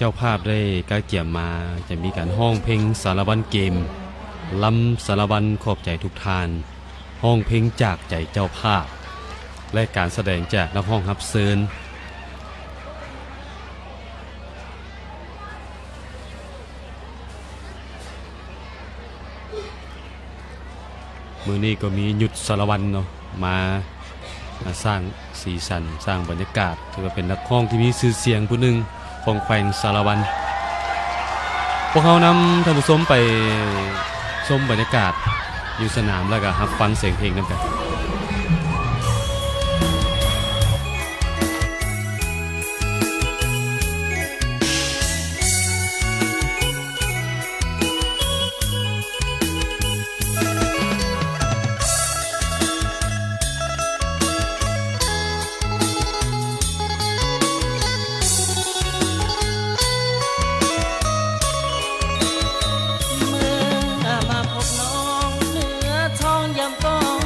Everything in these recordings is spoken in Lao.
ເຈົ້າພາບໄດ້ກະກຽມມາ ຈະມີການຮ້ອງເພງສາລະວັນເກມ, ລຳສາລະວັນຂອບໃຈທຸກທ່ານ, ຮ້ອງເພງຈາກໃຈເຈົ້າພາບ ແລະ ການສະແດງຈາກນັກຮ້ອງຮັບເຊີນ. ມື້ນີ້ກໍມີຍຸດສາລະວັນເນາະ ມາ ມາສ້າງສີສັນ ສ້າງບັນຍາກາດ ຖືວ່າເປັນນັກຮ້ອງທີ່ມີຊື່ສຽງຜູ້ໜຶ່ງຂອງແຂວງສາລະວັນ. ພວກເຮົານຳທ່ານຜູ້ຊົມໄປຊົມບັນຍາກາດຢູ່ສະໜາມ ແລ້ວກໍຮັບຟັງສຽງເພງນຳກັນ. ເມື່ອມາພົບນ້ອງເນື້ອທອງ ຢາມກ້ອງ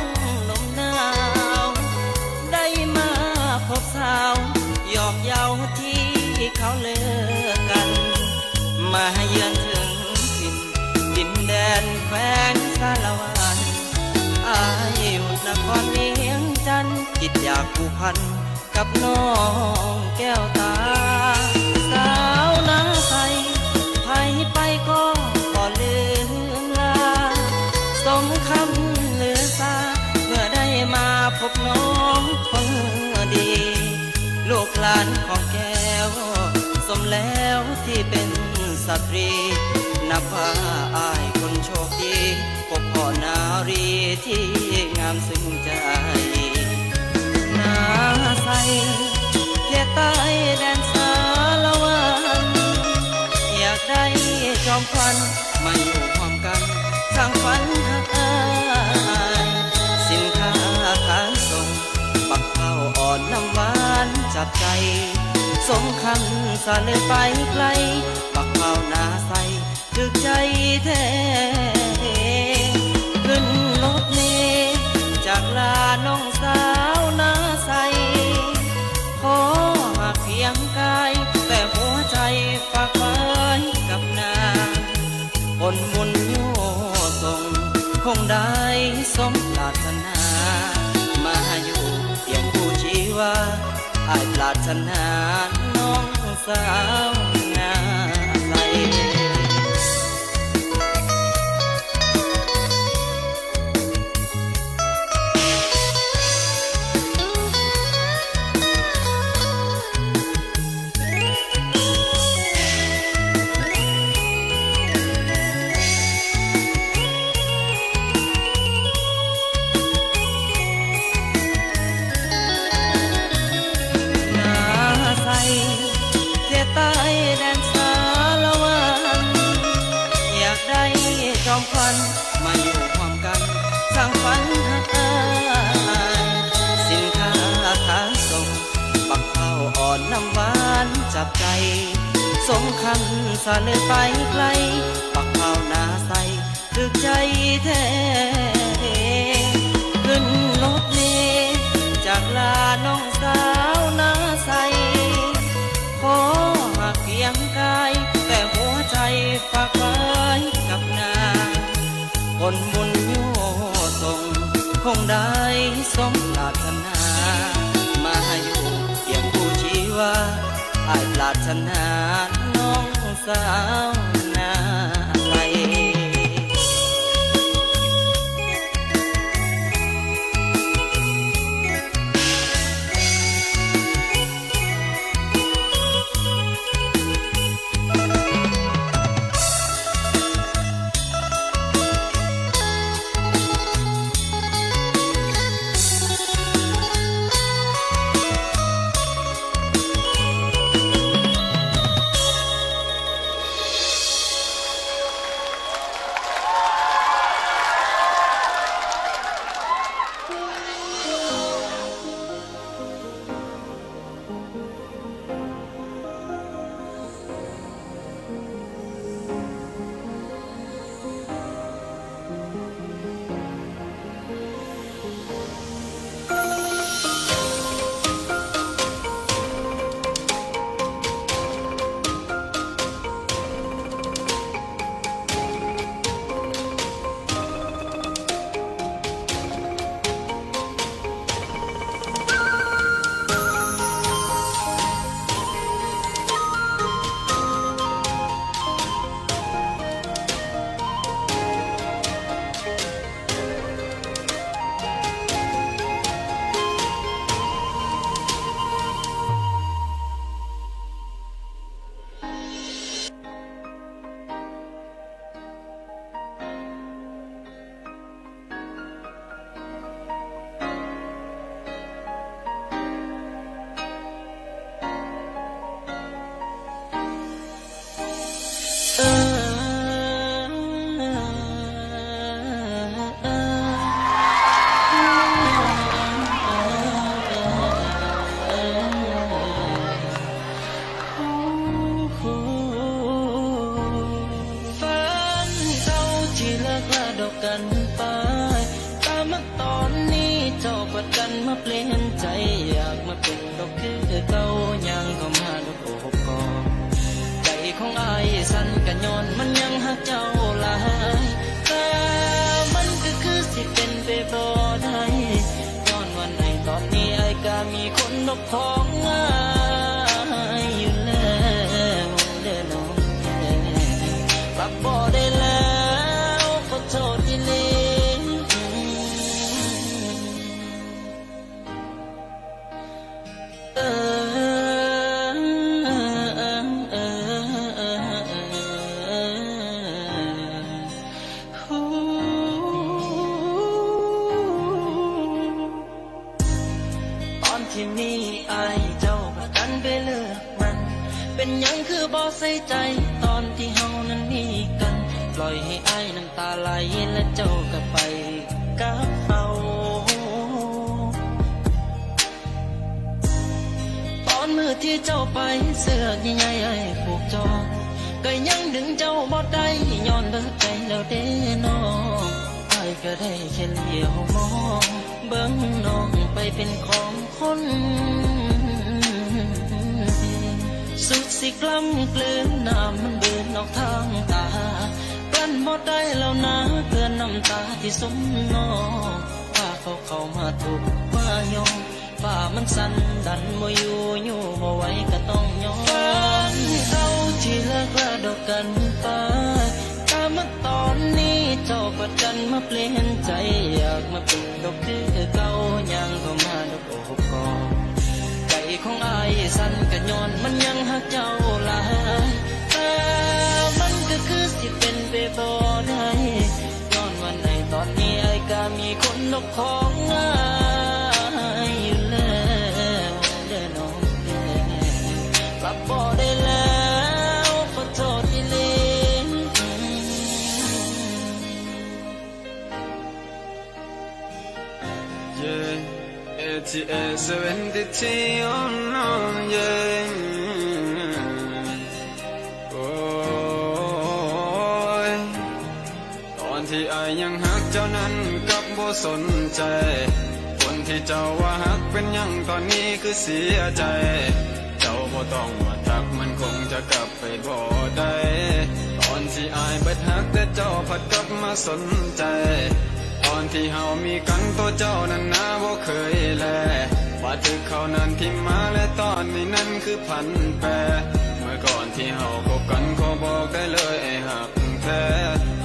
ລົມໜາວ ໄດ້ມາພົບສາວ ຍອກເຍົາທີ່ເຂົາເລີກກັນ ມາເຢືອນເຖິງຖິ່ນ ດິນແດນແຂວງສາລະວັນ ອາຍຢູ່ນະຄອນວຽງຈັນ ຄິດຢາກຜູກພັນກັບນ້ອງແກ້ວຕາ ສາວນາໃສ ໃຜໄປກໍບໍ່ລືມລາ ສົມຄຳລືຊາ ເມື່ອໄດ້ມາພົບນ້ອງຄົນດີ ລູກຫຼານຂອງແກ້ວ ສົມແລ້ວທີ່ເປັນສະຕຣີ ນັບວ່າອ້າຍຄົນໂຊກດີ ພົບພໍ້ນາຣີທີ່ງາມຊຶ້ງໃຈ. ນາໃສ ເຂດໃຕ້ແດນສາລະວັນ ຢາກໄດ້ຈອມຂວັນ ມາຢູ່ຮ່ວມກັນ ສ້າງຝັນຮັກອ້າຍ ສິນຄ້າຂາຍສົ່ງ ບັກພ້າວອ່ອນນ້ຳຫວານຈັບໃຈ ສົມຄຳສະເລີໄປໄກ ບັກພ້າວນາໃສ ຖືກໃຈແທ້ ຂຶ້ນລົດເມຈາກລານ້ອງສາວນາໃສ ຂໍຮັກພຽງກາຍ ແຕ່ຫົວໃຈຝາກໄວ້ກັບນາ ຜົນບຸນໂຍສົ່ງ ຄົງໄດ້ສົມປາດຖະໜາ ມາຢູ່ຄຽງຄູ່ຊີວາ ອ້າຍປາດຖະໜານ້ອງສາວນາໃສ. ນາໃສ ເຂດໃຕ້ແດນສາລະວັນ ຢາກໄດ້ຈອມຂວັນ ມາຢູ່ຮ່ວມກັນ ສ້າງຝັນຮັກອ້າຍ ສິນຄ້າຂາຍສົ່ງ ບັກພ້າວອ່ອນນ້ຳຫວານຈັບໃຈ ສົມຄຳສະເລີໄປໄກ ບັກພ້າວນາໃສ ຖືກໃຈແທ້ ຂຶ້ນລົດເມຈາກລານ້ອງສາວນາໃສ ຂໍຮັກພຽງກາຍ ແຕ່ຫົວໃຈຝາກໄວ້ກັບນາ ຜົນບຸນໂຍສົ່ງ ຄົງໄດ້ສົມປາດຖະໜາ ມາຢູ່ຄຽງຄູ່ຊີວາ ອ້າຍປາດຖະໜານ້ອງສາວນາໃສ. ກັນໄປ ກະມາຕອນນີ້ເຈົ້າພັດກັນມາປ່ຽນໃຈ ຢາກມາເປັນດອກຄືເກົ່າ ຍ່າງເຂົ້າມາດອກໂອບກອດ ໃຈຂອງອ້າຍສັ່ນກະຍ້ອນມັນຍັງຮັກເຈົ້າຫຼາຍ ແຕ່ມັນກະຄືຊິເປັນໄປບໍ່ໄດ້ ຍ້ອນວ່າໃນຕອນນີ້ອ້າຍກະມີຄົນດອກຂອງອ້າຍຢູ່ແລ້ວເດີນ້ອງແທ້ ປັບບໍ່ໄດ້ແລ້ວ ຂໍໂທດອີ່ຫຼີ. ຕອນທີ່ມີອ້າຍເຈົ້າພາກັນໄປເລີກມັນ ເປັນຫຍັງຄືບໍ່ໃສ່ໃຈຕອນທີ່ເຮົານັ້ນມີກັນ ປ່ອຍໃຫ້ອ້າຍນ້ຳຕາໄຫຼ ແລະເຈົ້າກະໄປກັບເຂົາ. ຕອນມື້ທີ່ເຈົ້າໄປ ເຊືອກໃຫຍ່ໆອ້າຍຜູກຈອງ ກະຍັງດຶງເຈົ້າບໍ່ໄດ້ ຍ້ອນເບີດໃຈແລ້ວເດ້ນ້ອງ ອ້າຍກະໄດ້ແຄ່ຫຼຽວມອງ ເບິ່ງນ້ອງໄປເປັນຂອງຄົນອື່ນ ສຸດຊິກະລ່ຳກືນນ້ຳມັນບືນອອກທາງຕາ ກັ້ນບໍ່ໄດ້ແລ້ວນາ ເກືອນນ້ຳຕາທີ່ຊຸມນອງ ພາເຂົາເຂົ້າມາທຸບມາຍອງ ຟ້າມັນສັ່ນດັນບໍ່ຢູ່ ຢູ່ບໍ່ໄຫວກະຕ້ອງຍອມ ຝັນເກົ່າທີ່ເລີກລາດອກກັນໄປ ກະມາຕອນນີ້ເຈົ້າພັດກັນມາປ່ຽນໃຈ ຢາກມາເປັນດອກຄືເກົ່າ ຍ່າງເຂົ້າມາດອກໂອບກອດ ໃຈຂອງອ້າຍສັ່ນກະຍ້ອນມັນຍັງຮັກເຈົ້າຫຼາຍ ແຕ່ມັນກະຄືຊິເປັນໄປບໍ່ໄດ້ ຍ້ອນວ່າໃນຕອນນີ້ອ້າຍກະມີຄົນດອກຂອງອ້າຍຢູ່ແລ້ວເດີນ້ອງແທ້ ປັບບໍ່ໄດ້ແລ້ວ ຂໍໂທດອີ່ຫຼີ. Yeah, A T A seventy-three, oh no, yeah. ໂອ້ຍ ຕອນທີ່ອ້າຍຍັງຮັກເຈົ້ານັ້ນກັບບໍ່ສົນໃຈ ຄົນທີ່ເຈົ້າວ່າຮັກເປັນຫຍັງຕອນນີ້ຄືເສຍໃຈ ເຈົ້າບໍ່ຕ້ອງມາທັກ ມັນຄົງຈະກັບໄປບໍ່ໄດ້ ຕອນທີ່ອ້າຍເບິດຮັກ ແຕ່ເຈົ້າພັດກັບມາສົນໃຈ ຕອນທີ່ເຮົາມີກັນ ໂຕເຈົ້ານັ້ນນາບໍ່ເຄີຍແລ ບາດຖືກເຂົານັ້ນຖິ້ມມາ ແລະຕອນນີ້ນັ້ນຄືຜັນແປ ເມື່ອກ່ອນທີ່ເຮົາຄົບກັນ ຂໍບອກໄດ້ເລີຍອ້າຍຮັກແທ້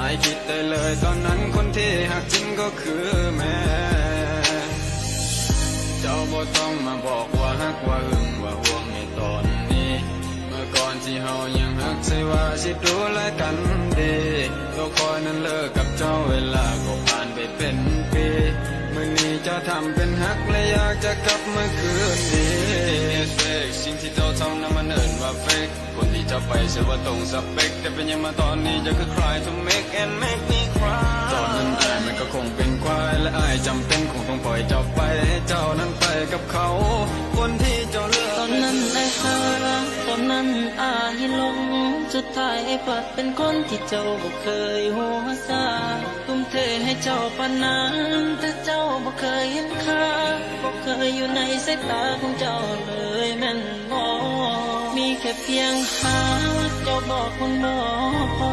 ອ້າຍຄິດໄດ້ເລີຍຕອນນັ້ນ ຄົນທີ່ຮັກຈິງກໍຄືແມ່ ເຈົ້າບໍ່ຕ້ອງມາບອກວ່າຮັກ ວ່າຫຶງ ວ່າຫວງໃນຕອນນີ້ ເມື່ອກ່ອນທີ່ເຮົາຍັງຮັກ ໃສ່ວ່າຊິດູແລກັນດີ ໂຕຂ້ອຍນັ້ນເລີກກັບເຈົ້າ ເວລາກໍຜ່ານໄປເປັນປີ ມື້ນີ້ເຈົ້າທຳເປັນຮັກ ແລະຢາກຈະກັບມາຄືນດີ Fake ສິ່ງທີ່ເຈົ້າທຳນັ້ນມັນເອີ້ນວ່າ Fake ຄົນທີ່ເຈົ້າໄປ ເຊື່ອວ່າຕົງສະເປັກ ແຕ່ເປັນຫຍັງມາຕອນນີ້ ເຈົ້າຄື Cry to make and make me cry ຕອນນັ້ນອ້າຍມັນກໍຄົງເປັນຄວາຍ ແລະອ້າຍຈຳເປັນຄົງຕ້ອງປ່ອຍເຈົ້າໄປ ໃຫ້ເຈົ້ານັ້ນໄປກັບເຂົາ ຄົນທີ່ເຈົ້າເລືອກ ຕອນນັ້ນອ້າຍຮັກ ຕອນນັ້ນອ້າຍຫຼົງ ສຸດທ້າຍອ້າຍພັດເປັນຄົນທີ່ເຈົ້າບໍ່ເຄີຍຮູ້ສາ ທຸ່ມເທໃຫ້ເຈົ້າປານນັ້ນ ແຕ່ເຈົ້າບໍ່ເຄີຍເຫັນຄ່າ ບໍ່ເຄີຍຢູ່ໃນສາຍຕາຂອງເຈົ້າເລີຍແມ່ນບໍ່? ມີແຄ່ພຽງຫາກເຈົ້າບອກຄົນບໍ່ພໍ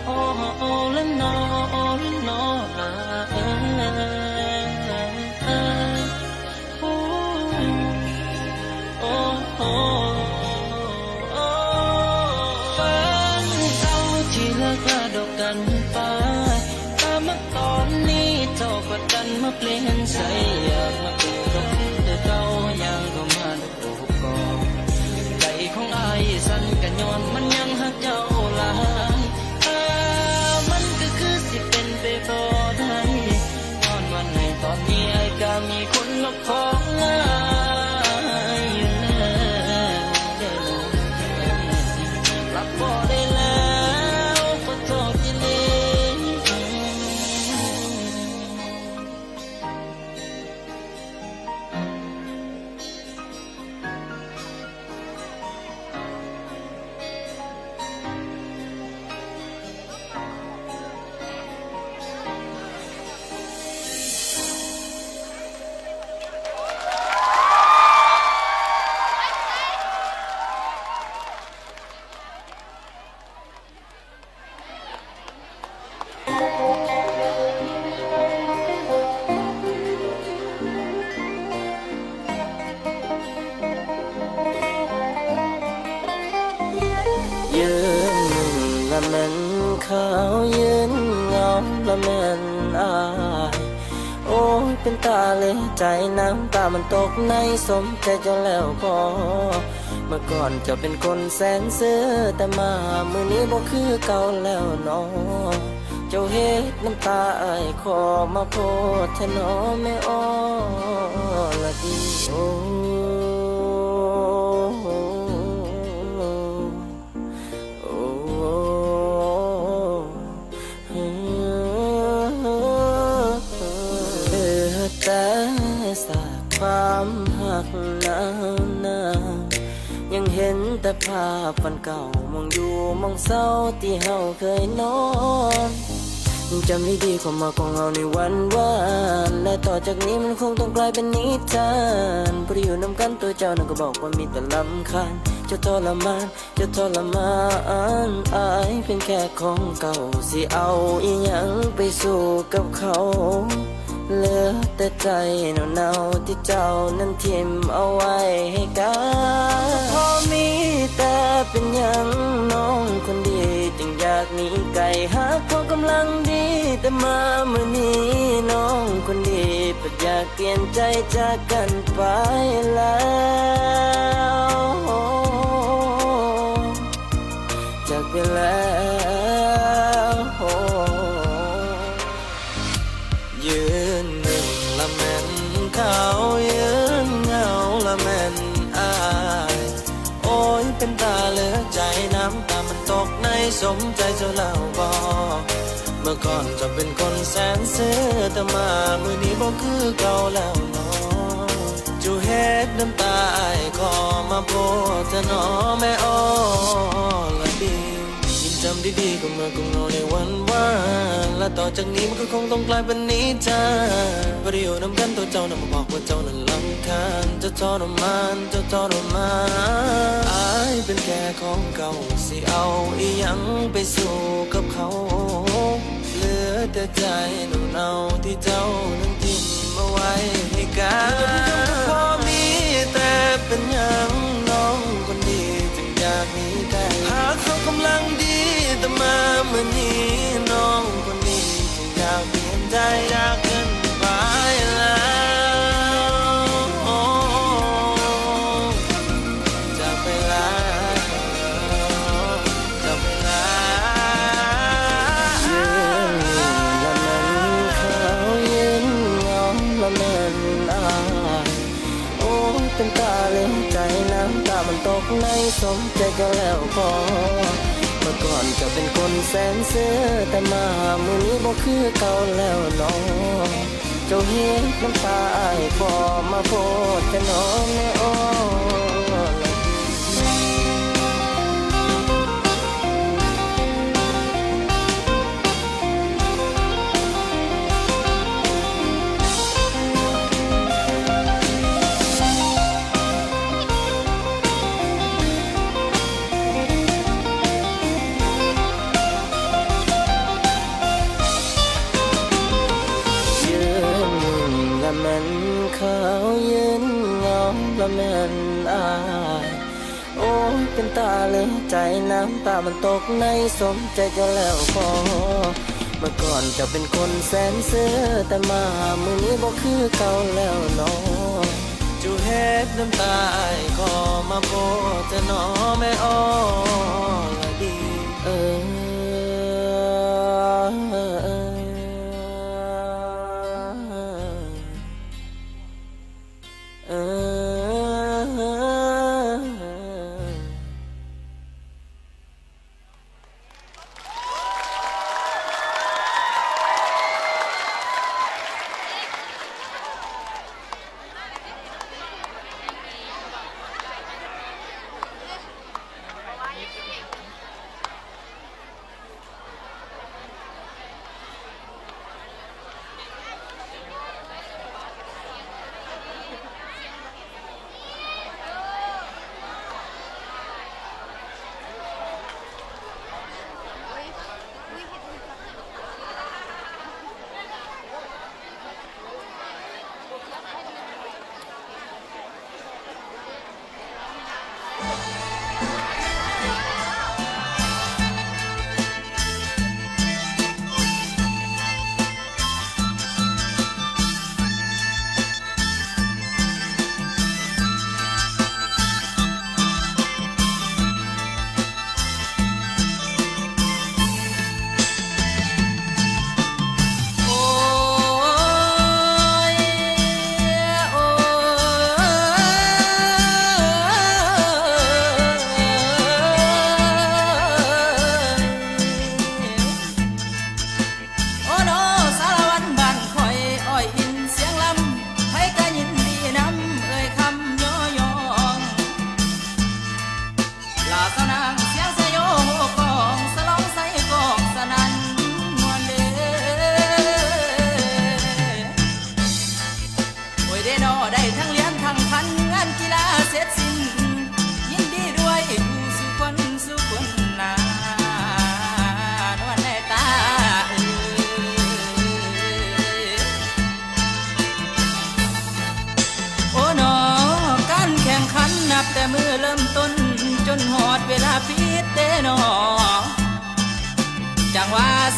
ໂອ້ ໂອ້ລະນໍ ໂອ້ລະນໍ ອ້າເອີຍ ໂອ້ ໂອ້ ໂອ້ ໂອ້ ຝັນເກົ່າທີ່ເລີກລາດອກກັນໄປ ກະມາຕອນນີ້ເຈົ້າພັດກັນມາປ່ຽນໃຈ ຢາກມາເປັນດອກຄືເກົ່າ ຍ່າງເຂົ້າມາດອກໂອບກອດ ໃຈຂອງອ້າຍສັ່ນກະຍ້ອນມັນຍັງຮັກເຈົ້າຫຼາຍ ແມ່ນເຂົາຢືນເຫງົາ ລະແມ່ນອ້າຍ ໂອ້ຍ ເປັນຕາເຫຼືອໃຈ ນ້ຳຕາມັນຕົກໃນ ສົມໃຈເຈົ້າແລ້ວບໍ່? ເມື່ອກ່ອນເຈົ້າເປັນຄົນແສນຊື່ ແຕ່ມາມື້ນີ້ບໍ່ຄືເກົ່າແລ້ວນໍ. ເຈົ້າເຮັດນ້ຳຕາອ້າຍຂໍມາໂພດແທ້ນໍ ແມ່ອໍລະດີ. ໂອ້ ໂອ້ ເຫຼືອແຕ່ຊາກຄວາມຮັກໜາວນາງ ຍັງເຫັນແຕ່ພາບວັນເກົ່າ ໝ່ອງຢູ່ໝ່ອງເຊົາທີ່ເຮົາເຄີຍນອນ. ຍັງຈຳດີໆ ຄວາມຮັກຂອງເຮົາໃນວັນວານ ແລະຕໍ່ຈາກນີ້ມັນຄົງຕ້ອງກາຍເປັນນິທານ. ບໍ່ໄດ້ຢູ່ນຳກັນ ຕົວເຈົ້ານັ້ນກໍບອກວ່າມີແຕ່ລຳຄານ ເຈົ້າທໍລະມານ ເຈົ້າທໍລະມານອ້າຍ ເປັນແຂກຂອງເກົ່າ ຊິເອົາອີ່ຫຍັງໄປສູ້ກັບເຂົາ? ເຫຼືອແຕ່ໃຈໜາວໆ ທີ່ເຈົ້ານັ້ນຖິ້ມເອົາໄວ້ໃຫ້ກັນ. ກໍພໍມີແຕ່ເປັນຫຍັງນ້ອງຄົນດີ ຈຶ່ງຢາກໜີໄກ ຫາກພໍກຳລັງດີ ແຕ່ມາມື້ນີ້ນ້ອງຄົນດີ ພັດຢາກປ່ຽນໃຈຈາກກັນໄປແລ້ວ ຈາກໄປແລ້ວ. ຢືນໜຶ່ງລະແມ່ນເຂົາ ຢືນເຫງົາລະແມ່ນອ້າຍ ໂອ້ຍ ເປັນຕາເຫຼືອໃຈ ນ້ຳຕາມັນຕົກໃນ ສົມໃຈເຈົ້າແລ້ວບໍ່? ເມື່ອກ່ອນເຈົ້າເປັນຄົນແສນຊື່ ແຕ່ມາມື້ນີ້ບໍ່ຄືເກົ່າແລ້ວນໍ. ເຈົ້າເຮັດນ້ຳຕາອ້າຍຂໍມາໂພດແທ້ນໍ ແມ່ອໍລະດີ. ຍັງຈຳດີໆ ຄວາມຮັກຂອງເຮົາໃນວັນວານ ແລະຕໍ່ຈາກນີ້ມັນກໍຄົງຕ້ອງກາຍເປັນນິທານ. ບໍ່ໄດ້ຢູ່ນຳກັນ ຕົວເຈົ້ານັ້ນມາບອກວ່າເຈົ້ານັ້ນລຳຄານ ເຈົ້າທໍລະມານ ເຈົ້າທໍລະມານອ້າຍ ເປັນແຂກຂອງເຂົາ ຊິເອົາອີ່ຫຍັງໄປສູ້ກັບເຂົາ? ເຫຼືອແຕ່ໃຈໜາວໆ ທີ່ເຈົ້ານັ້ນຖິ້ມເອົາໄວ້ໃຫ້ກັນ. ກໍພໍມີແຕ່ເປັນຫຍັງນ້ອງຄົນດີ ຈຶ່ງຢາກໜີໄກ ຫາກເຂົາກຳລັງດີ ແຕ່ມາມື້ນີ້ນ້ອງຄົນດີ ຈຶ່ງຢາກປ່ຽນໃຈຈາກກັນໄປແລ້ວ ຈາກໄປແລ້ວ. ຢືນໜຶ່ງລະແມ່ນເຂົາ ຢືນເຫງົາລະແມ່ນອ້າຍ ໂອ້ຍ ເປັນຕາເຫຼືອໃຈ ນ້ຳຕາມັນຕົກໃນ ສົມໃຈເຈົ້າແລ້ວບໍ່? ເມື່ອກ່ອນເຈົ້າເປັນຄົນແສນຊື່ ແຕ່ມາມື້ນີ້ບໍ່ຄືເກົ່າແລ້ວນ້ອງ. ເຈົ້າເຮັດນ້ຳຕາອ້າຍຂໍມາໂພດແທ້ນ້ອ ແມ່ອໍລະດີ. ຢືນໜຶ່ງລະແມ່ນເຂົາ ຢືນເຫງົາລະແມ່ນອ້າຍ ໂອ້ຍ ເປັນຕາເຫຼືອໃຈ ນ້ຳຕາມັນຕົກໃນ ສົມໃຈເຈົ້າແລ້ວບໍ່? ເມື່ອກ່ອນເຈົ້າເປັນຄົນແສນຊື່ ແຕ່ມາມື້ນີ້ບໍ່ຄືເກົ່າແລ້ວນ້ອງ. ເຈົ້າເຮັດນ້ຳຕາອ້າຍຂໍມາໂພດແທ້ນ້ອ ແມ່ອໍລະດີ ເອີ. ເອີ.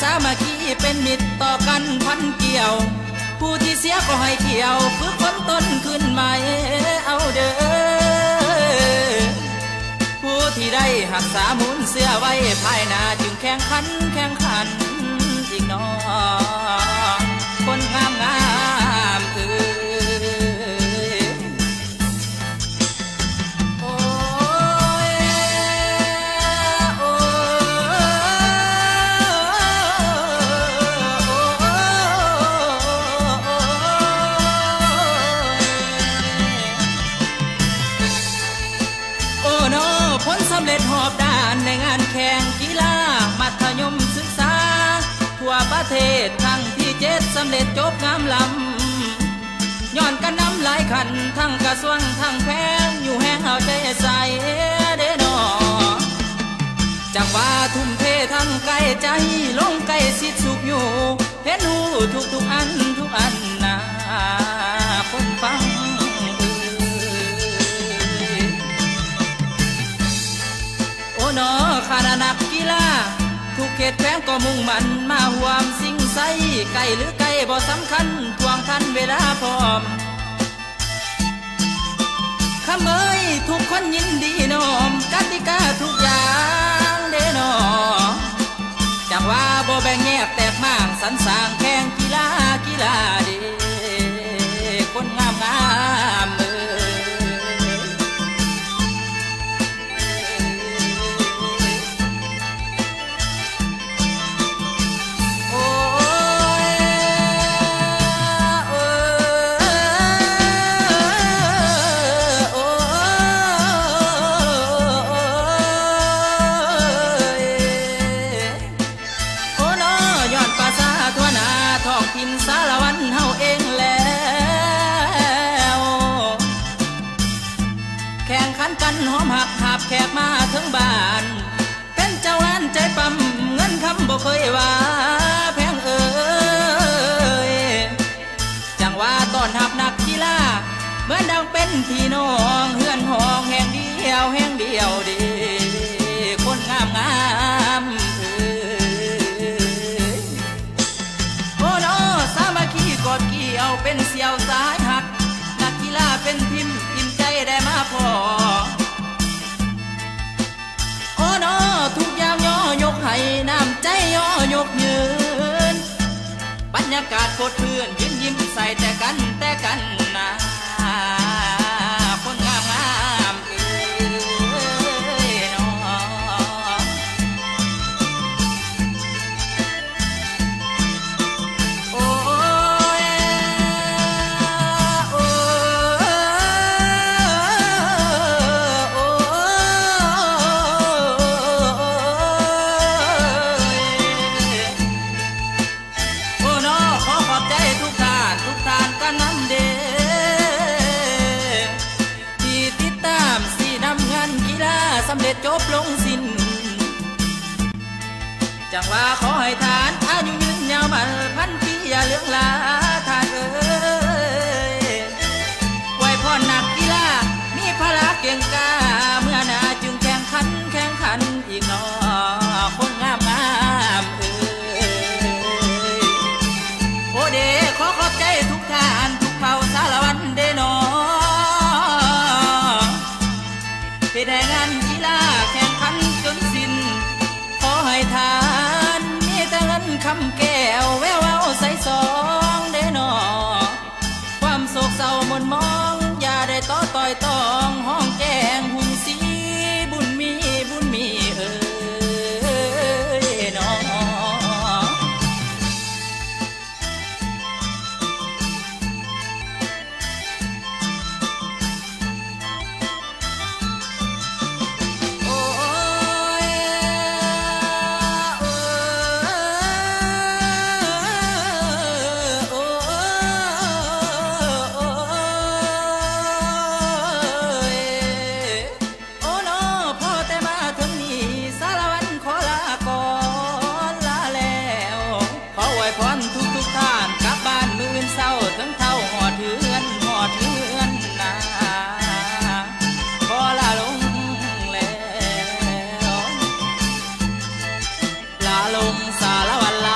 ສາມັກຄີເປັນມິດຕໍ່ກັນພັນກ່ຽວ ຜູ້ທີ່ເສຍກໍໃຫ້ທ່ຽວ ຝຶກຝົນຕົນຄືນໃໝ່ເອົາເດີ. ຜູ້ທີ່ໄດ້ຮັກສາມູນເຊື້ອໄວ້ ພາຍໜ້າຈຶ່ງແຂ່ງຂັນ ແຂ່ງຂັນອີກໜໍ ຄົນງາມໆເອີຍ. ໂອ້ຍ ໂອ້ຍ ໂອ້ເນາະ ຜົນສຳເລັດຮອບດ້ານໃນງານແຂ່ງກິລາມັດທະຍົມສຶກສາທົ່ວປະເທດຄັ້ງທີເຈັດ ສຳເລັດຈົບງາມລ້ຳ. ຍ້ອນການນຳຫຼາຍຂັ້ນ ທັງກະຊວງທັງແຂວງ ຍູ້ແຮງເອົາໃຈໃສ່ເດ້ເນາະ ຈັ່ງວ່າທຸ່ມເທທັງກາຍໃຈ ລົງໃກ້ຊິດຊຸກຍູ້ ຮຽນຮູ້ທຸກໆອັນທຸກອັນນາ ຄົນຟັງເອີຍ. ໂອ້ເນາະ ຄະນະນັກກິລາ ທຸກເຂດແຂວງກໍມຸ່ງໝັ້ນມາຮ່ວມຊິງໄຊ ໃກ້ຫຼືໄກບໍ່ສຳຄັນ ທ່ວງທັນເວລາພ້ອມ ຄຳເອີຍ ທຸກຄົນຍິນດີນ້ອມ ກະຕິກາທຸກຢ່າງເດ້ເນາະ ຈັ່ງວ່າບໍ່ແບ່ງແຍກແຕກໝ້າງ ສັນສ້າງແຂ່ງກິລາ ກິລາເດ້ ຄົນງາມໆເອີຍ. ໂອ້ຍ ໂອ້ຍ ໂອ້ຍ ໂອ້ເນາະ ຍ້ອນປະຊາທົ່ວໜ້າທ້ອງຖິ່ນສາລະວັນເຮົາເອງແລ້ວ ແຂ່ງຂັນກັນຫອມຮັກ ຫາບແຂກມາເຖິງບ້ານ ເປັນເຈົ້າງານໃຈປ້ຳ ເງິນຄຳບໍ່ເຄີຍວ່າແພງເອີຍ ຈັ່ງວ່າຕ້ອນຮັບນັກກິລາ ເໝືອນດັ່ງເປັນພີ່ນ້ອງ ເຮືອນຫ້ອງແຫ່ງດຽວ ແຫ່ງດຽວເດ້ ຄົນງາມໆເອີຍ. ໂອ້ເນາະ ສາມັກຄີກອດກ່ຽວ ເປັນສ່ຽວສາຍຮັກ ນັກກິລາເປັນທີມ ອີ່ມໃຈໄດ້ມາພໍ້ ໂອ້ເນາະ ທຸກຢ່າງຍໍຍົກໃຫ້ ນ້ຳໃຈຍໍຍົກຍືນ ບັນຍາກາດຟົດຊື່ນ ຢືນຍິ້ມໃສ່ແຕ່ກັນ ແຕ່ກັນນາ ຄົນງາມໆເອີຍເນາະ. ໂອ້ຍ ໂອ້ຍ ໂອ້ຍ ໂອ້ເນາະ ຂໍຂອບໃຈທຸກທ່ານ ທຸກທ່ານກະນຳເດ້ ທີ່ຕິດຕາມຊີ້ນຳງານກິລາ ສຳເລັດຈົບລົງສິ້ນ ຈັ່ງວ່າຂໍໃຫ້ທ່ານອາຍຸຍືນຍາວໝັ້ນພັນປີ ຢ່າເລືອງລາທ່ານເອີຍ ອວຍພອນນັກກິລາມີພະລາເກັ່ງກ້າ ເມື່ອໜ້າຈຶ່ງແຂ່ງຂັນ ແຂ່ງຂັນອີກເນາະ ຄົນງາມໆເອີຍ. ໂອເດ ຂໍຂອບໃຈທຸກທ່ານ ທຸກເຜົ່າສາລະວັນເດ້ເນາະ ເຮັດໃຫ້ງານກິລາແຂ່ງຂັນຈົນສິ້ນ ຂໍໃຫ້ທ່ານມີແຕ່ເງິນຄຳແກ້ວ ແວວວາວໃສສ່ອງເດ້ເນາະ ຄວາມໂສກເສົ້າໝົນໝອງ ຢ່າໄດ້ຕໍ່ຕ້ອຍຕ້ອງ ຮ້ອງແຈ້ງຮຸ່ງສີ ບຸນມີ ບຸນມີເອີຍເນາະ. ໂອ້ຍ ໂອ້ຍ ໂອ້ຍ ໂອ້ຍ ໂອ້ເນາະ ພໍແຕ່ມາເຖິງນີ້ ສາລະວັນຂໍລາກ່ອນລາແລ້ວ ຂໍອວຍພອນທຸກໆທ່ານ ກັບບ້ານມື້ອື່ນເຊົ້າ ເຖິງເຖົ້າຮອດເຮືອນ ຮອດເຮືອນນາ ຂໍລາລົງແລ້ວ ລາລົງສາລະວັນ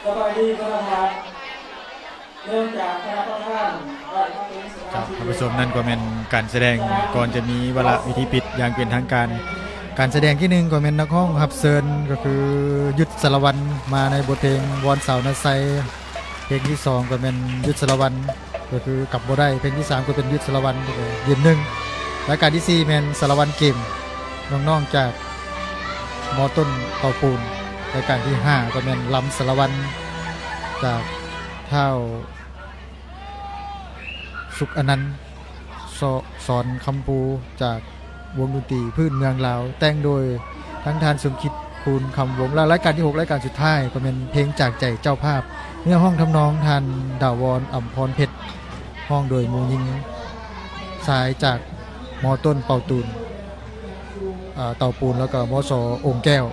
ສະບາຍດີທ່ານປະທານ ເລີ່ມຈາກຄະນະປະທານ ເຈົ້າ ທ່ານຜູ້ຊົມ, ນັ້ນກໍແມ່ນການສະແດງກ່ອນຈະມີວາລະພິທີປິດຢ່າງເປັນທາງການ. ການສະແດງທີໜຶ່ງກໍແມ່ນນັກຮ້ອງຮັບເຊີນ ກໍຄື ຍຸດ ສາລະວັນ ມາໃນບົດເພງ ວອນສາວນາໄຊ, ເພງທີສອງກໍແມ່ນ ຢຸດສາລະວັນ ກໍຄືກັບບໍ່ໄດ້, ເພງທີສາມກໍເປັນຢຸດສາລະວັນ ກໍຢືນໜຶ່ງ. ລາຍການທີສີ່ແມ່ນສາລະວັນເກມ ນ້ອງໆຈາກ ມໍຕົ້ນເປົ່າປູນ. ລາຍການທີຫ້າກໍແມ່ນລຳສາລະວັນ ຈາກທ້າວສຸກອະນັນ ສອນຄຳພູ ຈາກ ວົງດົນຕີພື້ນເມືອງລາວ ແຕ່ງໂດຍທັງທ່ານ ສົມຄິດ ຄູນຄຳວົງ ແລະ ລາຍການທີຫົກ ລາຍການສຸດທ້າຍ ກໍແມ່ນເພງຈາກໃຈເຈົ້າພາບ ເນື້ອຮ້ອງທຳນອງທ່ານ ດາວອນ ອຳພອນເພັດ ຮ້ອງໂດຍໝູ່ຍິງຊາຍຈາກ ມໍຕົ້ນເປົ່າຕູນ ເອີ ເຕົາປູນ ແລ້ວກໍ ມໍສໍ ໂອ່ງແກ້ວ.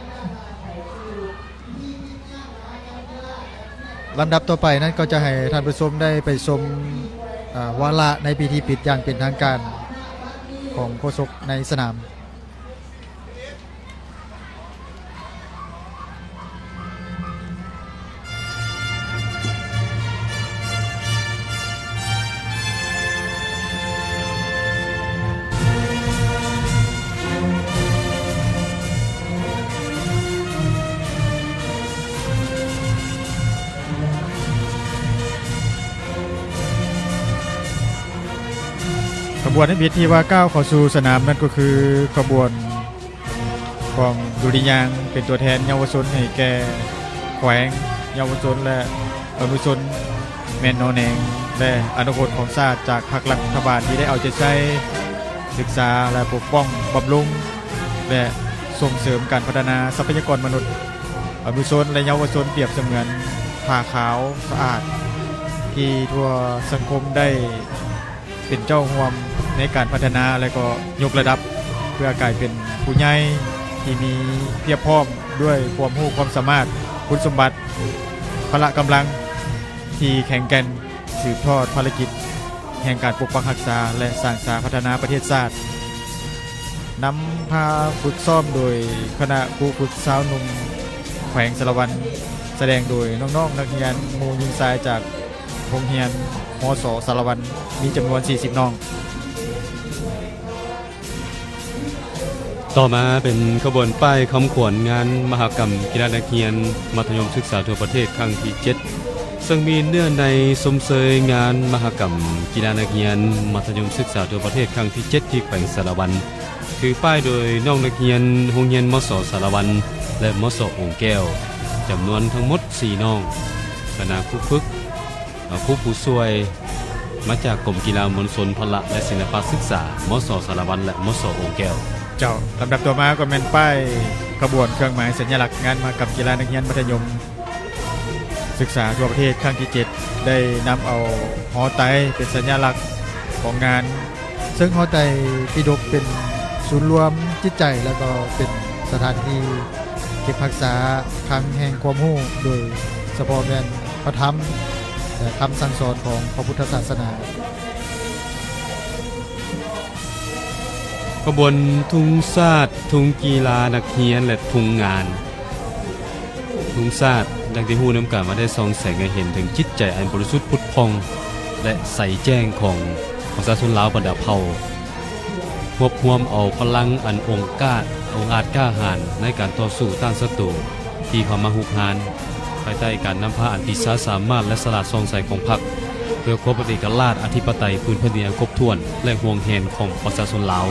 ລຳດັບຕໍ່ໄປນັ້ນກໍຈະໃຫ້ທ່ານຜູ້ຊົມໄດ້ໄປຊົມ ອາ ວາລະໃນພິທີປິດຢ່າງເປັນທາງການຂອງໂຄສົກໃນສະໜາມ. ຂະບວນນິມິດທີ່ວ່າກ້າວເຂົ້າສູ່ສະໜາມນັ້ນກໍຄືຂະບວນ ຂອງດຸລິຍາງ ເປັນຕົວແທນເຍົາວະຊົນໃຫ້ແກ່ແຂວງ, ເຍົາວະຊົນ ແລະ ອະນຸຊົນ ແມ່ນໜໍ່ແໜງ ແລະ ອະນາຄົດຂອງຊາດ ຈາກພັກລັດຖະບານທີ່ໄດ້ເອົາໃຈໃສ່ສຶກສາ ແລະ ປົກປ້ອງບຳລຸງ ແລະ ສົ່ງເສີມການພັດທະນາຊັບພະຍາກອນມະນຸດ, ອະນຸຊົນ ແລະ ເຍົາວະຊົນ ປຽບສະເໝືອນຜ້າຂາວສະອາດ ທີ່ທົ່ວສັງຄົມໄດ້ ເປັນເຈົ້າຮ່ວມໃນການພັດທະນາ ແລະ ກໍຍົກລະດັບ ເພື່ອກາຍເປັນຜູ້ໃຫຍ່ທີ່ມີພຽບພ້ອມດ້ວຍຄວາມຮູ້ຄວາມສາມາດ, ຄຸນສົມບັດ, ພະລະກຳລັງທີ່ແຂງແກ່ນ, ສືບທອດພາລະກິດແຫ່ງການປົກປັກຮັກສາ ແລະ ສ້າງສາພັດທະນາປະເທດຊາດ. ນຳພາຝຶກຊ້ອມໂດຍຄະນະຄູຝຶກຊາວໜຸ່ມແຂວງສາລະວັນ, ສະແດງໂດຍນ້ອງໆນັກຮຽນໝູ່ຍິງຊາຍຈາກ ໂຮງຮຽນ ມສ ສາລະວັນ ມີຈຳນວນສີ່ສິບນ້ອງ. ຕໍ່ມາເປັນຂະບວນປ້າຍຄຳຂວັນງານມະຫະກຳກິລານັກຮຽນມັດທະຍົມສຶກສາທົ່ວປະເທດຄັ້ງທີເຈັດ ເຊິ່ງມີເນື້ອໃນຊົມເຊີຍງານມະຫະກຳກິລານັກຮຽນມັດທະຍົມສຶກສາທົ່ວປະເທດຄັ້ງທີເຈັດ ທີ່ແຂວງສາລະວັນ ຖືປ້າຍໂດຍນ້ອງນັກຮຽນໂຮງຮຽນ ມສ ສາລະວັນ ແລະ ມສ ໂອ່ງແກ້ວ ຈຳນວນທັງໝົດສີ່ນ້ອງ, ຄະນະຄູຝຶກ, ຄູຜູ້ຊ່ວຍ ມາຈາກກົມກິລາມວນຊົນ ພະລະ ແລະ ສິລະປະສຶກສາ ມສ ສາລະວັນ ແລະ ມສ ໂອ່ງແກ້ວ. ເຈົ້າ, ລຳດັບຕໍ່ມາກໍແມ່ນປ້າຍຂະບວນເຄື່ອງໝາຍສັນຍະລັກງານມະຫະກຳກິລານັກຮຽນມັດທະຍົມ ສຶກສາທົ່ວປະເທດຄັ້ງທີເຈັດ ໄດ້ນຳເອົາຫໍໄຕເປັນສັນຍະລັກຂອງງານ, ເຊິ່ງຫໍໄຕປິດົກເປັນສູນລວມຈິດໃຈ ແລະ ກໍເປັນສະຖານທີ່ເກັບຮັກສາຄັງແຫ່ງຄວາມຮູ້, ໂດຍສະເພາະແມ່ນພະທຳ ແລະ ຄຳສັ່ງສອນຂອງພະພຸດທະສາສະໜາ. ຂະບວນທຸງຊາດ, ທຸງກິລານັກຮຽນ ແລະ ທຸງງານ. ທຸງຊາດ ດັ່ງທີ່ຮູ້ນຳກັນວ່າໄດ້ສ່ອງແສງໃຫ້ເຫັນເຖິງຈິດໃຈອັນບໍລິສຸດຜຸດຜ່ອງ ແລະ ໃສແຈ້ງຂອງປະຊາຊົນລາວບັນດາເຜົ່າ, ຮວບຮວມເອົາພະລັງອັນອົງກາດ, ອົງອາດກ້າຫານໃນການຕໍ່ສູ້ຕ້ານສັດຕູ ທີ່ເຂົ້າມາຮຸກຮານ, ພາຍໃຕ້ການນຳພາອັນປີຊາສາມາດ ແລະ ສະຫຼາດສ່ອງໃສຂອງພັກ ເພື່ອຄວາມເປັນເອກະລາດອະທິປະໄຕພື້ນແຜ່ນດິນອັນຄົບຖ້ວນ ແລະ ຫວງແຫນຂອງປະຊາຊົນລາວ.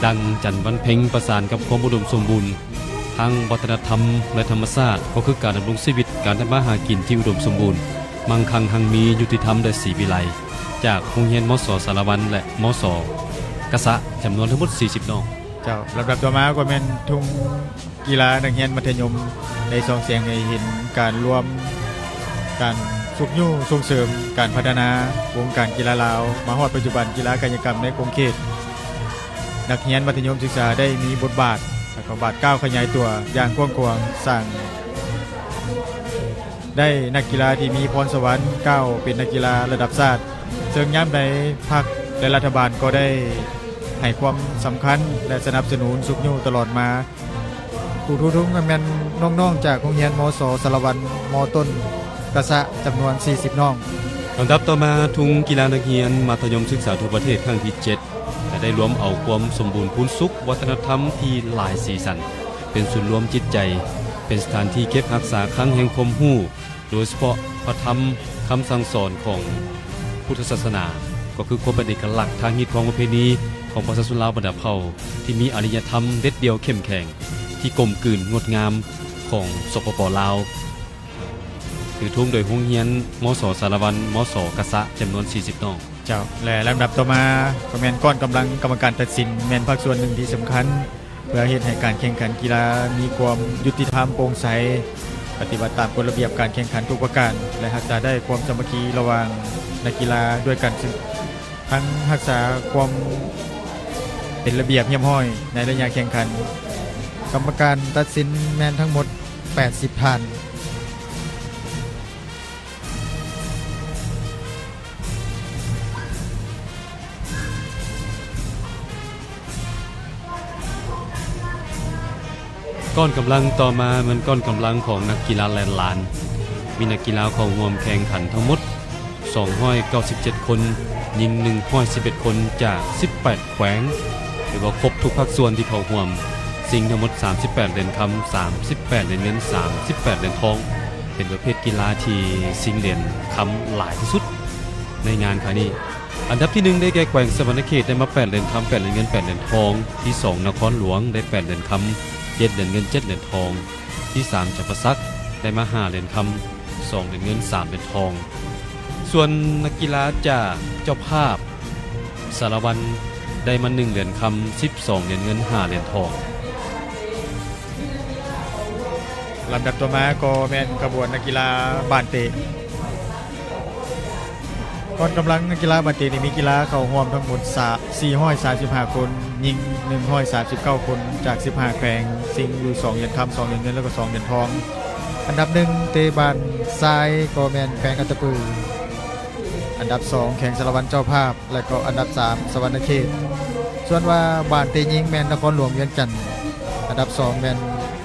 ດັ່ງຈັນວັນເພັງປະສານກັບຄວາມອຸດົມສົມບູນ ທາງວັດທະນະທຳ ແລະ ທຳມະຊາດ ກໍຄືການດຳລົງຊີວິດ, ການທຳມາຫາກິນທີ່ອຸດົມສົມບູນ, ມັ່ງຄັ່ງຮັ່ງມີ, ຍຸຕິທຳ ແລະ ສີວິໄລ ຈາກໂຮງຮຽນ ມສ ສາລະວັນ ແລະ ມສ ກະສະ ຈຳນວນທັງໝົດສີ່ສິບນ້ອງ. ເຈົ້າ, ລຳດັບຕໍ່ມາກໍແມ່ນທຸງກິລານັກຮຽນມັດທະຍົມ ໄດ້ສ່ອງແສງໃຫ້ເຫັນການລວມ ການຊຸກຍູ້ສົ່ງເສີມການພັດທະນາວົງການກິລາລາວ ມາຮອດປັດຈຸບັນ ກິລາກາຍະກຳໃນຂົງເຂດ ນັກຮຽນມັດທະຍົມສຶກສາໄດ້ມີບົດບາດ ແລະ ກໍບາດກ້າວຂະຫຍາຍຕົວຢ່າງກວ້າງຂວາງ, ສ້າງໄດ້ນັກກິລາທີ່ມີພອນສະຫວັນກ້າວເປັນນັກກິລາລະດັບຊາດ, ເຊິ່ງຍາມໃດພັກ ແລະ ລັດຖະບານກໍໄດ້ໃຫ້ຄວາມສຳຄັນ ແລະ ສະໜັບສະໜູນຊຸກຍູ້ຕະຫຼອດມາ. ຜູ້ຖືທຸງແມ່ນນ້ອງໆຈາກໂຮງຮຽນ ມສ ສາລະວັນ ມ ຕົ້ນກະສະ ຈຳນວນສີ່ສິບນ້ອງ. ລຳດັບຕໍ່ມາ, ທຸງກິລານັກຮຽນມັດທະຍົມສຶກສາທົ່ວປະເທດຄັ້ງທີເຈັດ ຈະໄດ້ລວມເອົາຄວາມສົມບູນພູນສຸກວັດທະນະທຳທີ່ຫຼາຍສີສັນ ເປັນສູນລວມຈິດໃຈ, ເປັນສະຖານທີ່ເກັບຮັກສາຄັງແຫ່ງຄວາມຮູ້, ໂດຍສະເພາະພະທຳ, ຄຳສັ່ງສອນຂອງພຸດທະສາສະໜາ ກໍຄືຄວາມເປັນເອກະລັກທາງຮີດຄອງປະເພນີຂອງປະຊາຊົນລາວບັນດາເຜົ່າ ທີ່ມີອາລິຍະທຳເດັດດ່ຽວເຂັ້ມແຂງ ທີ່ກົມກືນງົດງາມຂອງ ສປປ ລາວ ຖືທຸງໂດຍໂຮງຮຽນ ມສ ສາລະວັນ ມສ ກະສະ ຈຳນວນສີ່ສິບນ້ອງ. ເຈົ້າ ແລະ ລຳດັບຕໍ່ມາກໍແມ່ນກ້ອນກຳລັງກຳມະການຕັດສິນ ແມ່ນພາກສ່ວນໜຶ່ງທີ່ສຳຄັນ ເພື່ອເຮັດໃຫ້ການແຂ່ງຂັນກິລາມີຄວາມຍຸຕິທຳໂປ່ງໃສ, ປະຕິບັດຕາມກົດລະບຽບການແຂ່ງຂັນທຸກປະການ ແລະ ຮັກສາໄດ້ຄວາມສາມັກຄີລະຫວ່າງນັກກິລາດ້ວຍກັນ, ທັງຮັກສາຄວາມເປັນລະບຽບຮຽບຮ້ອຍໃນໄລຍະແຂ່ງຂັນ. ກຳມະການຕັດສິນແມ່ນທັງໝົດແປດສິບທ່ານ. ກ້ອນກຳລັງຕໍ່ມາແມ່ນກ້ອນກຳລັງຂອງນັກກິລາແລ່ນລານ. ມີນັກກິລາເຂົ້າຮ່ວມແຂ່ງຂັນທັງໝົດສອງຮ້ອຍເກົ້າສິບເຈັດຄົນ, ຍິງໜຶ່ງຮ້ອຍສິບເອັດຄົນ ຈາກສິບແປດແຂວງ, ຖືວ່າຄົບທຸກພາກສ່ວນທີ່ເຂົ້າຮ່ວມ, ຊິງທັງໝົດສາມສິບແປດຫຼຽນຄຳ, ສາມສິບແປດຫຼຽນເງິນ, ສາມສິບແປດຫຼຽນທອງ, ເປັນປະເພດກິລາທີ່ຊິງຫຼຽນຄຳຫຼາຍທີ່ສຸດໃນງານຄັ້ງນີ້. ອັນດັບທີໜຶ່ງ ໄດ້ແກ່ແຂວງສະຫວັນນະເຂດ ໄດ້ມາແປດຫຼຽນຄຳ ແປດຫຼຽນເງິນ ແປດຫຼຽນທອງ, ທີສອງ ນະຄອນຫຼວງ ໄດ້ແປດຫຼຽນຄຳ ເຈັດຫຼຽນເງິນ ເຈັດຫຼຽນທອງ, ທີສາມ ຈຳປາສັກ ໄດ້ມາຫ້າຫຼຽນຄຳ ສອງຫຼຽນເງິນ ສາມຫຼຽນທອງ. ສ່ວນນັກກິລາຈາກເຈົ້າພາບ ສາລະວັນ ໄດ້ມາໜຶ່ງຫຼຽນຄຳ ສິບສອງຫຼຽນເງິນ ຫ້າຫຼຽນທອງ. ລຳດັບຕໍ່ມາກໍແມ່ນຂະບວນນັກກິລາບານເຕະ. ກ້ອນກຳລັງນັກກິລາບານເຕະນີ້ມີກິລາເຂົ້າຮ່ວມທັງໝົດສາ ສີ່ຮ້ອຍສາມສິບຫ້າຄົນ, ຍິງໜຶ່ງຮ້ອຍສາມສິບເກົ້າຄົນ ຈາກສິບຫ້າແຂວງ, ຊິງຢູ່ສອງຫຼຽນຄຳ ສອງຫຼຽນເງິນ ແລະ ກໍສອງຫຼຽນທອງ. ອັນດັບໜຶ່ງເຕະບານຊາຍກໍແມ່ນແຂວງອັດຕະປື, ອັນດັບສອງແຂວງສາລະວັນເຈົ້າພາບ ແລະ ກໍອັນດັບສາມສະຫວັນນະເຂດ. ສ່ວນວ່າບານເຕະຍິງແມ່ນນະຄອນຫຼວງວຽງຈັນ, ອັນດັບສອງແມ່ນ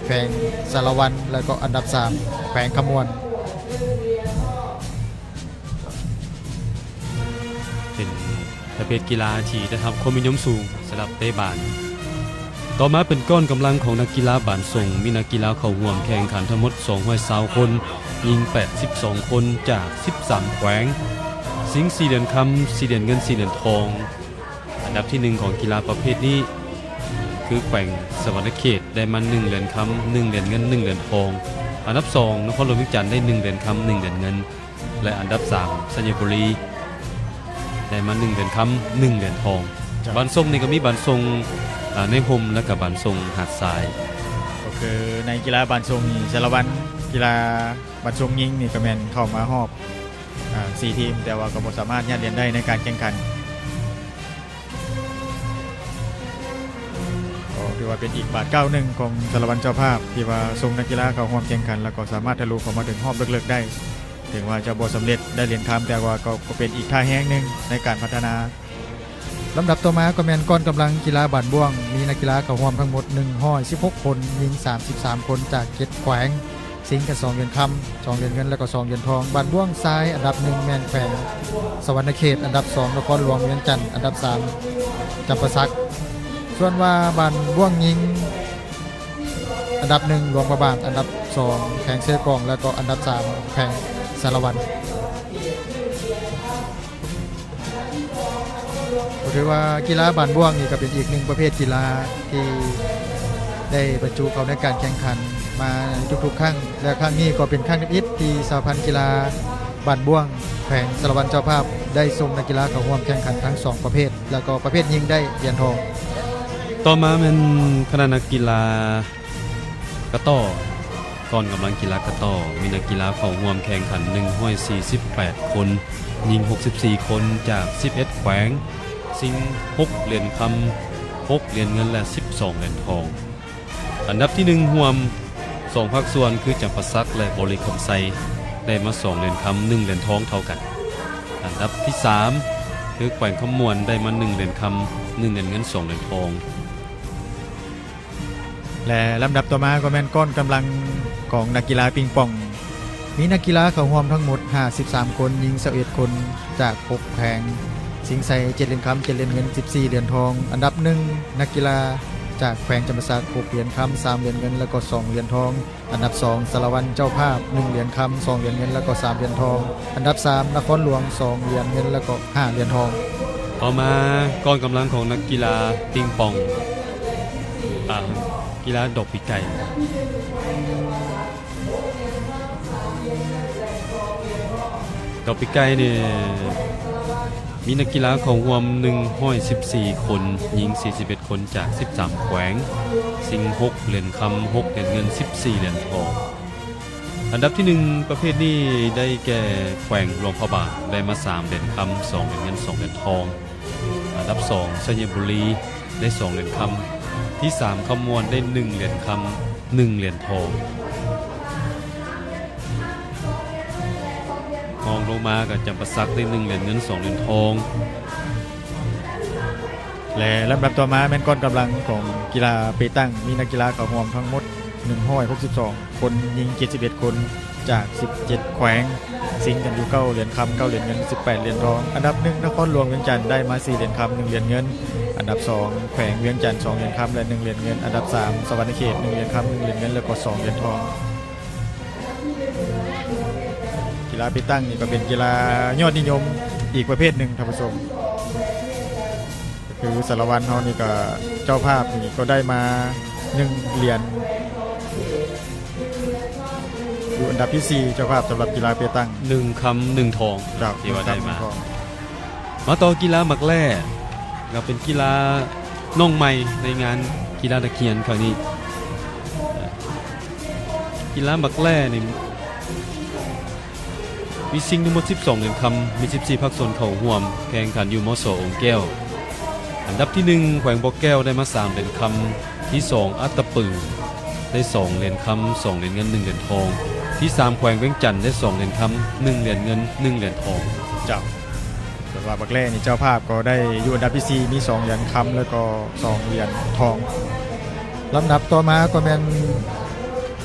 ແຂວງສາລະວັນ ແລະ ກໍອັນດັບສາມແຂວງຄຳມ່ວນ. ເປັນປະເພດກິລາທີ່ໄດ້ຮັບຄວາມນິຍົມສູງສຳລັບເຕະບານ. ຕໍ່ມາເປັນກ້ອນກຳລັງຂອງນັກກິລາບານຊົງ, ມີນັກກິລາເຂົ້າຮ່ວມແຂ່ງຂັນທັງໝົດສອງຮ້ອຍຊາວຄົນ, ຍິງແປດສິບສອງຄົນ ຈາກສິບສາມແຂວງ, ຊິງສີ່ຫຼຽນຄຳ ສີ່ຫຼຽນເງິນ ສີ່ຫຼຽນທອງ. ອັນດັບທີໜຶ່ງຂອງກິລາປະເພດນີ້ຄືແຂວງສະຫວັນນະເຂດ ໄດ້ມາໜຶ່ງຫຼຽນຄຳ ໜຶ່ງຫຼຽນເງິນ ໜຶ່ງຫຼຽນທອງ. ອັນດັບສອງ ນະຄອນຫຼວງວຽງຈັນ ໄດ້ໜຶ່ງຫຼຽນຄຳ ໜຶ່ງຫຼຽນເງິນ ແລະ ອັນດັບສາມ ໄຊຍະບູລີ ໄດ້ມາໜຶ່ງຫຼຽນຄຳ ໜຶ່ງຫຼຽນທອງ. ເຈົ້າ. ບານຊົງນີ້ກໍມີບານຊົງ ອາ ໃນຮົ່ມ ແລະ ກໍບານຊົງຫາດຊາຍ. ກໍຄືໃນກິລາບານຊົງນີ້ ສາລະວັນ ກິລາບານຊົງຍິງນີ້ກໍແມ່ນເຂົ້າມາຮອບ ອາ ສີ່ທີມ ແຕ່ວ່າກໍບໍ່ສາມາດຍາດຫຼຽນໄດ້ໃນການແຂ່ງຂັນ. ກໍຖືວ່າເປັນອີກບາດກ້າວໜຶ່ງຂອງສາລະວັນເຈົ້າພາບ ທີ່ວ່າສົ່ງນັກກິລາເຂົ້າຮ່ວມແຂ່ງຂັນ ແລ້ວກໍສາມາດທະລຸເຂົ້າມາເຖິງຮອບເລິກໆໄດ້. ເຖິງວ່າຈະບໍ່ສຳເລັດໄດ້ຫຼຽນຄຳ ແຕ່ວ່າກໍ ກໍເປັນອີກທ່າແຮງໜຶ່ງໃນການພັດທະນາ. ລຳດັບຕໍ່ມາກໍແມ່ນກ້ອນກຳລັງກິລາບານບ້ວງ, ມີນັກກິລາເຂົ້າຮ່ວມທັງໝົດໜຶ່ງຮ້ອຍສິບຫົກຄົນ, ຍິງສາມສິບສາມຄົນ ຈາກເຈັດແຂວງ. ຊິງກັນສອງຫຼຽນຄຳ, ສອງຫຼຽນເງິນ ແລ້ວກໍສອງຫຼຽນທອງ. ບານບ້ວງຊາຍ ອັນດັບໜຶ່ງແມ່ນແຂວງສະຫວັນນະເຂດ, ອັນດັບສອງນະຄອນຫຼວງວຽງຈັນ, ອັນດັບສາມຈຳປາສັກ. ສ່ວນວ່າບານບ້ວງຍິງ ອັນດັບໜຶ່ງຫຼວງພະບາງ, ອັນດັບສອງແຂວງເຊກອງ ແລ້ວກໍອັນດັບສາມແຂວງສາລະວັນ. ກໍຖືວ່າກິລາບານບ້ວງນີ້ກໍເປັນອີກໜຶ່ງປະເພດກິລາທີ່ໄດ້ບັນຈຸເຂົ້າໃນການແຂ່ງຂັນມາໃນທຸກໆຄັ້ງ ແລະ ຄັ້ງນີ້ກໍເປັນຄັ້ງທຳອິດທີ່ສະຫະພັນກິລາບານບ້ວງແຂວງສາລະວັນເຈົ້າພາບໄດ້ສົ່ງນັກກິລາເຂົ້າຮ່ວມແຂ່ງຂັນທັງສອງປະເພດ ແລ້ວກໍປະເພດຍິງໄດ້ຫຼຽນທອງ. ຕໍ່ມາແມ່ນຄະນະນັກກິລາ ກະຕໍ້. ກ້ອນກຳລັງກິລາກະຕໍ້ ມີນັກກິລາເຂົ້າຮ່ວມແຂ່ງຂັນໜຶ່ງຮ້ອຍສີ່ສິບແປດຄົນ, ຍິງຫົກສິບສີ່ຄົນ ຈາກສິບເອັດແຂວງ, ຊິງຫົກຫຼຽນຄຳ, ຫົກຫຼຽນເງິນ ແລະ ສິບສອງຫຼຽນທອງ. ອັນດັບທີໜຶ່ງຮ່ວມສອງພາກສ່ວນຄືຈຳປາສັກ ແລະ ບໍລິຄຳໄຊ ໄດ້ມາສອງຫຼຽນຄຳ ໜຶ່ງຫຼຽນທອງເທົ່າກັນ. ອັນດັບທີສາມຄືແຂວງຄຳມ່ວນ ໄດ້ມາໜຶ່ງຫຼຽນຄຳ, ໜຶ່ງຫຼຽນເງິນ, ສອງຫຼຽນທອງ. ແລະ ລຳດັບຕໍ່ມາກໍແມ່ນກ້ອນກຳລັງຂອງນັກກິລາປິງປອງ. ມີນັກກິລາເຂົ້າຮ່ວມທັງໝົດຫ້າສິບສາມຄົນ, ຍິງຊາວເອັດຄົນຈາກຫົກແຂວງ, ຊິງໃສ່ເຈັດຫຼຽນຄຳ, ເຈັດຫຼຽນເງິນ, ສິບສີ່ຫຼຽນທອງ. ອັນດັບໜຶ່ງ ນັກກິລາຈາກແຂວງຈຳປາສັກ ຫົກຫຼຽນຄຳ, ສາມຫຼຽນເງິນ ແລະກໍສອງຫຼຽນທອງ. ອັນດັບສອງ ສາລະວັນເຈົ້າພາບ ໜຶ່ງຫຼຽນຄຳ, ສອງຫຼຽນເງິນ ແລະກໍສາມຫຼຽນທອງ. ອັນດັບສາມ ນະຄອນຫຼວງ ສອງຫຼຽນເງິນ ແລະກໍຫ້າຫຼຽນທອງ. ຕໍ່ມາ ກ້ອນກຳລັງຂອງນັກກິລາປິງປອງ ອາ ກິລາດອກປີກໄກ່. ດອກປີກໄກ່ນີ້ ມີນັກກິລາເຂົ້າຮ່ວມໜຶ່ງຮ້ອຍສິບສີ່ຄົນ, ຍິງສີ່ສິບເອັດຄົນຈາກສິບສາມແຂວງ, ຊິງຫົກຫຼຽນຄຳ, ຫົກຫຼຽນເງິນ, ສິບສີ່ຫຼຽນທອງ. ອັນດັບທີໜຶ່ງ ປະເພດນີ້ໄດ້ແກ່ແຂວງຫຼວງພະບາງ ໄດ້ມາສາມຫຼຽນຄຳ, ສອງຫຼຽນເງິນ, ສອງຫຼຽນທອງ. ອັນດັບສອງ ໄຊຍະບູລີ ໄດ້ສອງຫຼຽນຄຳ, ທີສາມ ຄຳມ່ວນ ໄດ້ໜຶ່ງຫຼຽນຄຳ, ໜຶ່ງຫຼຽນທອງ. ຮອງລົງມາກໍຈຳປາສັກ ໄດ້ໜຶ່ງຫຼຽນເງິນ, ສອງຫຼຽນທອງ. ແລະ ລຳດັບຕໍ່ມາແມ່ນກ້ອນກຳລັງຂອງກິລາເປຕັງ, ມີນັກກິລາເຂົ້າຮ່ວມທັງໝົດໜຶ່ງຮ້ອຍຫົກສິບສອງຄົນ, ຍິງເຈັດສິບເອັດຄົນ ຈາກສິບເຈັດແຂວງ, ຊິງກັນຢູ່ເກົ້າຫຼຽນຄຳ, ເກົ້າຫຼຽນເງິນ, ສິບແປດຫຼຽນທອງ. ອັນດັບໜຶ່ງ ນະຄອນຫຼວງວຽງຈັນ ໄດ້ມາສີ່ຫຼຽນຄຳ, ໜຶ່ງຫຼຽນເງິນ. ອັນດັບສອງ ແຂວງວຽງຈັນ ສອງຫຼຽນຄຳ ແລະ ໜຶ່ງຫຼຽນເງິນ. ອັນດັບສາມ ສະຫວັນນະເຂດ ໜຶ່ງຫຼຽນຄຳ, ໜຶ່ງຫຼຽນເງິນ ແລະກໍສອງຫຼຽນທອງ. ກິລາເປຕັງນີ້ກໍເປັນກິລາຍອດນິຍົມອີກປະເພດໜຶ່ງ ທ່ານຜູ້ຊົມ. ຄືສາລະວັນເຮົານີ້ກໍເຈົ້າພາບນີ້ກໍໄດ້ມາໜຶ່ງຫຼຽນ ຢູ່ອັນດັບທີສີ່ ເຈົ້າພາບສຳລັບກິລາເປຕັງ ໜຶ່ງຄຳໜຶ່ງທອງ ເຈົ້າ ທີ່ວ່າໄດ້ມາ. ໜຶ່ງຄຳໜຶ່ງທອງ. ມາຕໍ່ກິລາໝາກແລ່ ກໍເປັນກິລານ້ອງໃໝ່ໃນງານກິລານັກຮຽນຄັ້ງນີ້. ກິລາໝາກແລ່ນີ້ ມີຊິງທັງໝົດສິບສອງຫຼຽນຄຳ, ມີສິບສີ່ພາກສ່ວນເຂົ້າຮ່ວມແຂ່ງຂັນຢູ່ ມສ ອົງແກ້ວ. ອັນດັບທີໜຶ່ງ ແຂວງບໍ່ແກ້ວ ໄດ້ມາສາມຫຼຽນຄຳ, ທີສອງ ອັດຕະປື ໄດ້ສອງຫຼຽນຄຳ, ສອງຫຼຽນເງິນ, ໜຶ່ງຫຼຽນທອງ, ທີສາມ ແຂວງວຽງຈັນ ໄດ້ສອງຫຼຽນຄຳ, ໜຶ່ງຫຼຽນເງິນ, ໜຶ່ງຫຼຽນທອງ. ເຈົ້າ ແຕ່ວ່າບັກແລ້ນີ້ເຈົ້າພາບກໍໄດ້ຢູ່ອັນດັບທີສີ່ ມີສອງຫຼຽນຄຳ ແລ້ວກໍສອງຫຼຽນທອງ. ລຳດັບຕໍ່ມາກໍແມ່ນ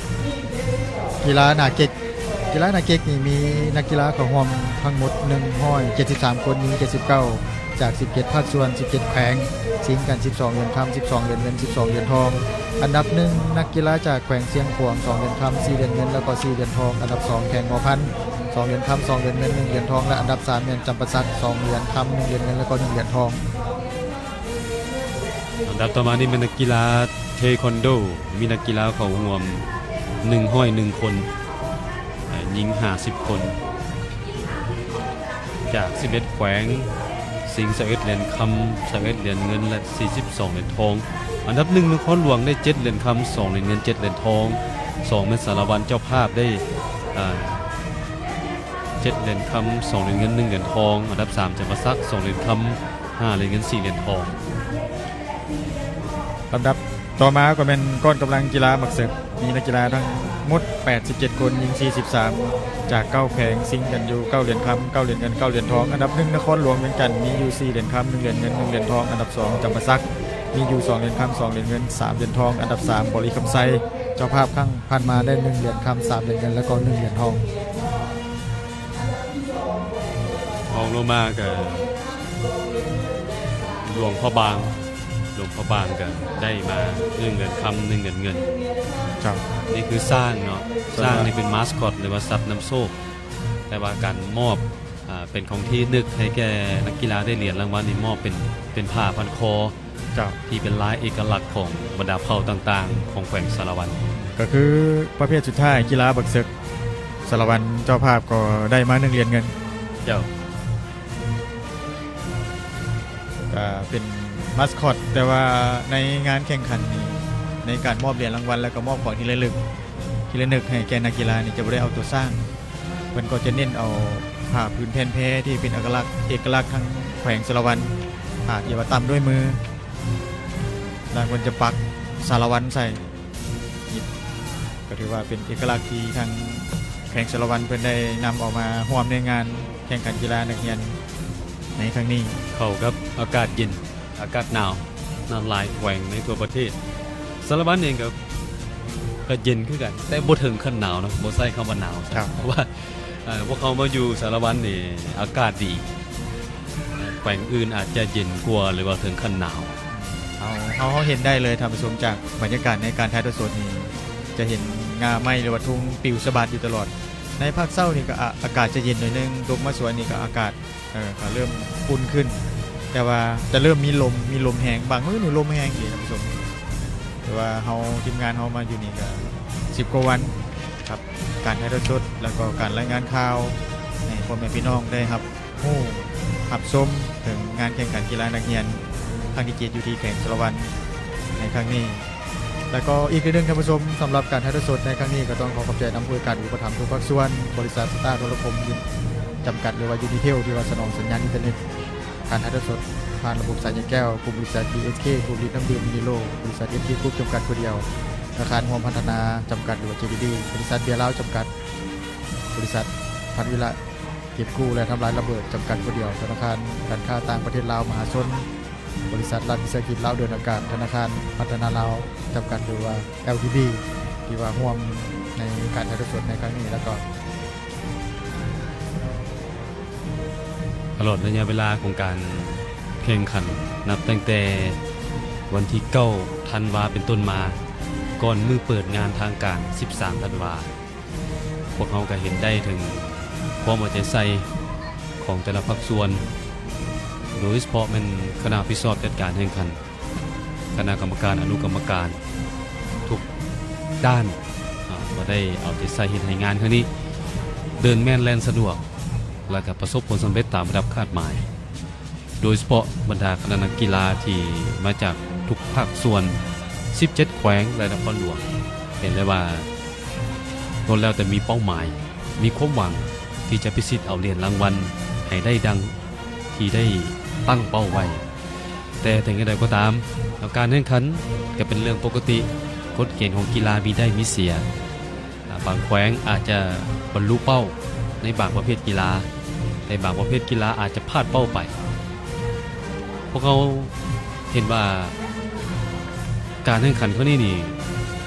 ກິລາໜາເກັກ. ກິລາໜາເກັກນີ້ມີນັກກິລາເຂົ້າຮ່ວມທັງໝົດໜຶ່ງຮ້ອຍເຈັດສິບສາມຄົນ, ຍິງເຈັດສິບເກົ້າ ຈາກສິບເຈັດພາກສ່ວນ, ສິບເຈັດແຂວງ, ຊິງກັນສິບສອງຫຼຽນຄຳ, ສິບສອງຫຼຽນເງິນ, ສິບສອງຫຼຽນທອງ. ອັນດັບໜຶ່ງ ນັກກິລາຈາກແຂວງຊຽງຂວາງ ສອງຫຼຽນຄຳ, ສີ່ຫຼຽນເງິນ ແລ້ວກໍສີ່ຫຼຽນທອງ. ອັນດັບສອງ ແຂວງຫົວພັນ ສອງຫຼຽນຄຳ, ສອງຫຼຽນເງິນ, ໜຶ່ງຫຼຽນທອງ ແລະ ອັນດັບສາມແມ່ນຈຳປາສັກ ສອງຫຼຽນຄຳ, ໜຶ່ງຫຼຽນເງິນ ແລ້ວກໍໜຶ່ງຫຼຽນທອງ. ອັນດັບຕໍ່ມານີ້ແມ່ນນັກກິລາເທຄວັນໂດ, ມີນັກກິລາເຂົ້າຮ່ວມໜຶ່ງຮ້ອຍໜຶ່ງຄົນ, ຍິງຫ້າສິບຄົນ ຈາກສິບເອັດແຂວງ, ຊິງຊາວເອັດຫຼຽນຄຳ, ຊາວເອັດຫຼຽນເງິນ ແລະ ສີ່ສິບສອງຫຼຽນທອງ. ອັນດັບໜຶ່ງ ນະຄອນຫຼວງ ໄດ້ເຈັດຫຼຽນຄຳ, ສອງຫຼຽນເງິນ, ເຈັດຫຼຽນທອງ. ສອງ ແມ່ນສາລະວັນເຈົ້າພາບ ໄດ້ ອາ ເຈັດຫຼຽນຄຳ, ສອງຫຼຽນເງິນ, ໜຶ່ງຫຼຽນທອງ. ອັນດັບສາມ ຈຳປາສັກ ສອງຫຼຽນຄຳ, ຫ້າຫຼຽນເງິນ, ສີ່ຫຼຽນທອງ. ລຳດັບຕໍ່ມາກໍແມ່ນກ້ອນກຳລັງກິລາໝາກເສິກ, ມີນັກກິລາທັງໝົດແປດສິບເຈັດຄົນ, ຍິງສີ່ສິບສາມ ຈາກເກົ້າແຂວງ, ຊິງກັນຢູ່ເກົ້າຫຼຽນຄຳ, ເກົ້າຫຼຽນເງິນ, ເກົ້າຫຼຽນທອງ. ອັນດັບໜຶ່ງ ນະຄອນຫຼວງວຽງຈັນ ມີຢູ່ສີ່ຫຼຽນຄຳ, ໜຶ່ງຫຼຽນເງິນ, ໜຶ່ງຫຼຽນທອງ. ອັນດັບສອງ ຈຳປາສັກ ມີຢູ່ສອງຫຼຽນຄຳ, ສອງຫຼຽນເງິນ, ສາມຫຼຽນທອງ. ອັນດັບສາມ ບໍລິຄຳໄຊ ເຈົ້າພາບຄັ້ງຜ່ານມາໄດ້ໜຶ່ງຫຼຽນຄຳ, ສາມຫຼຽນເງິນ ແລ້ວກໍໜຶ່ງຫຼຽນທອງ. ຮອງລົງມາກໍຫຼວງພະບາງ, ຫຼວງພະບາງກໍໄດ້ມາໜຶ່ງຫຼຽນຄຳ, ໜຶ່ງຫຼຽນເງິນ. ເຈົ້າ ນີ້ຄືຊ້າງເນາະ, ຊ້າງນີ້ເປັນມາສຄອດ ຫຼືວ່າສັດນຳໂຊກ, ແຕ່ວ່າການມອບ ອາ ເປັນຂອງທີ່ລະນຶກໃຫ້ແກ່ນັກກິລາໄດ້ຫຼຽນລາງວັນນີ້ ມອບເປັນ ເປັນຜ້າພັນຄໍ ເຈົ້າ ທີ່ເປັນລາຍເອກະລັກຂອງບັນດາເຜົ່າຕ່າງໆຂອງແຂວງສາລະວັນ. ກໍຄືປະເພດສຸດທ້າຍ ກິລາບັກເສິກ ສາລະວັນເຈົ້າພາບກໍໄດ້ມາໜຶ່ງຫຼຽນເງິນ. ເຈົ້າ ກໍເປັນມາສຄອດ, ແຕ່ວ່າໃນງານແຂ່ງຂັນນີ້ ໃນການມອບຫຼຽນລາງວັນ ແລ້ວກໍມອບຂອງທີ່ລະລຶກ ທີ່ລະນຶກໃຫ້ແກ່ນັກກິລານີ້ ຈະບໍ່ໄດ້ເອົາຕົວຊ້າງ. ເພິ່ນກໍຈະເນັ້ນເອົາຜ້າຜືນແຜ່ນແພທີ່ເປັນອັກກະລັກ ເອກະລັກທາງແຂວງສາລະວັນ, ຜ້າທີ່ວ່າຕຳດ້ວຍມື, ແລ້ວເພິ່ນຈະປັກສາລະວັນໃສ່. ນີ້ກໍຖືວ່າເປັນເອກະລັກທີ່ທາງແຂວງສາລະວັນເພິ່ນໄດ້ນຳເອົາມາຮ່ວມໃນງານແຂ່ງຂັນກິລານັກຮຽນໃນຄັ້ງນີ້. ເຂົ້າກັບອາກາດເຢັນ ອາກາດໜາວ ນະ ຫຼາຍແຂວງໃນທົ່ວປະເທດ. ສາລະວັນເອງກໍ ກໍເຢັນຄືກັນ ແຕ່ບໍ່ເຖິງຂັ້ນໜາວເນາະ ບໍ່ໃຊ້ຄຳວ່າໜາວ ຄັບ ເພາະວ່າ ເອີ ພວກເຮົາມາຢູ່ສາລະວັນນີ້ອາກາດດີ ແຂວງອື່ນອາດຈະເຢັນກວ່າ ຫຼືວ່າເຖິງຂັ້ນໜາວ. ເຮົາ ເຮົາ ເຮົາເຫັນໄດ້ເລີຍທ່ານຜູ້ຊົມ ຈາກບັນຍາກາດໃນການຖ່າຍທອດສົດນີ້ ຈະເຫັນງ່າໄມ້ ຫຼືວ່າທຸງປິວສະບັດຢູ່ຕະຫຼອດ. ໃນພາກເຊົ້ານີ້ກໍອາ ອາກາດຈະເຢັນໜ້ອຍໜຶ່ງ ລົມມາສວນນີ້ກໍອາກາດ ເອີ ກໍເລີ່ມອຸ່ນຂຶ້ນ ແຕ່ວ່າຈະເລີ່ມມີລົມ ມີລົມແຮງ ບາງມື້ນີ້ລົມແຮງເດທ່ານຜູ້ຊົມ. ແຕ່ວ່າເຮົາ ທີມງານເຮົາມາຢູ່ນີ້ກໍສິບກວ່າວັນຄັບ ການຖ່າຍທອດສົດ ແລ້ວກໍການລາຍງານຂ່າວໃຫ້ພໍ່ແມ່ພີ່ນ້ອງໄດ້ຮັບຮູ້ ຮັບຊົມເຖິງງານແຂ່ງຂັນກິລານັກຮຽນຄັ້ງທີເຈັດ ຢູ່ທີ່ແຂວງສາລະວັນໃນຄັ້ງນີ້. ແລ້ວກໍອີກເລື່ອງໜຶ່ງທ່ານຜູ້ຊົມ ສຳລັບການຖ່າຍທອດສົດໃນຄັ້ງນີ້ ກໍຕ້ອງຂໍຂອບໃຈນຳໂດຍການອຸປະຖຳທຸກພາກສ່ວນ, ບໍລິສັດສະຕາໂທລະຄົມຈຳກັດ ຫຼືວ່າຢູນີເທວ ທີ່ວ່າສະໜອງສັນຍານອິນເຕີເນັດ ການຖ່າຍທອດສົດຜ່ານລະບົບສາຍໃຍແກ້ວ, ກຸ່ມບໍລິສັດ ດີເອສເຄ ຜູ້ຜະລິດນ້ຳດື່ມມິນເນໂລ, ບໍລິສັດ ເອສເຄ ກຣຸບ ຈຳກັດຜູ້ດຽວ, ທະນາຄານຮ່ວມພັນທະນາຈຳກັດ ຫຼືວ່າ ເຈດີບີ, ບໍລິສັດເບຍລາວຈຳກັດ, ບໍລິສັດພັນວິລະ ເກັບກູ້ ແລະ ທຳລາຍລະເບີດ ຈຳກັດຜູ້ດຽວ, ທະນາຄານການຄ້າຕ່າງປະເທດລາວມະຫາຊົນ, ບໍລິສັດລັດວິສາຫະກິດລາວເດີນອາກາດ, ທະນາຄານພັດທະນາລາວຈຳກັດ ຫຼືວ່າ ແອລທີບີ ທີ່ວ່າຮ່ວມໃນການຖ່າຍທອດສົດໃນຄັ້ງນີ້ ແລ້ວກໍ ຕະຫຼອດໄລຍະເວລາຂອງການແຂ່ງຂັນ ນັບຕັ້ງແຕ່ວັນທີເກົ້າທັນວາເປັນຕົ້ນມາ, ກ່ອນມື້ເປີດງານທາງການສິບສາມທັນວາ, ພວກເຮົາກໍເຫັນໄດ້ເຖິງຄວາມເອົາໃຈໃສ່ຂອງແຕ່ລະພາກສ່ວນ, ໂດຍສະເພາະແມ່ນຄະນະຮັບຜິດຊອບຈັດການແຂ່ງຂັນ, ຄະນະກຳມະການອະນຸກຳມະການທຸກດ້ານ ອາ ກໍໄດ້ເອົາໃຈໃສ່ເຮັດໃຫ້ງານຄັ້ງນີ້ເດີນແມ່ນແລ່ນສະດວກ ແລະ ກໍປະສົບຜົນສຳເລັດຕາມລະດັບຄາດໝາຍ. ໂດຍສະເພາະບັນດາຄະນະນັກກິລາທີ່ມາຈາກທຸກພາກສ່ວນ ສິບເຈັດແຂວງ ແລະ ນະຄອນຫຼວງ ເຫັນໄດ້ວ່າ ລ້ວນແລ້ວແຕ່ມີເປົ້າໝາຍ, ມີຄວາມຫວັງທີ່ຈະພິຊິດເອົາຫຼຽນລາງວັນໃຫ້ໄດ້ດັ່ງທີ່ໄດ້ຕັ້ງເປົ້າໄວ້. ແຕ່ເຖິງຢ່າງໃດກໍຕາມ, ການແຂ່ງຂັນກໍເປັນເລື່ອງປົກກະຕິ, ກົດເກນຂອງກິລາມີໄດ້ມີເສຍ. ອາ ບາງແຂວງອາດຈະບັນລຸເປົ້າໃນບາງປະເພດກິລາ, ແຕ່ບາງປະເພດກິລາອາດຈະພາດເປົ້າໄປ. ພວກເຮົາເຫັນວ່າການແຂ່ງຂັນຄັ້ງນີ້ນີ້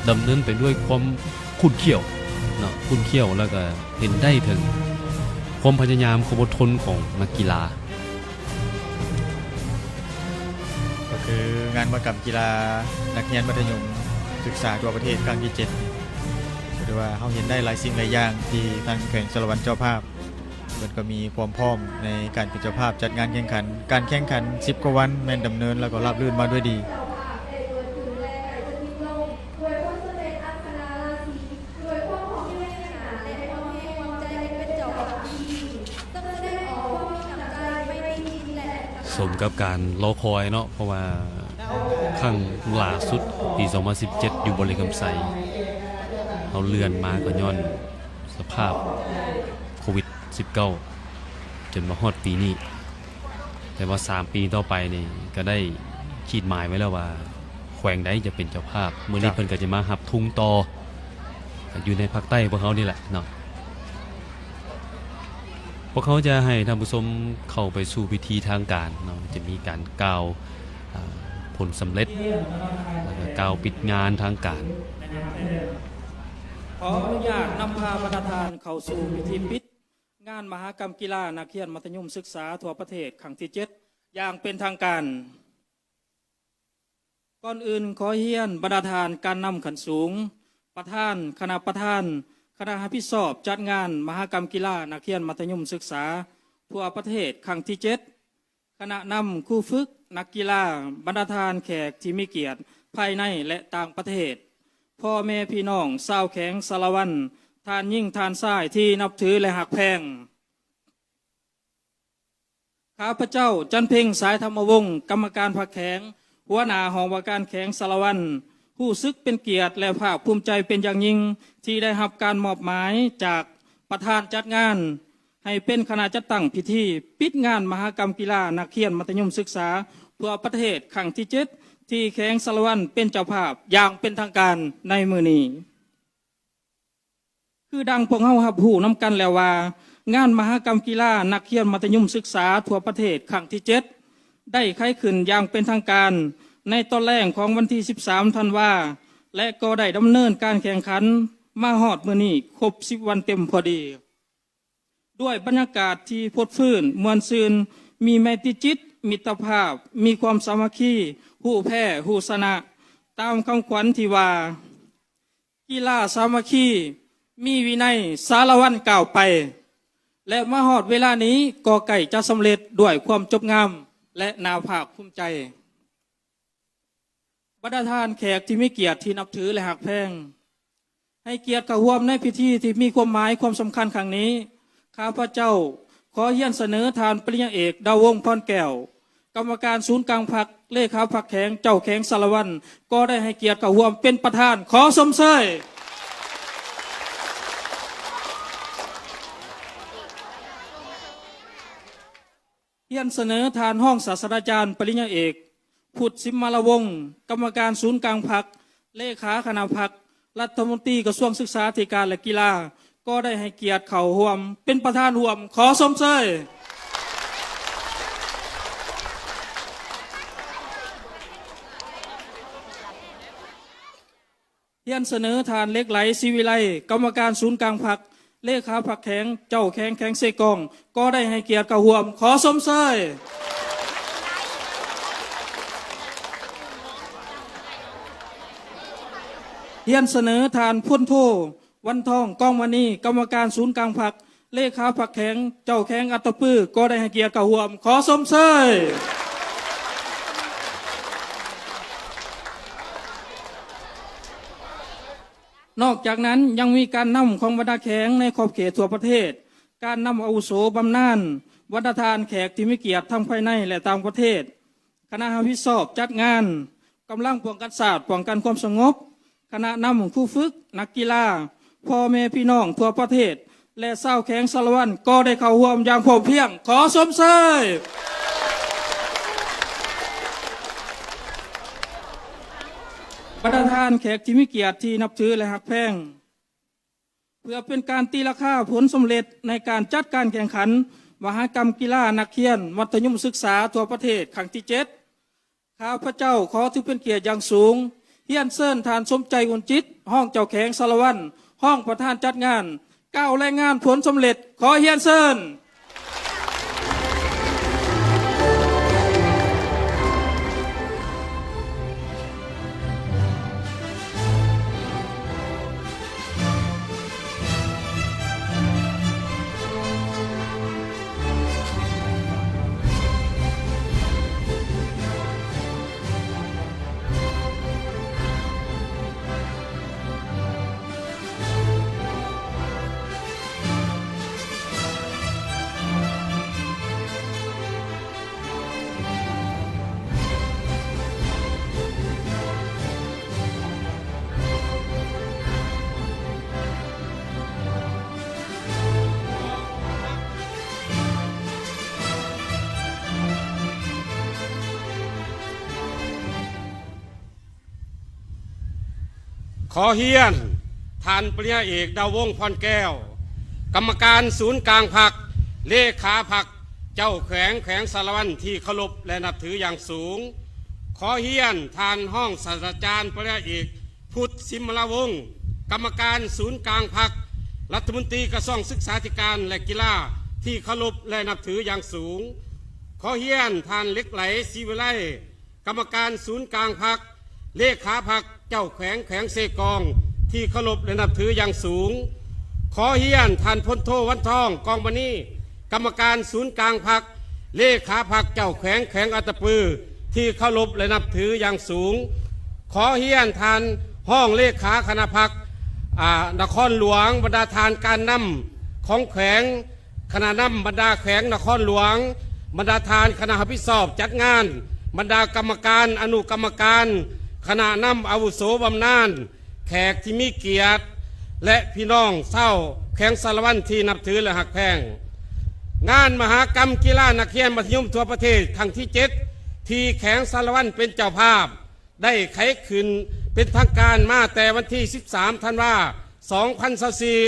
ດຳເນີນໄປດ້ວຍຄວາມຂຸ້ນຂ້ຽວເນາະ, ຂຸ້ນຂ້ຽວ ແລ້ວກໍເຫັນໄດ້ເຖິງຄວາມພະຍາຍາມ, ຄວາມອົດທົນຂອງນັກກິລາ. ກໍຄືງານມະຫະກຳກິລານັກຮຽນມັດທະຍົມສຶກສາທົ່ວປະເທດຄັ້ງທີເຈັດ ກໍຖືວ່າເຮົາເຫັນໄດ້ຫຼາຍສິ່ງຫຼາຍຢ່າງທີ່ທາງແຂວງສາລະວັນເຈົ້າພາບ ເພິ່ນກໍມີຄວາມພ້ອມໃນການເປັນເຈົ້າພາບຈັດງານແຂ່ງຂັນ. ການແຂ່ງຂັນສິບກວ່າວັນແມ່ນດຳເນີນ ແລ້ວກໍລາບລື່ນມາດ້ວຍດີ. ສົມກັບການລໍຄອຍເນາະ, ເພາະວ່າຄັ້ງລ່າສຸດປີສອງພັນສິບເຈັດ ຢູ່ບໍລິຄຳໄຊ, ເຮົາເລື່ອນມາກໍຍ້ອນສະພາບໂຄວິດສິບເກົ້າ ຈົນມາຮອດປີນີ້. ແຕ່ວ່າສາມປີຕໍ່ໄປນີ້ກໍໄດ້ຂີດໝາຍໄວ້ແລ້ວວ່າ ແຂວງໃດຈະເປັນເຈົ້າພາບ. ມື້ນີ້ເພິ່ນກໍຈະມາຮັບທຸງຕໍ່ ຢູ່ໃນພາກໃຕ້ພວກເຮົານີ້ແຫຼະເນາະ. ພວກເຮົາຈະໃຫ້ທ່ານຜູ້ຊົມເຂົ້າໄປສູ່ພິທີທາງການເນາະ, ຈະມີການກ່າວ ອາ ຜົນສຳເລັດ ແລ້ວກໍກ່າວປິດງານທາງການ. ຂໍອະນຸຍາດນຳພາບັນດາທ່ານເຂົ້າສູ່ພິທີປິດງານມະຫະກຳກິລານັກຮຽນມັດທະຍົມສຶກສາທົ່ວປະເທດຄັ້ງທີເຈັດ ຢ່າງເປັນທາງການ. ກ່ອນອື່ນຂໍຮຽນບັນດາທ່ານການນຳຂັ້ນສູງ, ປະທານ, ຄະນະປະທານ, ຄະນະຮັບຜິດຊອບຈັດງານມະຫະກຳກິລານັກຮຽນມັດທະຍົມສຶກສາທົ່ວປະເທດຄັ້ງທີເຈັດ, ຄະນະນຳ, ຄູຝຶກ, ນັກກິລາ, ບັນດາທ່ານແຂກທີ່ມີກຽດພາຍໃນ ແລະ ຕ່າງປະເທດ, ພໍ່ແມ່ພີ່ນ້ອງຊາວແຂວງສາລະວັນ, ທ່ານຍິງທ່ານຊາຍທີ່ນັບຖື ແລະ ຮັກແພງ. ຂ້າພະເຈົ້າ ຈັນເພັງ ສາຍທຳມະວົງ, ກຳມະການພັກແຂວງ, ຫົວໜ້າຫ້ອງວ່າການແຂວງສາລະວັນ, ຮູ້ສຶກເປັນກຽດ ແລະ ພາກພູມໃຈເປັນຢ່າງຍິ່ງ ທີ່ໄດ້ຮັບການມອບໝາຍຈາກປະທານຈັດງານ ໃຫ້ເປັນຄະນະຈັດຕັ້ງພິທີປິດງານມະຫະກຳກິລານັກຮຽນມັດທະຍົມສຶກສາທົ່ວປະເທດຄັ້ງທີເຈັດ ທີ່ແຂວງສາລະວັນເປັນເຈົ້າພາບຢ່າງເປັນທາງການໃນມື້ນີ້. ຄືດັ່ງພວກເຮົາຮັບຮູ້ນຳກັນແລ້ວວ່າ, ງານມະຫະກຳກິລານັກຮຽນມັດທະຍົມສຶກສາທົ່ວປະເທດຄັ້ງທີເຈັດ ໄດ້ໄຂຂຶ້ນຢ່າງເປັນທາງການໃນຕອນແລງຂອງວັນທີສິບສາມທັນວາ ແລະ ກໍໄດ້ດຳເນີນການແຂ່ງຂັນມາຮອດມື້ນີ້ຄົບສິບວັນເຕັມພໍດີ ດ້ວຍບັນຍາກາດທີ່ຟົດຟື້ນມ່ວນຊື່ນ, ມີໄມຕີຈິດ, ມິດຕະພາບ, ມີຄວາມສາມັກຄີ, ຮູ້ແພ້, ຮູ້ຊະນະ, ຕາມຄຳຂວັນທີ່ວ່າ ກິລາສາມັກຄີ, ມີວິໄນ, ສາລະວັນກ້າວໄປ ແລະ ມາຮອດເວລານີ້ກໍໃກ້ຈະສຳເລັດດ້ວຍຄວາມຈົບງາມ ແລະ ໜ້າພາກພູມໃຈ. ບັນດາທ່ານແຂກທີ່ມີກຽດທີ່ນັບຖື ແລະ ຮັກແພງ, ໃຫ້ກຽດເຂົ້າຮ່ວມໃນພິທີທີ່ມີຄວາມໝາຍຄວາມສຳຄັນຄັ້ງນີ້, ຂ້າພະເຈົ້າຂໍຮຽນສະເໜີທ່ານປະລິນຍາເອກ ດາວົງ ພອນແກ້ວ, ກຳມະການສູນກາງພັກ, ເລຂາພັກແຂວງ, ເຈົ້າແຂວງສາລະວັນ ກໍໄດ້ໃຫ້ກຽດເຂົ້າຮ່ວມເປັນປະທານ. ຂໍຊົມເຊີຍ. ຮຽນສະເໜີທ່ານຮອງສາດສະດາຈານປະລິນຍາເອກ ພຸດ ສິມມາລະວົງ, ກຳມະການສູນກາງພັກ, ເລຂາຄະນະພັກ, ລັດຖະມົນຕີກະຊວງສຶກສາທິການ ແລະ ກິລາ ກໍໄດ້ໃຫ້ກຽດເຂົ້າຮ່ວມເປັນປະທານຮ່ວມ. ຂໍຊົມເຊີຍ. ຮຽນສະເໜີທ່ານ ເຫຼັກໄຫຼ ສີວິໄລ, ກຳມະການສູນກາງພັກ, ເລຂາພັກແຂວງ, ເຈົ້າແຂວງແຂວງເຊກອງ ກໍໄດ້ໃຫ້ກຽດເຂົ້າຮ່ວມ. ຂໍຊົມເຊີຍ. ຮຽນສະເໜີທ່ານ ພົນໂທ ວັນທອງ ກອງມະນີ, ກຳມະການສູນກາງພັກ, ເລຂາພັກແຂວງ, ເຈົ້າແຂວງອັດຕະປື ກໍໄດ້ໃຫ້ກຽດເຂົ້າຮ່ວມ. ຂໍຊົມເຊີຍ. ນອກຈາກນັ້ນຍັງມີການນຳຂອງບັນດາແຂວງໃນຂອບເຂດທົ່ວປະເທດ, ການນຳອາວຸໂສບຳນານ, ບັນດາທ່ານແຂກທີ່ມີກຽດທັງພາຍໃນ ແລະ ຕ່າງປະເທດ, ຄະນະຮັບຜິດຊອບຈັດງານ, ກຳລັງປ້ອງກັນຊາດ, ປ້ອງກັນຄວາມສະຫງົບ, ຄະນະນຳ, ຄູຝຶກ, ນັກກິລາ, ພໍ່ແມ່ພີ່ນ້ອງທົ່ວປະເທດ ແລະ ຊາວແຂວງສາລະວັນ ກໍໄດ້ເຂົ້າຮ່ວມຢ່າງພ້ອມພຽງ. ຂໍຊົມເຊີຍ. ບັນດາທ່ານແຂກທີ່ມີກຽດທີ່ນັບຖື ແລະ ຮັກແພງ, ເພື່ອເປັນການຕີລາຄາຜົນສຳເລັດໃນການຈັດການແຂ່ງຂັນມະຫະກຳກິລານັກຮຽນມັດທະຍົມສຶກສາທົ່ວປະເທດຄັ້ງທີເຈັດ, ຂ້າພະເຈົ້າຂໍຖືເປັນກຽດຢ່າງສູງ ຮຽນເຊີນທ່ານ ສົມໃຈ ອຸ່ນຈິດ, ຮອງເຈົ້າແຂວງສາລະວັນ, ຮອງປະທານຈັດງານ, ກ່າວລາຍງານຜົນສຳເລັດ. ຂໍຮຽນເຊີນ. ຂໍຮຽນທ່ານປະລິນຍາເອກ ດາວົງ ພອນແກ້ວ, ກຳມະການສູນກາງພັກ, ເລຂາພັກ, ເຈົ້າແຂວງແຂວງສາລະວັນທີ່ເຄົາລົບ ແລະ ນັບຖືຢ່າງສູງ. ຂໍຮຽນທ່ານຮອງສາດສະດາຈານປະລິນຍາເອກ ພຸດ ສິມມະລາວົງ, ກຳມະການສູນກາງພັກ, ລັດຖະມົນຕີກະຊວງສຶກສາທິການ ແລະ ກິລາ ທີ່ເຄົາລົບ ແລະ ນັບຖືຢ່າງສູງ. ຂໍຮຽນທ່ານ ເຫຼັກໄຫຼ ສີວິໄລ, ກຳມະການສູນກາງພັກ, ເລຂາພັກ, ເຈົ້າແຂວງແຂວງເຊກອງ ທີ່ເຄົາລົບ ແລະ ນັບຖືຢ່າງສູງ. ຂໍຮຽນທ່ານ ພົນໂທ ວັນທອງ ກອງມະນີ, ກຳມະການສູນກາງພັກ, ເລຂາພັກ, ເຈົ້າແຂວງແຂວງອັດຕະປື ທີ່ເຄົາລົບ ແລະ ນັບຖືຢ່າງສູງ. ຂໍຮຽນທ່ານຮອງເລຂາຄະນະພັກ, ອາ, ນະຄອນຫຼວງ, ບັນດາທ່ານການນຳຂອງແຂວງ, ຄະນະນຳບັນດາແຂວງນະຄອນຫຼວງ, ບັນດາທ່ານຄະນະຮັບຜິດຊອບຈັດງານ, ບັນດາກຳມະການ, ອະນຸກຳມະການ, ຄະນະນຳອາວຸໂສບຳນານ, ແຂກທີ່ມີກຽດ ແລະ ພີ່ນ້ອງຊາວແຂວງສາລະວັນທີ່ນັບຖື ແລະ ຮັກແພງ. ງານມະຫະກຳກິລານັກຮຽນມັດທະຍົມທົ່ວປະເທດຄັ້ງທີເຈັດ ທີ່ແຂວງສາລະວັນເປັນເຈົ້າພາບ ໄດ້ໄຂຂຶ້ນເປັນທາງການມາແຕ່ວັນທີສິບສາມ ທັນວາ ສອງພັນຊາວສີ່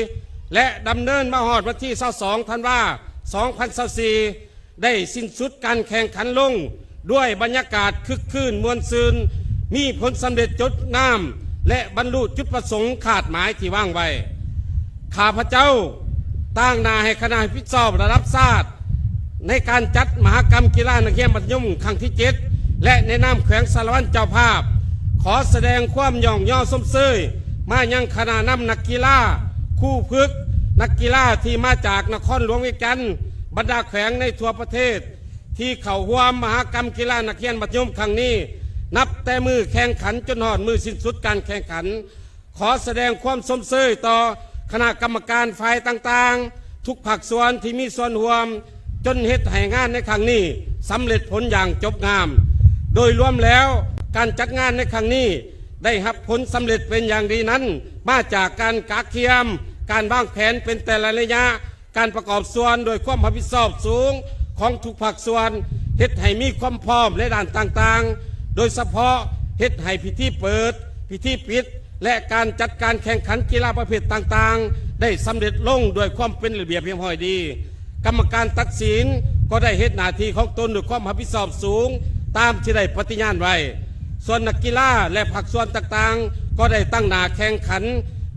ແລະ ດຳເນີນມາຮອດວັນທີຊາວສອງ ທັນວາ ສອງພັນຊາວສີ່ ໄດ້ສິ້ນສຸດການແຂ່ງຂັນລົງ ດ້ວຍບັນຍາກາດຄຶກຄື້ນມ່ວນຊື່ນ, ມີຜົນສຳເລັດຈົບງາມ ແລະ ບັນລຸຈຸດປະສົງຄາດໝາຍທີ່ວາງໄວ້. ຂ້າພະເຈົ້າຕາງໜ້າໃຫ້ຄະນະຮັບຜິດຊອບລະດັບຊາດ ໃນການຈັດມະຫະກຳກິລານັກຮຽນມັດທະຍົມຄັ້ງທີເຈັດ ແລະ ໃນນາມແຂວງສາລະວັນເຈົ້າພາບ, ຂໍສະແດງຄວາມຍ້ອງຍໍຊົມເຊີຍມາຍັງຄະນະນຳນັກກິລາ, ຄູຝຶກ, ນັກກິລາທີ່ມາຈາກນະຄອນຫຼວງວຽງຈັນ, ບັນດາແຂວງໃນທົ່ວປະເທດ ທີ່ເຂົ້າຮ່ວມມະຫະກຳກິລານັກຮຽນມັດທະຍົມຄັ້ງນີ້, ນັບແຕ່ມື້ແຂ່ງຂັນຈົນຮອດມື້ສິ້ນສຸດການແຂ່ງຂັນ. ຂໍສະແດງຄວາມຊົມເຊີຍຕໍ່ຄະນະກຳມະການຝ່າຍຕ່າງໆ, ທຸກພາກສ່ວນທີ່ມີສ່ວນຮ່ວມ, ຈົນເຮັດໃຫ້ງານໃນຄັ້ງນີ້ສຳເລັດຜົນຢ່າງຈົບງາມ. ໂດຍລວມແລ້ວ, ການຈັດງານໃນຄັ້ງນີ້ໄດ້ຮັບຜົນສຳເລັດເປັນຢ່າງດີນັ້ນ ມາຈາກການກະກຽມ, ການວາງແຜນເປັນແຕ່ລະໄລຍະ, ການປະກອບສ່ວນດ້ວຍຄວາມຮັບຜິດຊອບສູງຂອງທຸກພາກສ່ວນ ເຮັດໃຫ້ມີຄວາມພ້ອມໃນດ້ານຕ່າງໆ, ໂດຍສະເພາະເຮັດໃຫ້ພິທີເປີດ, ພິທີປິດ ແລະ ການຈັດການແຂ່ງຂັນກິລາປະເພດຕ່າງໆ ໄດ້ສຳເລັດລົງດ້ວຍຄວາມເປັນລະບຽບຮຽບຮ້ອຍດີ. ກຳມະການຕັດສິນກໍໄດ້ເຮັດໜ້າທີ່ຂອງຕົນດ້ວຍຄວາມຮັບຜິດຊອບສູງຕາມທີ່ໄດ້ປະຕິຍານໄວ້. ສ່ວນນັກກິລາ ແລະ ພາກສ່ວນຕ່າງໆ ກໍໄດ້ຕັ້ງໜ້າແຂ່ງຂັນ,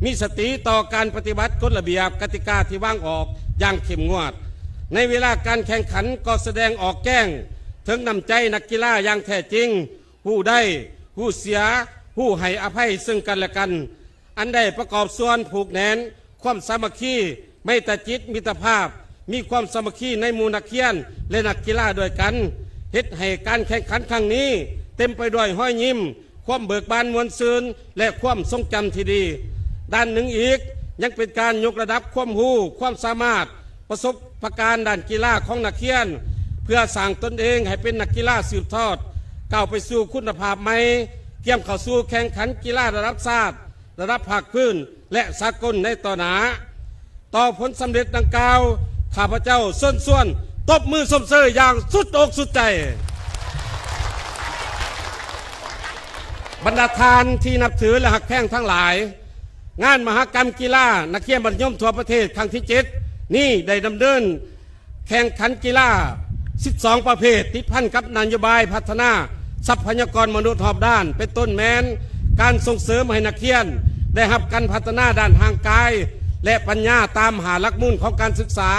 ມີສະຕິຕໍ່ການປະຕິບັດກົດລະບຽບກະຕິກາທີ່ວາງອອກຢ່າງເຂັ້ມງວດ. ໃນເວລາການແຂ່ງຂັນກໍສະແດງອອກແຈ້ງເຖິງນ້ຳໃຈນັກກິລາຢ່າງແທ້ຈິງ, ຮູ້ໄດ້, ຮູ້ເສຍ, ຮູ້ໃຫ້ອະໄພເຊິ່ງກັນແລະກັນ, ອັນໄດ້ປະກອບສ່ວນຜູກແໜ້ນຄວາມສາມັກຄີ, ໄມຕາຈິດມິດຕະພາບ, ມີຄວາມສາມັກຄີໃນໝູ່ນັກຮຽນ ແລະ ນັກກິລາດ້ວຍກັນ, ເຮັດໃຫ້ການແຂ່ງຂັນຄັ້ງນີ້ເຕັມໄປດ້ວຍຮອຍຍິ້ມ, ຄວາມເບີກບານມ່ວນຊື່ນ ແລະ ຄວາມຊົງຈຳທີ່ດີ. ດ້ານໜຶ່ງອີກ, ຍັງເປັນການຍົກລະດັບຄວາມຮູ້, ຄວາມສາມາດ, ປະສົບປະການດ້ານກິລາຂອງນັກຮຽນ, ເພື່ອສ້າງຕົນເອງໃຫ້ເປັນນັກກິລາສືບທອດ, ກ້າວໄປສູ່ຄຸນນະພາບໃໝ່, ກຽມເຂົ້າສູ່ແຂ່ງຂັນກິລາລະດັບຊາດ, ລະດັບພາກພື້ນ ແລະ ສາກົນໃນຕໍ່ໜ້າ. ຕໍ່ຜົນສຳເລັດດັ່ງກ່າວ, ຂ້າພະເຈົ້າເຊີນຊວນຕົບມືຊົມເຊີຍຢ່າງສຸດອົກສຸດໃຈ. ບັນດາທ່ານທີ່ນັບຖື ແລະ ຮັກແພງທັງຫຼາຍ, ງານມະຫະກຳກິລານັກຮຽນມັດທະຍົມທົ່ວປະເທດຄັ້ງທີເຈັດນີ້ ໄດ້ດຳເນີນ ແຂ່ງຂັນກິລາສິບສອງປະເພດ ຕິດພັນກັບນະໂຍບາຍພັດທະນາຊັບພະຍາກອນມະນຸດຮອບດ້ານ, ເປັນຕົ້ນແມ່ນການສົ່ງເສີມໃຫ້ນັກຮຽນໄດ້ຮັບການພັດທະນາດ້ານຮ່າງກາຍ ແລະ ປັນຍາຕາມຫ້າຫຼັກມູນຂອງການສຶກສາ.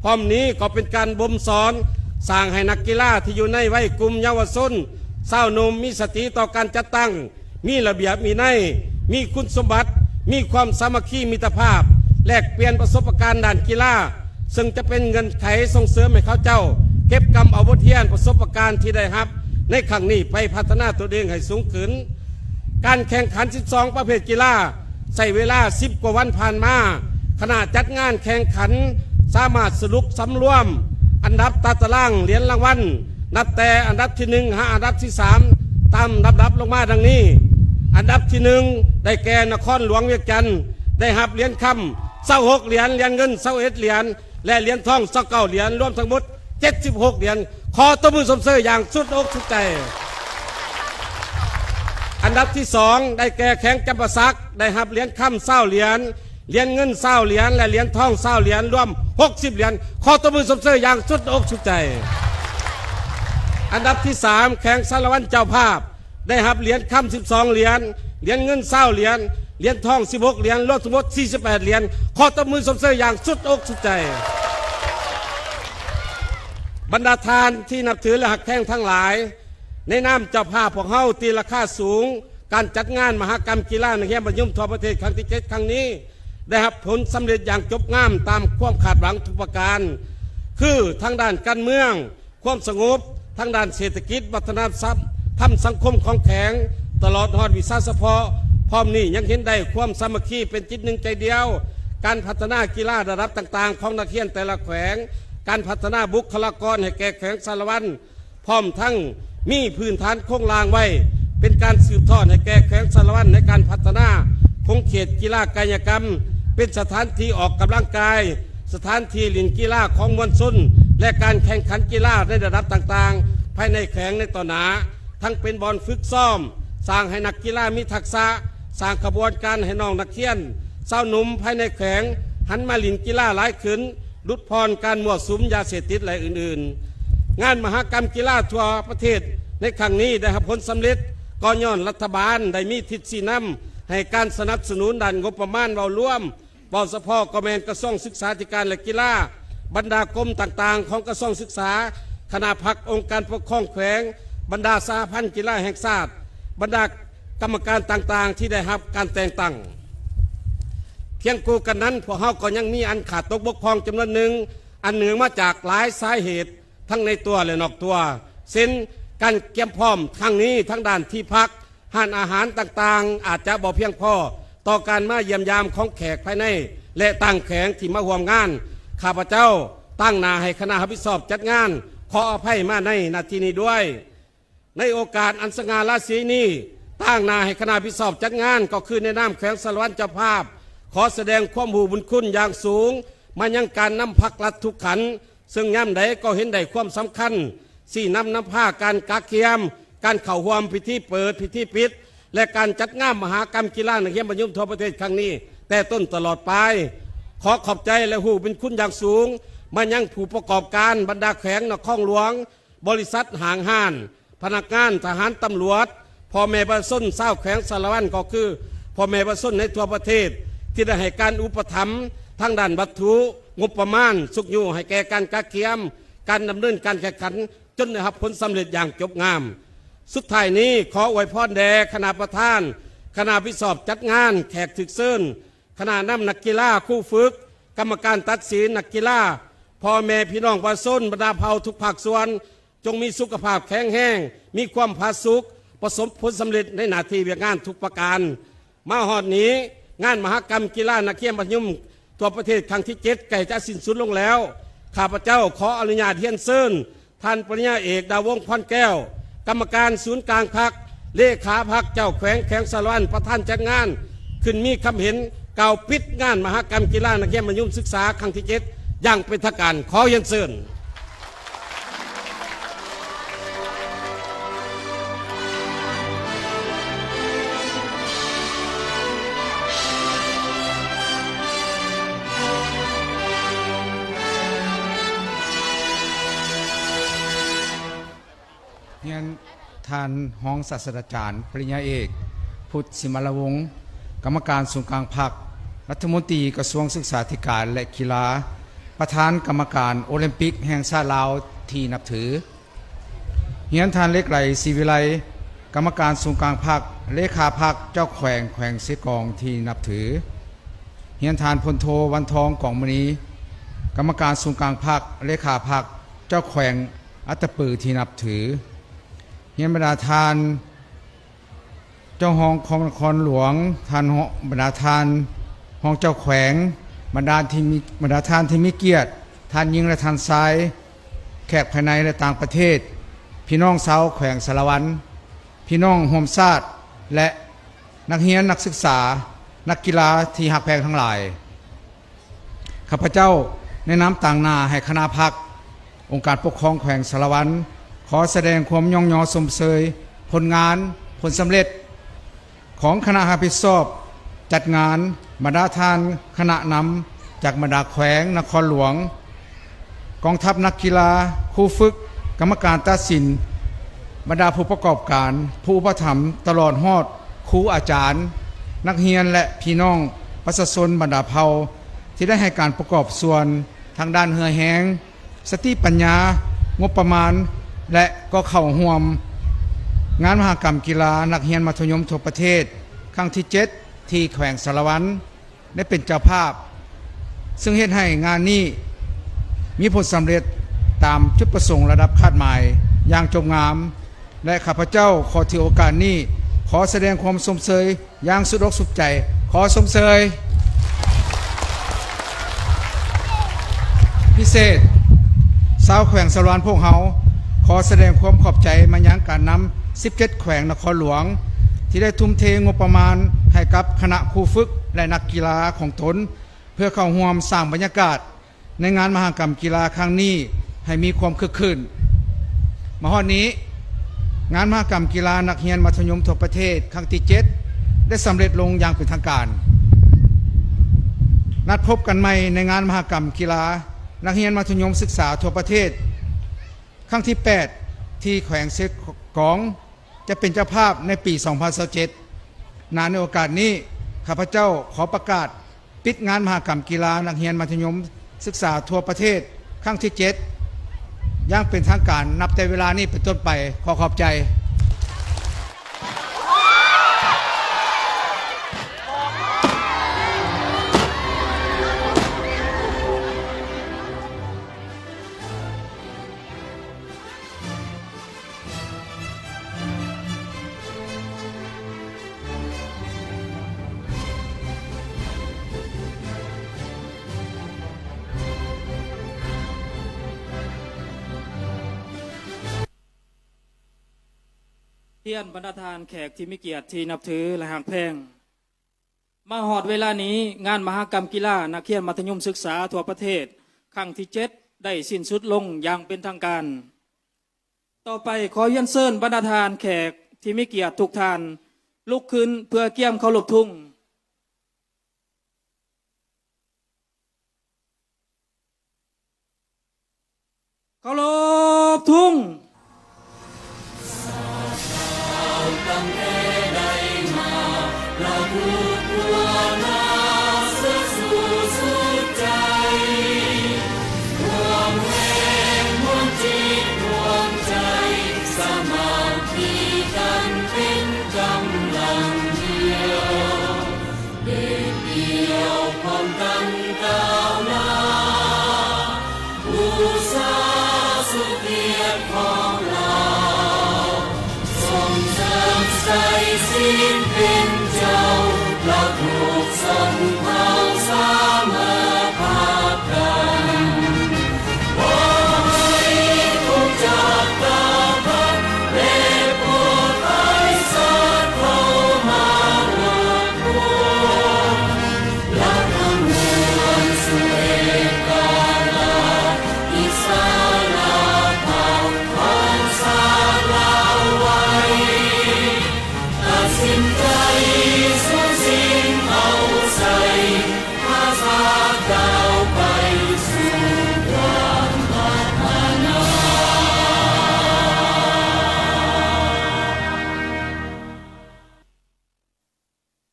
ພ້ອມນີ້ກໍເປັນການບົ່ມສອນ, ສ້າງໃຫ້ນັກກິລາທີ່ຢູ່ໃນໄວກຸ່ມເຍົາວະຊົນ, ຊາວໜຸ່ມ ມີສະຕິຕໍ່ການຈັດຕັ້ງ, ມີລະບຽບວິໄນ, ມີຄຸນສົມບັດ, ມີຄວາມສາມັກຄີມິດຕະພາບ, ແລກປ່ຽນປະສົບປະການດ້ານກິລາ, ເຊິ່ງຈະເປັນເງື່ອນໄຂສົ່ງເສີມໃຫ້ເຂົາເຈົ້າເກັບກຳເອົາບົດຮຽນປະສົບປະການທີ່ໄດ້ຮັບໃນຄັ້ງນີ້ໄປພັດທະນາຕົນເອງໃຫ້ສູງຂຶ້ນ. ການແຂ່ງຂັນສິບສອງປະເພດກິລາ ໃຊ້ເວລາສິບກວ່າວັນຜ່ານມາ, ຄະນະຈັດງານແຂ່ງຂັນສາມາດສະຫຼຸບສຳລວມອັນດັບຕາຕະລາງຫຼຽນລາງວັນ ນັບແຕ່ອັນດັບທີໜຶ່ງຫາອັນດັບທີສາມ ຕາມລຳດັບລົງມາດັ່ງນີ້. ອັນດັບທີໜຶ່ງ ໄດ້ແກ່ນະຄອນຫຼວງວຽງຈັນ ໄດ້ຮັບຫຼຽນຄຳຊາວຫົກຫຼຽນ, ຫຼຽນເງິນຊາວເອັດຫຼຽນ ແລະ ຫຼຽນທອງຊາວເກົ້າຫຼຽນ, ລວມທັງໝົດເຈັດສິບຫົກຫຼຽນ. ຂໍຕົບມືຊົມເຊີຍຢ່າງສຸດອົກສຸດໃຈ. ອັນດັບທີສອງ ໄດ້ແກ່ແຂວງຈຳປາສັກ, ໄດ້ຮັບຫຼຽນຄຳຊາວຫຼຽນ, ຫຼຽນເງິນຊາວຫຼຽນ ແລະ ຫຼຽນທອງຊາວຫຼຽນ, ລວມຫົກສິບຫຼຽນ. ຂໍຕົບມືຊົມເຊີຍຢ່າງສຸດອົກສຸດໃຈ. ອັນດັບທີສາມ ແຂວງສາລະວັນເຈົ້າພາບ ໄດ້ຮັບຫຼຽນຄຳສິບສອງຫຼຽນ, ຫຼຽນເງິນຊາວຫຼຽນ, ຫຼຽນທອງສິບຫົກຫຼຽນ, ລວມທັງໝົດສີ່ສິບແປດຫຼຽນ. ຂໍຕົບມືຊົມເຊີຍຢ່າງສຸດອົກສຸດໃຈ. ບັນດາທ່ານທີ່ນັບຖື ແລະ ຮັກແພງທັງຫຼາຍ, ໃນນາມເຈົ້າພາບພວກເຮົາຕີລາຄາສູງ ການຈັດງານມະຫະກຳກິລານັກຮຽນມັດທະຍົມທົ່ວປະເທດຄັ້ງທີເຈັດຄັ້ງນີ້ ໄດ້ຮັບຜົນສຳເລັດຢ່າງຈົບງາມຕາມຄວາມຄາດຫວັງທຸກປະການ ຄື ທາງດ້ານການເມືອງ, ຄວາມສະຫງົບ, ທາງດ້ານເສດຖະກິດ, ວັດທະນະທຳ, ທຳສັງຄົມຂອງແຂວງ, ຕະຫຼອດຮອດວິຊາສະເພາະ. ພ້ອມນີ້ຍັງເຫັນໄດ້ຄວາມສາມັກຄີເປັນຈິດໜຶ່ງໃຈດຽວ, ການພັດທະນາກິລາລະດັບຕ່າງໆຂອງນັກຮຽນແຕ່ລະແຂວງ, ການພັດທະນາບຸກຄະລາກອນໃຫ້ແກ່ແຂວງສາລະວັນ, ພ້ອມທັງມີພື້ນຖານໂຄງລ່າງໄວ້ ເປັນການສືບທອດໃຫ້ແກ່ແຂວງສາລະວັນໃນການພັດທະນາຂົງເຂດກິລາກາຍະກຳ, ເປັນສະຖານທີ່ອອກກຳລັງກາຍ, ສະຖານທີ່ຫຼິ້ນກິລາຂອງມວນຊົນ ແລະ ການແຂ່ງຂັນກິລາໃນລະດັບຕ່າງໆ ພາຍໃນແຂວງໃນຕໍ່ໜ້າ, ທັງເປັນບ່ອນຝຶກຊ້ອມ, ສ້າງໃຫ້ນັກກິລາມີທັກສະ, ສ້າງຂະບວນການໃຫ້ນ້ອງນັກຮຽນຊາວໜຸ່ມພາຍໃນແຂວງຫັນມາຫຼິ້ນກິລາຫຼາຍຂຶ້ນ, ຫຼຸດຜ່ອນການມົ້ວສຸມຢາເສບຕິດ ແລະ ອື່ນໆ. ງານມະຫະກຳກິລາທົ່ວປະເທດໃນຄັ້ງນີ້ໄດ້ຮັບຜົນສຳເລັດ ກໍຍ້ອນລັດຖະບານໄດ້ມີທິດຊີ້ນຳ ໃຫ້ການສະໜັບສະໜູນດ້ານງົບປະມານເວົ້າລວມ, ເວົ້າສະເພາະກໍແມ່ນກະຊວງສຶກສາທິການ ແລະ ກິລາ, ບັນດາກົມຕ່າງໆຂອງກະຊວງສຶກສາ, ຄະນະພັກອົງການປົກຄອງແຂວງ, ບັນດາສະຫະພັນກິລາແຫ່ງຊາດ, ບັນດາກຳມະການຕ່າງໆທີ່ໄດ້ຮັບການແຕ່ງຕັ້ງ. ຄຽງຄູ່ກັນນັ້ນ, ພວກເຮົາກໍຍັງມີອັນຂາດຕົກບົກຜ່ອງຈຳນວນໜຶ່ງ, ອັນເນື່ອງມາຈາກຫຼາຍສາເຫດ ທັງໃນຕົວ ແລະ ນອກຕົວ, ເຊັ່ນ ການກຽມພ້ອມຄັ້ງນີ້ທາງດ້ານທີ່ພັກ, ຮ້ານອາຫານຕ່າງໆອາດຈະບໍ່ພຽງພໍຕໍ່ການມາຢ້ຽມຢາມຂອງແຂກພາຍໃນ ແລະ ຕ່າງແຂວງທີ່ມາຮ່ວມງານ. ຂ້າພະເຈົ້າຕາງໜ້າໃຫ້ຄະນະຮັບຜິດຊອບຈັດງານ ຂໍອະໄພມາໃນໜ້າທີ່ນີ້ດ້ວຍ. ໃນໂອກາດອັນສະຫງ່າລາສີນີ້, ຕາງໜ້າໃຫ້ຄະນະຮັບຜິດຊອບຈັດງານ ກໍຄືໃນນາມແຂວງສາລະວັນເຈົ້າພາບ, ຂໍສະແດງຄວາມຮູ້ບຸນຄຸນຢ່າງສູງມາຍັງການນຳພັກລັດທຸກຂັ້ນ, ເຊິ່ງຍາມໃດກໍເຫັນໄດ້ຄວາມສຳຄັນ, ຊີ້ນຳນຳພາການກະກຽມ, ການເຂົ້າຮ່ວມພິທີເປີດ, ພິທີປິດ ແລະ ການຈັດງານມະຫະກຳກິລານັກຮຽນມັດທະຍົມທົ່ວປະເທດຄັ້ງນີ້ ແຕ່ຕົ້ນຕະຫຼອດປາຍ. ຂໍຂອບໃຈ ແລະ ຮູ້ບຸນຄຸນຢ່າງສູງມາຍັງຜູ້ປະກອບການບັນດາແຂວງນະຄອນຫຼວງ, ບໍລິສັດ, ຫ້າງຮ້ານ, ພະນັກງານ, ທະຫານ, ຕຳຫຼວດ, ພໍ່ແມ່ປະຊາຊົນຊາວແຂວງສາລະວັນ ກໍຄືພໍ່ແມ່ປະຊາຊົນໃນທົ່ວປະເທດ ທີ່ໄດ້ໃຫ້ການອຸປະຖຳທາງດ້ານວັດຖຸ, ງົບປະມານ, ຊຸກຍູ້ໃຫ້ແກ່ການກະກຽມ, ການດຳເນີນການແຂ່ງຂັນ ຈົນໄດ້ຮັບຜົນສຳເລັດຢ່າງຈົບງາມ. ສຸດທ້າຍນີ້ ຂໍອວຍພອນແດ່ຄະນະປະທານ, ຄະນະຮັບຜິດຊອບຈັດງານ, ແຂກຖືກເຊີນ, ຄະນະນຳນັກກິລາ, ຄູຝຶກ, ກຳມະການຕັດສິນ, ນັກກິລາ, ພໍ່ແມ່ພີ່ນ້ອງປະຊາຊົນ, ບັນດາເຜົ່າທຸກພາກສ່ວນ, ຈົ່ງມີສຸຂະພາບແຂງແຮງ, ມີຄວາມຜາສຸກ, ປະສົບຜົນສຳເລັດໃນໜ້າທີ່ວຽກງານທຸກປະການ. ມາຮອດນີ້, ງານມະຫະກຳກິລານັກຮຽນມັດທະຍົມທົ່ວປະເທດຄັ້ງທີເຈັດ ໃກ້ຈະສິ້ນສຸດລົງແລ້ວ. ຂ້າພະເຈົ້າຂໍອະນຸຍາດຮຽນເຊີນ ທ່ານປະລິນຍາເອກ ດາວົງ ພອນແກ້ວ, ກຳມະການສູນກາງພັກ, ເລຂາພັກ, ເຈົ້າແຂວງແຂວງສາລະວັນ, ປະທານຈັດງານ, ຂຶ້ນມີຄຳເຫັນກ່າວປິດງານມະຫະກຳກິລານັກຮຽນມັດທະຍົມສຶກສາຄັ້ງທີເຈັດ ຢ່າງເປັນທາງການ. ຂໍຮຽນເຊີນ. ຮຽນທ່ານຮອງສາດສະດາຈານ ປະລິນຍາເອກ ພຸດ ສິມມະລາວົງ, ກຳມະການສູນກາງພັກ, ລັດຖະມົນຕີກະຊວງສຶກສາທິການ ແລະ ກິລາ, ປະທານກຳມະການໂອລິມປິກແຫ່ງຊາດລາວທີ່ນັບຖື. ຮຽນທ່ານ ເລັກໄຫຼ ສີວິໄລ, ກຳມະການສູນກາງພັກ, ເລຂາພັກ, ເຈົ້າແຂວງແຂວງເຊກອງທີ່ນັບຖື. ຮຽນທ່ານ ພົນໂທ ວັນທອງ ກອງມະນີ, ກຳມະການສູນກາງພັກ, ເລຂາພັກ, ເຈົ້າແຂວງອັດຕະປືທີ່ນັບຖື. ຮຽນບັນດາທ່ານ ເຈົ້າຮອງຂອງນະຄອນຫຼວງ, ທ່ານຮອງ, ບັນດາທ່ານຮອງເຈົ້າແຂວງ, ບັນດາທີ່ມີ, ບັນດາທ່ານທີ່ມີກຽດ, ທ່ານຍິງ ແລະ ທ່ານຊາຍ, ແຂກພາຍໃນ ແລະ ຕ່າງປະເທດ, ພີ່ນ້ອງຊາວແຂວງສາລະວັນ, ພີ່ນ້ອງຮ່ວມຊາດ ແລະ ນັກຮຽນ, ນັກສຶກສາ, ນັກກິລາທີ່ຮັກແພງທັງຫຼາຍ. ຂ້າພະເຈົ້າໃນນາມຕາງໜ້າໃຫ້ຄະນະພັກ, ອົງການປົກຄອງແຂວງສາລະວັນ ຂໍສະແດງຄວາມຍ້ອງຍໍຊົມເຊີຍຜົນງານ, ຜົນສຳເລັດຂອງຄະນະຮັບຜິດຊອບຈັດງານ, ບັນດາທ່ານຄະນະນຳຈາກບັນດາແຂວງນະຄອນຫຼວງ, ກອງທັບນັກກິລາ, ຄູຝຶກ, ກຳມະການຕັດສິນ, ບັນດາຜູ້ປະກອບການ, ຜູ້ອຸປະຖຳ, ຕະຫຼອດຮອດຄູອາຈານ, ນັກຮຽນ ແລະ ພີ່ນ້ອງປະຊາຊົນບັນດາເຜົ່າ ທີ່ໄດ້ໃຫ້ການປະກອບສ່ວນທາງດ້ານເຫື່ອແຮງ, ສະຕິປັນຍາ, ງົບປະມານ ແລະ ກໍເຂົ້າຮ່ວມງານມະຫະກຳກິລານັກຮຽນມັດທະຍົມທົ່ວປະເທດຄັ້ງທີເຈັດ ທີ່ແຂວງສາລະວັນ ໄດ້ເປັນເຈົ້າພາບ, ເຊິ່ງເຮັດໃຫ້ງານນີ້ມີຜົນສຳເລັດຕາມຈຸດປະສົງລະດັບຄາດໝາຍຢ່າງຈົບງາມ ແລະ ຂ້າພະເຈົ້າຂໍຖືໂອກາດນີ້ ຂໍສະແດງຄວາມຊົມເຊີຍຢ່າງສຸດອົກສຸດໃຈ. ຂໍຊົມເຊີຍພິເສດ ຊາວແຂວງສາລະວັນພວກເຮົາ ຂໍສະແດງຄວາມຂອບໃຈມາຍັງການນຳສິບເຈັດແຂວງນະຄອນຫຼວງ ທີ່ໄດ້ທຸ່ມເທງົບປະມານໃຫ້ກັບຄະນະຄູຝຶກ ແລະ ນັກກິລາຂອງຕົນ ເພື່ອເຂົ້າຮ່ວມສ້າງບັນຍາກາດ ໃນງານມະຫະກຳກິລາຄັ້ງນີ້ໃຫ້ມີຄວາມຄຶກຄື້ນ. ມາຮອດນີ້, ງານມະຫະກຳກິລານັກຮຽນມັດທະຍົມທົ່ວປະເທດຄັ້ງທີເຈັດ ໄດ້ສຳເລັດລົງຢ່າງເປັນທາງການ. ນັດພົບກັນໃໝ່ໃນງານມະຫະກຳກິລານັກຮຽນມັດທະຍົມສຶກສາທົ່ວປະເທດຄັ້ງທີແປດ ທີ່ແຂວງເຊກອງ ຈະເປັນເຈົ້າພາບໃນປີສອງພັນຊາວເຈັດ. ນາ ໃນໂອກາດນີ້ ຂ້າພະເຈົ້າຂໍປະກາດປິດງານມະຫະກຳກິລານັກຮຽນມັດທະຍົມສຶກສາທົ່ວປະເທດຄັ້ງທີເຈັດ ຢ່າງເປັນທາງການນັບແຕ່ເວລານີ້ເປັນຕົ້ນໄປ. ຂໍຂອບໃຈ. ຮຽນບັນດາທ່ານແຂກທີ່ມີກຽດທີ່ນັບຖື ແລະ ຮັກແພງ. ມາຮອດເວລານີ້, ງານມະຫະກຳກິລານັກຮຽນມັດທະຍົມສຶກສາທົ່ວປະເທດຄັ້ງທີເຈັດ ໄດ້ສິ້ນສຸດລົງຢ່າງເປັນທາງການ. ຕໍ່ໄປຂໍຮຽນເຊີນບັນດາທ່ານແຂກທີ່ມີກຽດທຸກທ່ານລຸກຂຶ້ນເພື່ອກຽມເຄົາລົບທຸງ. ເຄົາລົບທຸງ.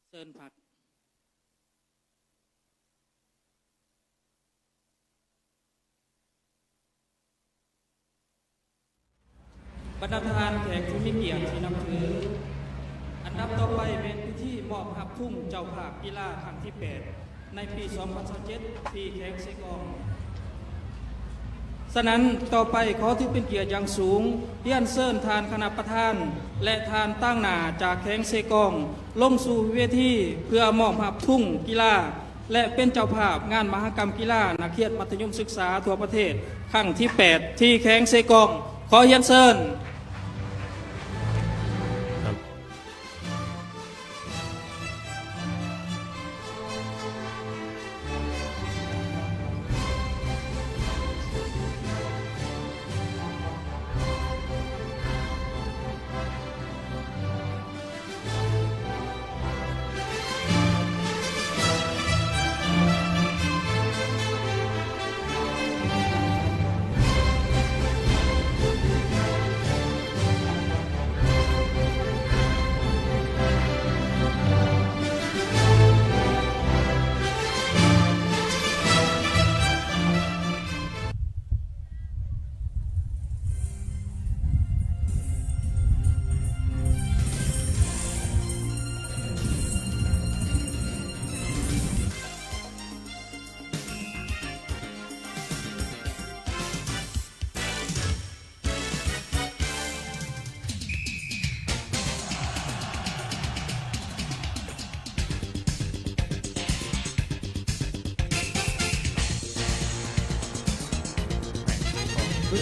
ເຊີນພັກ. ບັນດາທ່ານແຂກທີ່ມີກຽດທີ່ນັບຖື, ອັນດັບຕໍ່ໄປແມ່ນພິທີມອບຮັບທຸງເຈົ້າພາບກິລາຄັ້ງທີແປດ ໃນປີສອງພັນຊາວເຈັດ ທີ່ແຂວງເຊກອງ. ສະນັ້ນ, ຕໍ່ໄປຂໍຖືເປັນກຽດຢ່າງສູງ ຮຽນເຊີນທ່ານຄະນະປະທານ ແລະ ທ່ານຕາງໜ້າຈາກແຂວງເຊກອງ ລົງສູ່ເວທີເພື່ອມອບຮັບທຸງກິລາ ແລະ ເປັນເຈົ້າພາບງານມະຫະກຳກິລານັກຮຽນມັດທະຍົມສຶກສາທົ່ວປະເທດຄັ້ງທີແປດ ທີ່ແຂວງເຊກອງ. ຂໍຮຽນເຊີນ.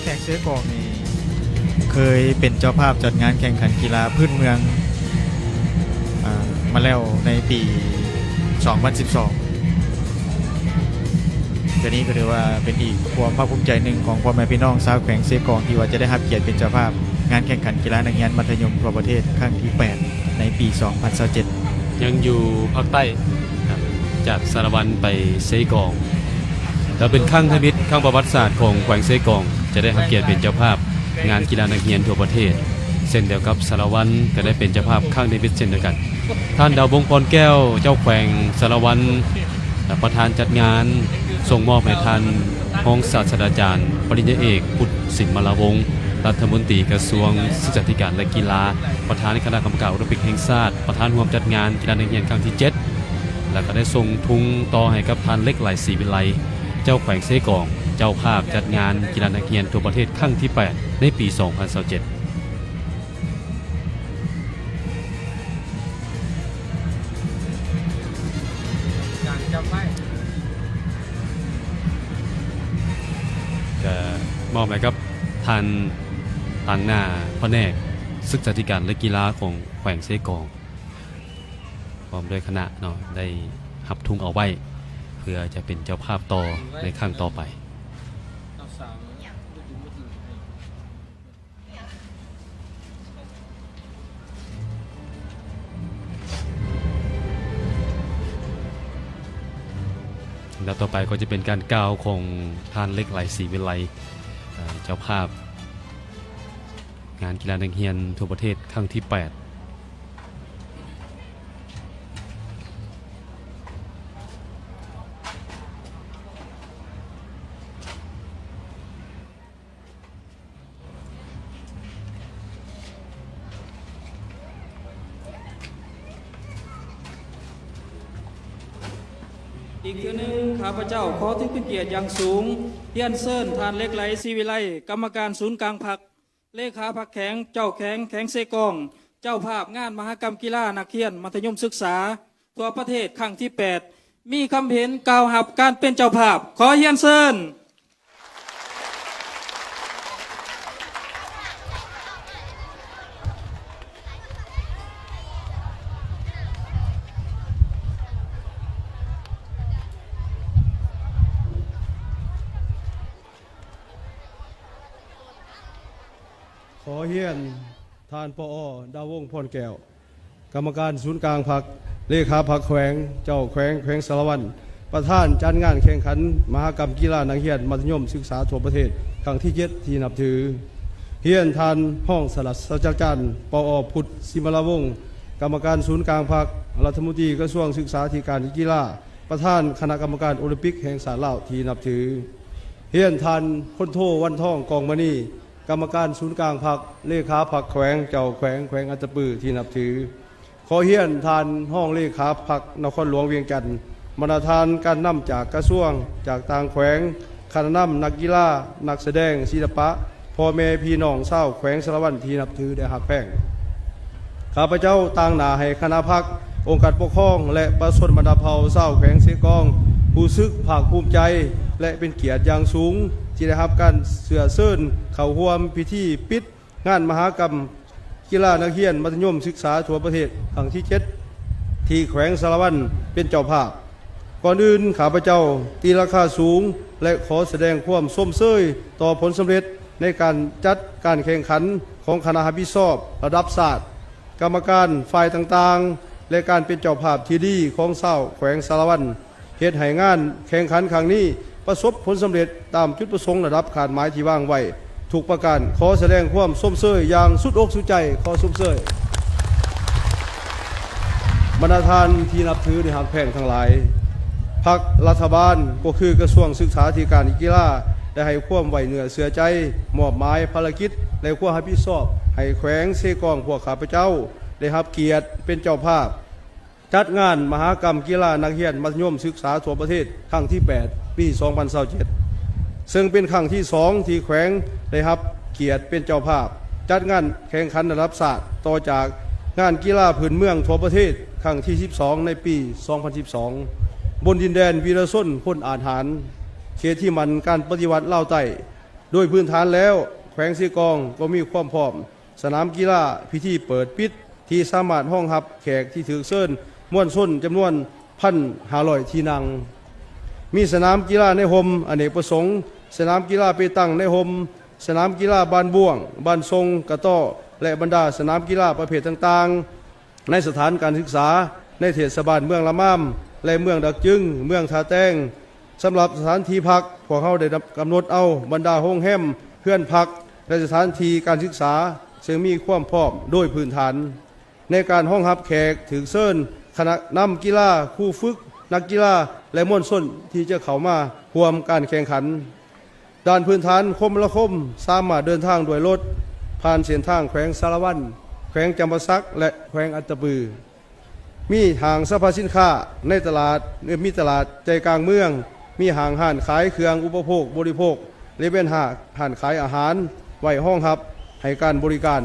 ແຂວງເຊກອງນີ້ເຄີຍເປັນເຈົ້າພາບຈັດງານແຂ່ງຂັນກິລາພື້ນເມືອງ ອາ ມາແລ້ວໃນປີສອງພັນສິບສອງ. ເທື່ອນີ້ກໍຖືວ່າເປັນອີກຄວາມພາກພູມໃຈໜຶ່ງຂອງພໍ່ແມ່ພີ່ນ້ອງຊາວແຂວງເຊກອງ ທີ່ວ່າຈະໄດ້ຮັບກຽດເປັນເຈົ້າພາບງານແຂ່ງຂັນກິລານັກຮຽນມັດທະຍົມທົ່ວປະເທດຄັ້ງທີແປດ ໃນປີສອງພັນຊາວເຈັດ. ຍັງຢູ່ພາກໃຕ້ ຈາກສາລະວັນໄປເຊກອງ ແລະ ເປັນຄັ້ງທຳອິດ ຄັ້ງປະຫວັດສາດຂອງແຂວງເຊກອງ ຈະໄດ້ຮັບກຽດເປັນເຈົ້າພາບງານກິລານັກຮຽນທົ່ວປະເທດ ເຊັ່ນດຽວກັບສາລະວັນ ກໍໄດ້ເປັນເຈົ້າພາບຄັ້ງນິມິດເຊັ່ນດຽວກັນ. ທ່ານ ດາວວົງ ພອນແກ້ວ ເຈົ້າແຂວງສາລະວັນ ປະທານຈັດງານ ສົ່ງມອບໃຫ້ທ່ານຮອງສາດສະດາຈານ ປະລິນຍາເອກ ພຸດ ສິມມະລາວົງ ລັດຖະມົນຕີກະຊວງສຶກສາທິການ ແລະ ກິລາ, ປະທານຄະນະກຳມະການໂອລິມປິກແຫ່ງຊາດ, ປະທານຮ່ວມຈັດງານກິລານັກຮຽນຄັ້ງທີເຈັດ ແລະ ກໍໄດ້ສົ່ງທຸງຕໍ່ໃຫ້ກັບທ່ານ ເລັກໄຫຼ ສີວິໄລ ເຈົ້າແຂວງເຊກອງ ເຈົ້າພາບຈັດງານກິລານັກຮຽນທົ່ວປະເທດຄັ້ງທີແປດ ໃນປີສອງພັນຊາວເຈັດ. ກະມອບໃຫ້ກັບທ່ານຕາງໜ້າພະແນກສຶກສາທິການ ແລະ ກິລາຂອງແຂວງເຊກອງ ພ້ອມດ້ວຍຄະນະເນາະ ໄດ້ຮັບທຸງເອົາໄວ້ ເພື່ອຈະເປັນເຈົ້າພາບຕໍ່ໃນຄັ້ງຕໍ່ໄປ. ແລ້ວຕໍ່ໄປກໍຈະເປັນການກ່າວຂອງທ່ານ ເລັກໄຫຼ ສີວິໄລ ເຈົ້າພາບງານກິລານັກຮຽນທົ່ວປະເທດຄັ້ງທີແປດ. ອີກເທື່ອໜຶ່ງ ຂ້າພະເຈົ້າຂໍຖືເປັນກຽດຢ່າງສູງ ຮຽນເຊີນທ່ານ ເລັກໄຫຼ ສີວິໄລ ກຳມະການສູນກາງພັກ ເລຂາພັກແຂວງ, ເຈົ້າແຂວງແຂວງເຊກອງ, ເຈົ້າພາບງານມະຫະກຳກິລານັກຮຽນມັດທະຍົມສຶກສາທົ່ວປະເທດຄັ້ງທີແປດ ມີຄຳເຫັນກ່າວຮັບການເປັນເຈົ້າພາບ. ຂໍຮຽນເຊີນ. ຂໍຮຽນທ່ານ ປອ ດາວວົງ ພອນແກ້ວ ກຳມະການສູນກາງພັກ, ເລຂາພັກແຂວງ, ເຈົ້າແຂວງແຂວງສາລະວັນ, ປະທານຈັດງານແຂ່ງຂັນມະຫະກຳກິລານັກຮຽນມັດທະຍົມສຶກສາທົ່ວປະເທດຄັ້ງທີເຈັດທີ່ນັບຖື. ຮຽນທ່ານຮອງສາດສະດາຈານ ປອ ພຸດ ສິມມະລາວົງ ກຳມະການສູນກາງພັກ, ລັດຖະມົນຕີກະຊວງສຶກສາທິການ ແລະ ກິລາ, ປະທານຄະນະກຳມະການໂອລິມປິກແຫ່ງຊາດລາວທີ່ນັບຖື. ຮຽນທ່ານ ພົນໂທ ວັນທອງ ກອງມະນີ ກຳມະການສູນກາງພັກ, ເລຂາພັກແຂວງ, ເຈົ້າແຂວງແຂວງອັດຕະປືທີ່ນັບຖື. ຂໍຮຽນທ່ານຮອງເລຂາພັກນະຄອນຫຼວງວຽງຈັນ, ບັນດາທ່ານການນຳຈາກກະຊວງ, ຈາກຕ່າງແຂວງ, ຄະນະນຳ, ນັກກິລາ, ນັກສະແດງ, ສິລະປະ, ພໍ່ແມ່ພີ່ນ້ອງຊາວແຂວງສາລະວັນທີ່ນັບຖື ແລະ ຮັກແພງ. ຂ້າພະເຈົ້າຕາງໜ້າໃຫ້ຄະນະພັກ, ອົງການປົກຄອງ ແລະ ປະຊາຊົນບັນດາເຜົ່າຊາວແຂວງເຊກອງ ຮູ້ສຶກພາກພູມໃຈ ແລະ ເປັນກຽດຢ່າງສູງ ທີ່ໄດ້ຮັບການເຊື້ອເຊີນເຂົ້າຮ່ວມພິທີປິດງານມະຫະກຳກິລານັກຮຽນມັດທະຍົມສຶກສາທົ່ວປະເທດຄັ້ງທີເຈັດ ທີ່ແຂວງສາລະວັນເປັນເຈົ້າພາບ. ກ່ອນອື່ນ ຂ້າພະເຈົ້າຕີລາຄາສູງ ແລະ ຂໍສະແດງຄວາມຊົມເຊີຍຕໍ່ຜົນສຳເລັດໃນການຈັດການແຂ່ງຂັນຂອງຄະນະຮັບຜິດຊອບລະດັບຊາດ, ກຳມະການຝ່າຍຕ່າງໆ ແລະ ການເປັນເຈົ້າພາບທີ່ດີຂອງຊາວແຂວງສາລະວັນ ເຮັດໃຫ້ງານແຂ່ງຂັນຄັ້ງນີ້ປະສົບຜົນສຳເລັດຕາມຈຸດປະສົງລະດັບຄາດໝາຍທີ່ວາງໄວ້ ທຸກປະການ. ຂໍສະແດງຄວາມຊົມເຊີຍຢ່າງສຸດອົກສຸດໃຈ. ຂໍຊົມເຊີຍ. ບັນດາທ່ານທີ່ນັບຖື ແລະ ຮັກແພງທັງຫຼາຍ, ພັກ, ລັດຖະບານ ກໍຄືກະຊວງສຶກສາທິການ ແລະ ກິລາ ໄດ້ໃຫ້ຄວາມໄວ້ເນື້ອເຊື່ອໃຈ, ມອບໝາຍພາລະກິດ ແລະ ຄວາມຮັບຜິດຊອບໃຫ້ແຂວງເຊກອງ. ພວກຂ້າພະເຈົ້າໄດ້ຮັບກຽດເປັນເຈົ້າພາບ ຈັດງານມະຫະກຳກິລານັກຮຽນມັດທະຍົມສຶກສາທົ່ວປະເທດຄັ້ງທີແປດ ປີສອງພັນຊາວເຈັດ ເຊິ່ງເປັນຄັ້ງທີສອງທີ່ແຂວງໄດ້ຮັບກຽດເປັນເຈົ້າພາບຈັດງານແຂ່ງຂັນລະດັບຊາດ ຕໍ່ຈາກງານກິລາພື້ນເມືອງທົ່ວປະເທດຄັ້ງທີສິບສອງ ໃນປີສອງພັນສິບສອງ ບົນດິນແດນວີລະຊົນພົນອາດຫານ ເຂດທີ່ໝັ້ນການປະຕິວັດລາວໃຕ້. ໂດຍພື້ນຖານແລ້ວ ແຂວງເຊກອງກໍມີຄວາມພ້ອມ ສະໜາມກິລາພິທີເປີດປິດ ທີ່ສາມາດຮອງຮັບແຂກທີ່ຖືກເຊີນມວນຊົນຈຳນວນ ໜຶ່ງພັນຫ້າຮ້ອຍ ທີ່ນັ່ງ, ມີສະໜາມກິລາໃນຮົ່ມອະເນກປະສົງ, ສະໜາມກິລາເປຕັງໃນຮົ່ມ, ສະໜາມກິລາບ້ານບ້ວງ, ບ້ານຊົງ, ກະຕໍ້ ແລະ ບັນດາສະໜາມກິລາປະເພດຕ່າງໆ ໃນສະຖານການສຶກສາ, ໃນເທດສະບານເມືອງລະມາມ ແລະ ເມືອງດາກຈຶງ, ເມືອງທ່າແຕງ. ສຳລັບສະຖານທີ່ພັກ, ພວກເຮົາໄດ້ກຳນົດເອົາບັນດາໂຮງແຮມ, ເຮືອນພັກ ແລະ ສະຖານທີ່ການສຶກສາ ເຊິ່ງມີຄວາມພ້ອມໂດຍພື້ນຖານ. ໃນການຮອງຮັບແຂກຖືກເຊີນ, ຄະນະນຳກິລາ, ຄູຝຶກ, ນັກກິລາ ແລະ ມວນຊົນທີ່ຈະເຂົ້າມາຮ່ວມການແຂ່ງຂັນ. ດ້ານພື້ນຖານຄົມມະນາຄົມສາມາດເດີນທາງດ້ວຍລົດ ຜ່ານເສັ້ນທາງແຂວງສາລະວັນ, ແຂວງຈຳປາສັກ ແລະ ແຂວງອັດຕະປື. ມີຫ້າງສັບພະສິນຄ້າໃນຕະຫຼາດ, ມີຕະຫຼາດໃຈກາງເມືອງ, ມີຫ້າງຮ້ານຂາຍເຄື່ອງອຸປະໂພກບໍລິໂພກ ແລະ ເປັນຮ້ານຂາຍອາຫານໄວ້ຮອງຮັບໃຫ້ການບໍລິການ.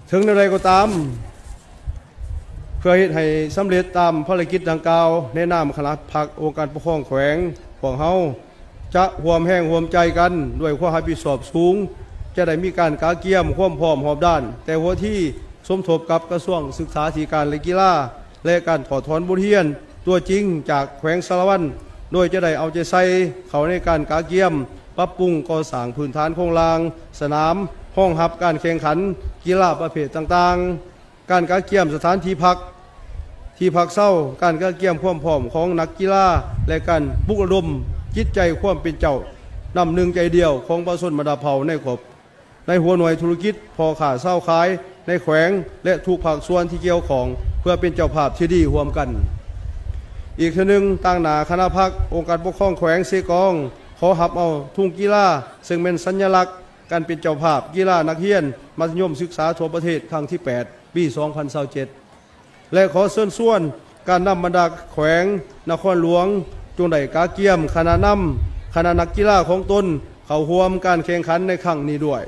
ເຖິງແນວໃດກໍຕາມ, ເພື່ອເຮັດໃຫ້ສຳເລັດຕາມພາລະກິດດັ່ງກ່າວ, ໃນນາມຄະນະພັກອົງການປົກຄອງແຂວງ, ພວກເຮົາຈະຮ່ວມແຮງຮ່ວມໃຈກັນດ້ວຍຄວາມຮັບຜິດຊອບສູງ, ຈະໄດ້ມີການກະກຽມຄວາມພ້ອມຮອບດ້ານ ແຕ່ຫົວທີ ສົມທົບກັບກະຊວງສຶກສາທິການ ແລະ ກິລາ ແລະ ການຖອດຖອນບົດຮຽນຕົວຈິງຈາກແຂວງສາລະວັນ, ໂດຍຈະໄດ້ເອົາໃຈໃສ່ເຂົ້າໃນການກະກຽມ, ປັບປຸງ, ກໍ່ສ້າງພື້ນຖານໂຄງລ່າງ, ສະໜາມຮອງຮັບການແຂ່ງຂັນກິລາປະເພດຕ່າງໆ, ການກະກຽມສະຖານທີ່ພັກ, ທີ່ພັກເຊົາ, ການກະກຽມຄວາມພ້ອມຂອງນັກກິລາ ແລະ ການປຸກລະດົມຈິດໃຈຄວາມເປັນເຈົ້ານ້ຳໜຶ່ງໃຈດຽວຂອງປະຊາຊົນບັນດາເຜົ່າໃນຄອບ ໃນຫົວໜ່ວຍທຸລະກິດ, ພໍ່ຄ້າຊາວຂາຍໃນແຂວງ ແລະ ທຸກພາກສ່ວນທີ່ກ່ຽວຂ້ອງ ເພື່ອເປັນເຈົ້າພາບທີ່ດີຮ່ວມກັນ. ອີກເທື່ອໜຶ່ງ, ຕາງໜ້າຄະນະພັກອົງການປົກຄອງແຂວງເຊກອງ ຂໍຮັບເອົາທຸງກິລາ, ເຊິ່ງແມ່ນສັນຍະລັກການເປັນເຈົ້າພາບກິລານັກຮຽນມັດທະຍົມສຶກສາທົ່ວປະເທດຄັ້ງທີແປດ ປີສອງພັນຊາວເຈັດ ແລະ ຂໍເຊີນຊວນການນຳບັນດາແຂວງນະຄອນຫຼວງ ຈົ່ງໄດ້ກະກຽມຄະນະນຳ, ຄະນະນັກກິລາຂອງຕົນເຂົ້າຮ່ວມການແຂ່ງຂັນໃນຄັ້ງນີ້ດ້ວຍ.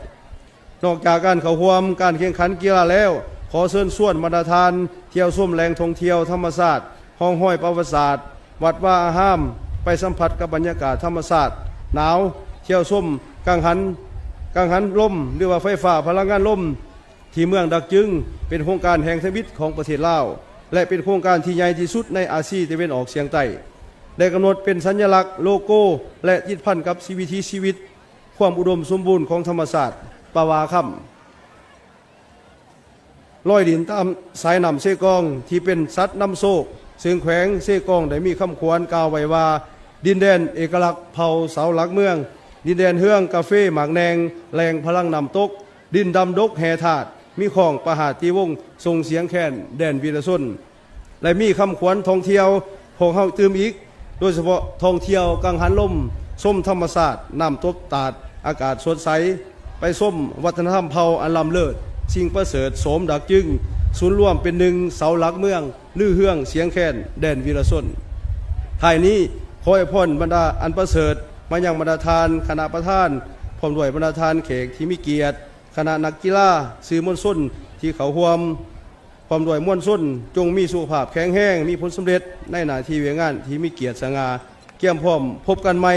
ນອກຈາກການເຂົ້າຮ່ວມການແຂ່ງຂັນກິລາແລ້ວ, ຂໍເຊີນຊວນບັນດາທ່ານທ່ຽວຊົມແຫຼ່ງທ່ອງທ່ຽວທຳມະຊາດ, ຮ່ອງຮອຍປະຫວັດສາດ, ວັດວາອາຮາມ, ໄປສຳຜັດກັບບັນຍາກາດທຳມະຊາດໜາວ, ທ່ຽວຊົມກັງຫັນ, ກັງຫັນລົມ ຫຼືວ່າໄຟຟ້າພະລັງງານລົມ ທີ່ເມືອງດາກຈຶງ ເປັນໂຄງການແຫ່ງທຳອິດຂອງປະເທດລາວ ແລະ ເປັນໂຄງການທີ່ໃຫຍ່ທີ່ສຸດໃນອາຊີຕາເວັນອອກສຽງໃຕ້ ໄດ້ກຳນົດເປັນສັນຍະລັກ, ໂລໂກ້ ແລະ ຕິດພັນກັບຊີວິດ, ວິຖີຊີວິດ, ຄວາມອຸດົມສົມບູນຂອງທຳມະຊາດ ປະຫວ້າຄຳ ລອຍລິນຕາມສາຍນ້ຳເຊກອງ ທີ່ເປັນສັດນຳໂຊກ, ເຊິ່ງແຂວງເຊກອງໄດ້ມີຄຳຂວັນກ່າວໄວ້ວ່າ ດິນແດນເອກະລັກເຜົ່າເສົາຫຼັກເມືອງ, ດິນແດນເຮືອງກາເຟໝາກແໜ່ງ, ແຫຼ່ງພະລັງນ້ຳຕົກ, ດິນດຳດົກແຮ່ທາດ, ມີຂອງປະຫາດຕີວົງ ສົ່ງສຽງແຄນແດນວີລະຊົນ ແລະ ມີຄຳຂວັນທ່ອງທ່ຽວພວກເຮົາຕື່ມອີກ, ໂດຍສະເພາະທ່ອງທ່ຽວກັງຫັນລົມ, ຊົມທຳມະຊາດ, ນ້ຳຕົກຕາດ, ອາກາດສົດໃສ, ໄປຊົມວັດທະນະທຳເຜົ່າອັນລ້ຳເລີດ, ສິ່ງປະເສີດໂສມດາກຈຶງ, ສູນລວມເປັນໜຶ່ງເສົາຫຼັກເມືອງ, ລືເຮືອງສຽງແຄນແດນວີລະຊົນ. ທ້າຍນີ້, ຂໍອວຍພອນບັນດາອັນປະເສີດມາຍັງບັນດາທ່ານຄະນະປະທານ, ພ້ອມດ້ວຍບັນດາທ່ານແຂກທີ່ມີກຽດ, ຄະນະນັກກິລາ, ສື່ມວນຊົນທີ່ເຂົ້າຮ່ວມ, ພ້ອມດ້ວຍມວນຊົນ, ຈົ່ງມີສຸຂະພາບແຂງແຮງ, ມີຜົນສຳເລັດໃນໜ້າທີ່ວຽກງານທີ່ມີກຽດສະຫງ່າ, ກຽມພ້ອມພົບກັນໃໝ່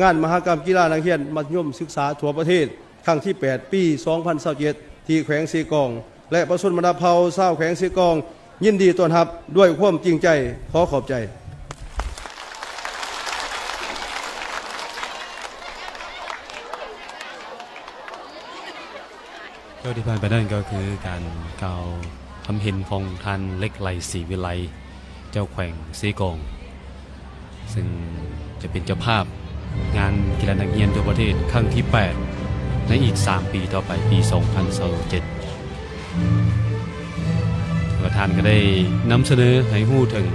ງານມະຫະກຳກິລານັກຮຽນມັດທະຍົມສຶກສາທົ່ວປະເທດ ຄັ້ງທີແປດ ປີສອງພັນຊາວເຈັດ ທີ່ແຂວງເຊກອງ ແລະ ປະຊາຊົນບັນດາເຜົ່າຊາວແຂວງເຊກອງ ຍິນດີຕ້ອນຮັບດ້ວຍຄວາມຈິງໃຈ. ຂໍຂອບໃຈ. ແລ້ວທີ່ຜ່ານໄປນັ້ນກໍຄືການກ່າວຄຳເຫັນຂອງທ່ານ ເຫຼັກໄຫຼ ສີວິໄລ ເຈົ້າແຂວງເຊກອງ ເຊິ່ງຈະເປັນເຈົ້າພາບງານກິລານັກຮຽນທົ່ວປະເທດຄັ້ງທີແປດ ໃນອີກສາມປີຕໍ່ໄປ, ປີສອງພັນຊາວເຈັດ ແລະ ທ່ານກໍໄດ້ນຳສະເໜີໃຫ້ຮູ້ເຖິງ